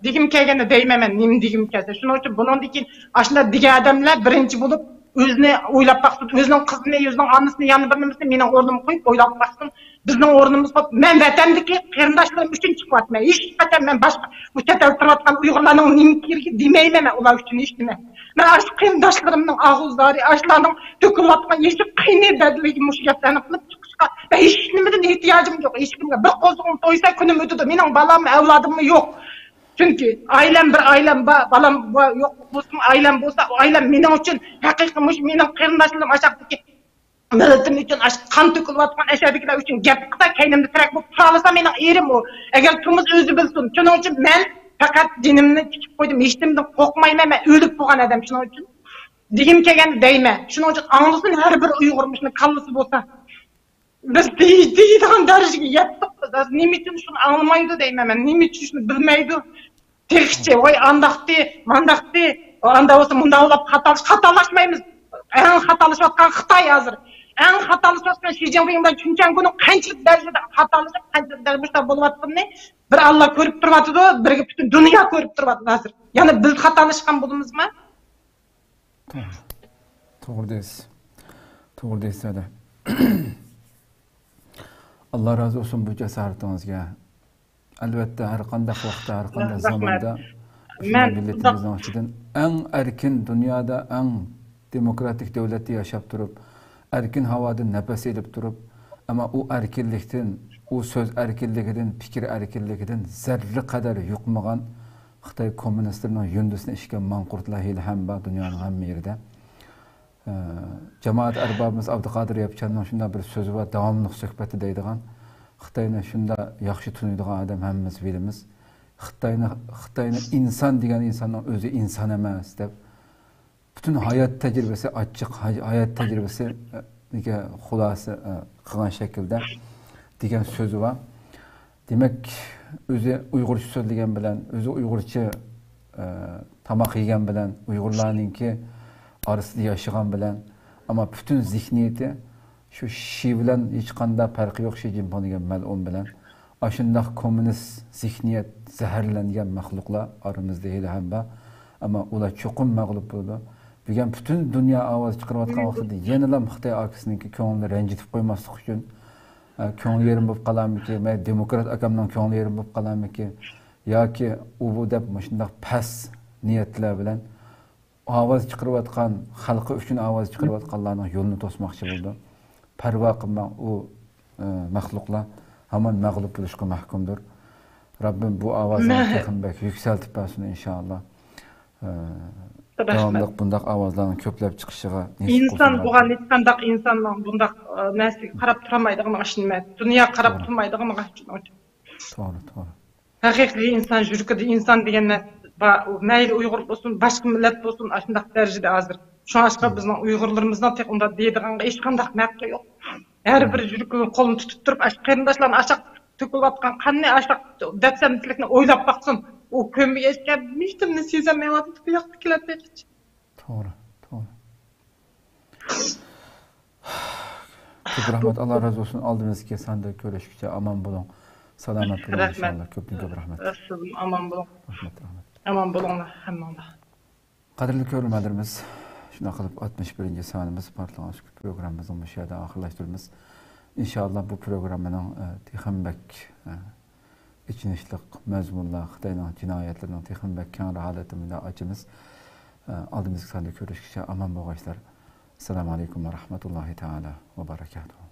دېگۈم كەلگەندە دەيمەن مەن، نېمە دېگۈم كەلسە. شۇنىڭ ئۈچۈن بۇنىڭدىن كېيىن ئاشۇنداق دېگەن ئادەملەر بىرىنچى بولۇپ ئۆزىنى ئويلاپ باقسۇن، ئۆزىنىڭ قىزىنى، ئۆزىنىڭ ئانىسىنى، يەنە بىر نېمىسىنى مېنىڭ ئورنۇمغا قويۇپ ئويلاپ باقسۇن. بىزنىڭ ئورنىمىز قوپ، مەن ۋەتەندىكى قېرىنداشلىرىم ئۈچۈن چىقىۋاتىمەن. ھېچقاچان مەن باشقا بۇ چەت ئەلدە تۇرۇۋاتقان ئۇيغۇرلارنىڭ نېمە كېرىكى دېمەيمەن مەن ئۇلار ئۈچۈن ھېچنېمە. مەن ئاشۇ قېرىنداشلىرىمنىڭ ئاھۇ زارى، ئاشۇلارنىڭ تۆكۈلۈۋاتقان يېشى قېنى بەدىلىگە مۇشۇ گەپلەرنى قىلىپ چىقىشقا مەن ھېچنېمىدىن ئېھتىياجىم يوق. ھېچكىمگە بىر قوزىقىم تويسا كۈنۈم ئۆتىدۇ. مېنىڭ بالام، ئەۋلادىممۇ يوق. چۈنكى ئائىلەم بىر ئائىلەم بار، بالام بار، يوق بولسىمۇ ئائىلەم بولسا، ئۇ ئائىلەم مېنىڭ ئۈچۈن ھەقىقىي مۇشۇ مېنىڭ قېرىنداشلىرىم ئاشاقتىكى مىللىتىم ئۈچۈن ئاشۇ قان تۆكۈلۈۋاتقان ئەشەدىكىلەر ئۈچۈن گەپ قىلسا، كەينىمدە تىرەك بولۇپ تۇرالىسا مېنىڭ ئېرىم ئۇ. ئەگەر تۇرمىسا ئۆزى بىلسۇن. شۇنىڭ ئۈچۈن مەن پەقەت جېنىمنى تىكىپ قويدۇم. ھېچنېمىدىن قورقمايمەن. مەن ئۆلۈپ بولغان ئادەم. شۇنىڭ ئۈچۈن دېگۈم كەلگەندە دەيمەن. شۇنىڭ ئۈچۈن ئاڭلىسۇن ھەر بىر ئۇيغۇر مۇشۇنى كاللىسى بولسا. بىز دېي-، دېيىدىغان دەرىجىگە يەتتۇق بىز. ھازىر نېمە ئۈچۈن شۇنى ئاڭلىمايدۇ دەيمەن مەن. نېمە ئۈچۈن شۇنى بىلمەيدۇ؟ تېخىچە، ۋاي ئانداقتى، مانداقتى، ئاندا بولسا مۇنداق بولۇپ خاتالىش-، خاتالاشمايمىز. ئەڭ خاتالىشىۋاتقان خىتاي ھازىر. ئەڭ خاتالىشىۋاتقان شى جىنپىڭ بىلەن چۈن چيەنگونىڭ قانچىلىك دەرىجىدە خاتالىشىپ، قانچىلىك دەرىجىدە مۇشۇنداق بولۇۋاتقىنىنى بىر ئاللا كۆرۈپ تۇرۇۋاتىدۇ، بىرگە پۈتۈن دۇنيا كۆرۈپ تۇرۇۋاتىدۇ ھازىر. يەنى بىز خاتالاشقان بولىمىزمۇ؟ توغرا. توغرا دەيسىز. توغرا دەيسىز ھەدە. ئاللا رازى بولسۇن بۇ جاسارىتىڭىزگە. ئەلۋەتتە، ھەر قانداق ۋاقىتتا، ھەر قانداق زاماندا بىزنىڭ مىللىتىمىزنىڭ ئىچىدىن ئەڭ ئەركىن، دۇنيادا ئەڭ دېموكراتىك دۆلەتتە ياشاپ تۇرۇپ، ئەركىن ھاۋادىن نەپەس ئېلىپ تۇرۇپ، ئەمما ئۇ ئەركىنلىكتىن، ئۇ سۆز ئەركىنلىكىدىن، پىكىر ئەركىنلىكىدىن زەررە قەدەر يۇقمىغان خىتاي كوممۇنىستلىرىنىڭ يۇندىسىنى ئىچكەن ماڭقۇرتلار ھېلىھەم بار دۇنيانىڭ ھەممە يېرىدە. ئە، جامائەت ئەربابىمىز ئابدۇقادىر ياپچاننىڭ شۇنداق بىر سۆزى بار، داۋاملىق سۆھبەتتە دەيدىغان، خىتاينى شۇنداق ياخشى تونۇيدىغان ئادەم ھەممىمىز بىلىمىز. خىتاينى، خىتاينى ئىنسان دېگەن ئىنساننىڭ ئۆزى ئىنسان ئەمەس دەپ، پۈتۈن ھايات تەجرىبىسى ئاچچىق، ھاي-، ھايات تەجرىبىسى، ئە، نىگە خۇلاسە، ئە، قىلغان شەكىلدە دېگەن سۆزى بار. دېمەك، ئۆزى ئۇيغۇرچە سۆزلىگەن بىلەن، ئۆزى ئۇيغۇرچە، ئە، تاماق يېگەن بىلەن، ئۇيغۇرلارنىڭكى ئارىسىدا ياشىغان بىلەن، ئەمما پۈتۈن زېھنىيىتى شۇ شى بىلەن ھېچقانداق پەرقى يوق، شى جىنپىڭ دېگەن مەلئۇن بىلەن. ئاشۇنداق كوممۇنىست زېھنىيەت زەھەرلەنگەن مەخلۇقلار ئارىمىزدا ھېلىھەم بار. ئەمما ئۇلار چوقۇم مەغلۇپ بولىدۇ. بۈگۈن پۈتۈن دۇنيا ئاۋاز چىقىرىۋاتقان ۋاقتىدا يەنىلا خىتاي ئاكىسىنىڭكى كۆڭلىنى رەنجىتىپ قويماسلىق ئۈچۈن، ئە، كۆڭلى يېرىم بولۇپ قالارمىكىن، مەيلى دېموكرات ئاكامنىڭ كۆڭلى يېرىم بولۇپ قالارمىكىن، ياكى ئۇ بۇ دەپ مۇشۇنداق پەس نىيەتلەر بىلەن ئاۋاز چىقىرىۋاتقان، خەلقى ئۈچۈن ئاۋاز چىقىرىۋاتقانلارنىڭ يولىنى توسماقچى بولىدۇ. پەرۋا قىلماڭ، ئۇ، ئە، مەخلۇقلار ھامان مەغلۇپ بولۇشقا مەھكۇمدۇر. رەببىم بۇ ئاۋازنى تېخىمۇ بەك يۈكسەلتىپ بەرسۇن، ئىنشائاللا. ئە، داۋاملىق بۇنداق ئاۋازلارنىڭ كۆپلەپ چىقىشىغا نېسىپ قىلسۇن رەببىم. ئىنسان بولغان ھېچقانداق ئىنساننىڭ بۇنداق، ئە، نەرسىگە قاراپ تۇرالمايدىغىنىغا ئىشىنىمەن. دۇنيا قاراپ تۇرمايدىغىنىغا ئىشىنىمەن. توغرا، توغرا. ھەقىقىي ئىنسان يۈرىكىدە ئىنسان دېگەن نەرسە بار. ئۇ مەيلى ئۇيغۇر بولسۇن، باشقا مىللەت بولسۇن، ئاشۇنداق دەرىجىدە ھازىر. شۇڭلاشقا بىزنىڭ ئۇيغۇرلىرىمىزنىڭ تېخى ئۇنداق دەيدىغانغا ھېچقانداق ھەققى يوق. ھەر بىر يۈرىكىنىڭ قولىنى تۇتۇپ تۇرۇپ، ئاشۇ قېرىنداشلارنى ئاشاق تۆكۈلۈۋاتقان قاننى، ئاشاق دەپسەندىچىلىكنى ئويلاپ باقسۇن. ئۇ كۆممىگەچكە ھېچنېمىنى سېزەلمەيۋاتىدۇ، بۇ ياقتا كېلەتتى. توغرا، توغرا. كۆپ رەھمەت، ئاللا رازى بولسۇن. ئالدىمىزدىكى ساندا كۆرۈشكىچە ئامان بولۇڭ، سالامەت بولۇڭ ئىنشاللا. كۆپتىن كۆپ رەھمەت. ئامان بولۇڭ. رەھمەت، رەھمەت. ئامان بولۇڭلار ھەممىڭلار. قەدىرلىك كۆرۈرمەنلىرىمىز، شۇنداق قىلىپ ئاتمىش بىرىنچى سانىمىز پارتلىغان سۈكۈت پروگراممىمىزنى مۇشۇ يەردە ئاخىرلاشتۇرىمىز. ئىنشاللا بۇ پروگراممىنىڭ، ئە، تېخىمۇ بەك، ئە، ئېچىنىشلىق مەزمۇنلار، خىتاينىڭ جىنايەتلىرىنىڭ تېخىمۇ بەك كەڭرى ھالەتتە مۇنداق ئاچىمىز. ئە، ئالدىمىزدىكى ساندا كۆرۈشكىچە ئامان بولغايسىلەر. ئەسسالامۇ ئەلەيكۇم ۋە رەھمەتۇللاھى تائالا ۋە بەرەكاتۇھۇ.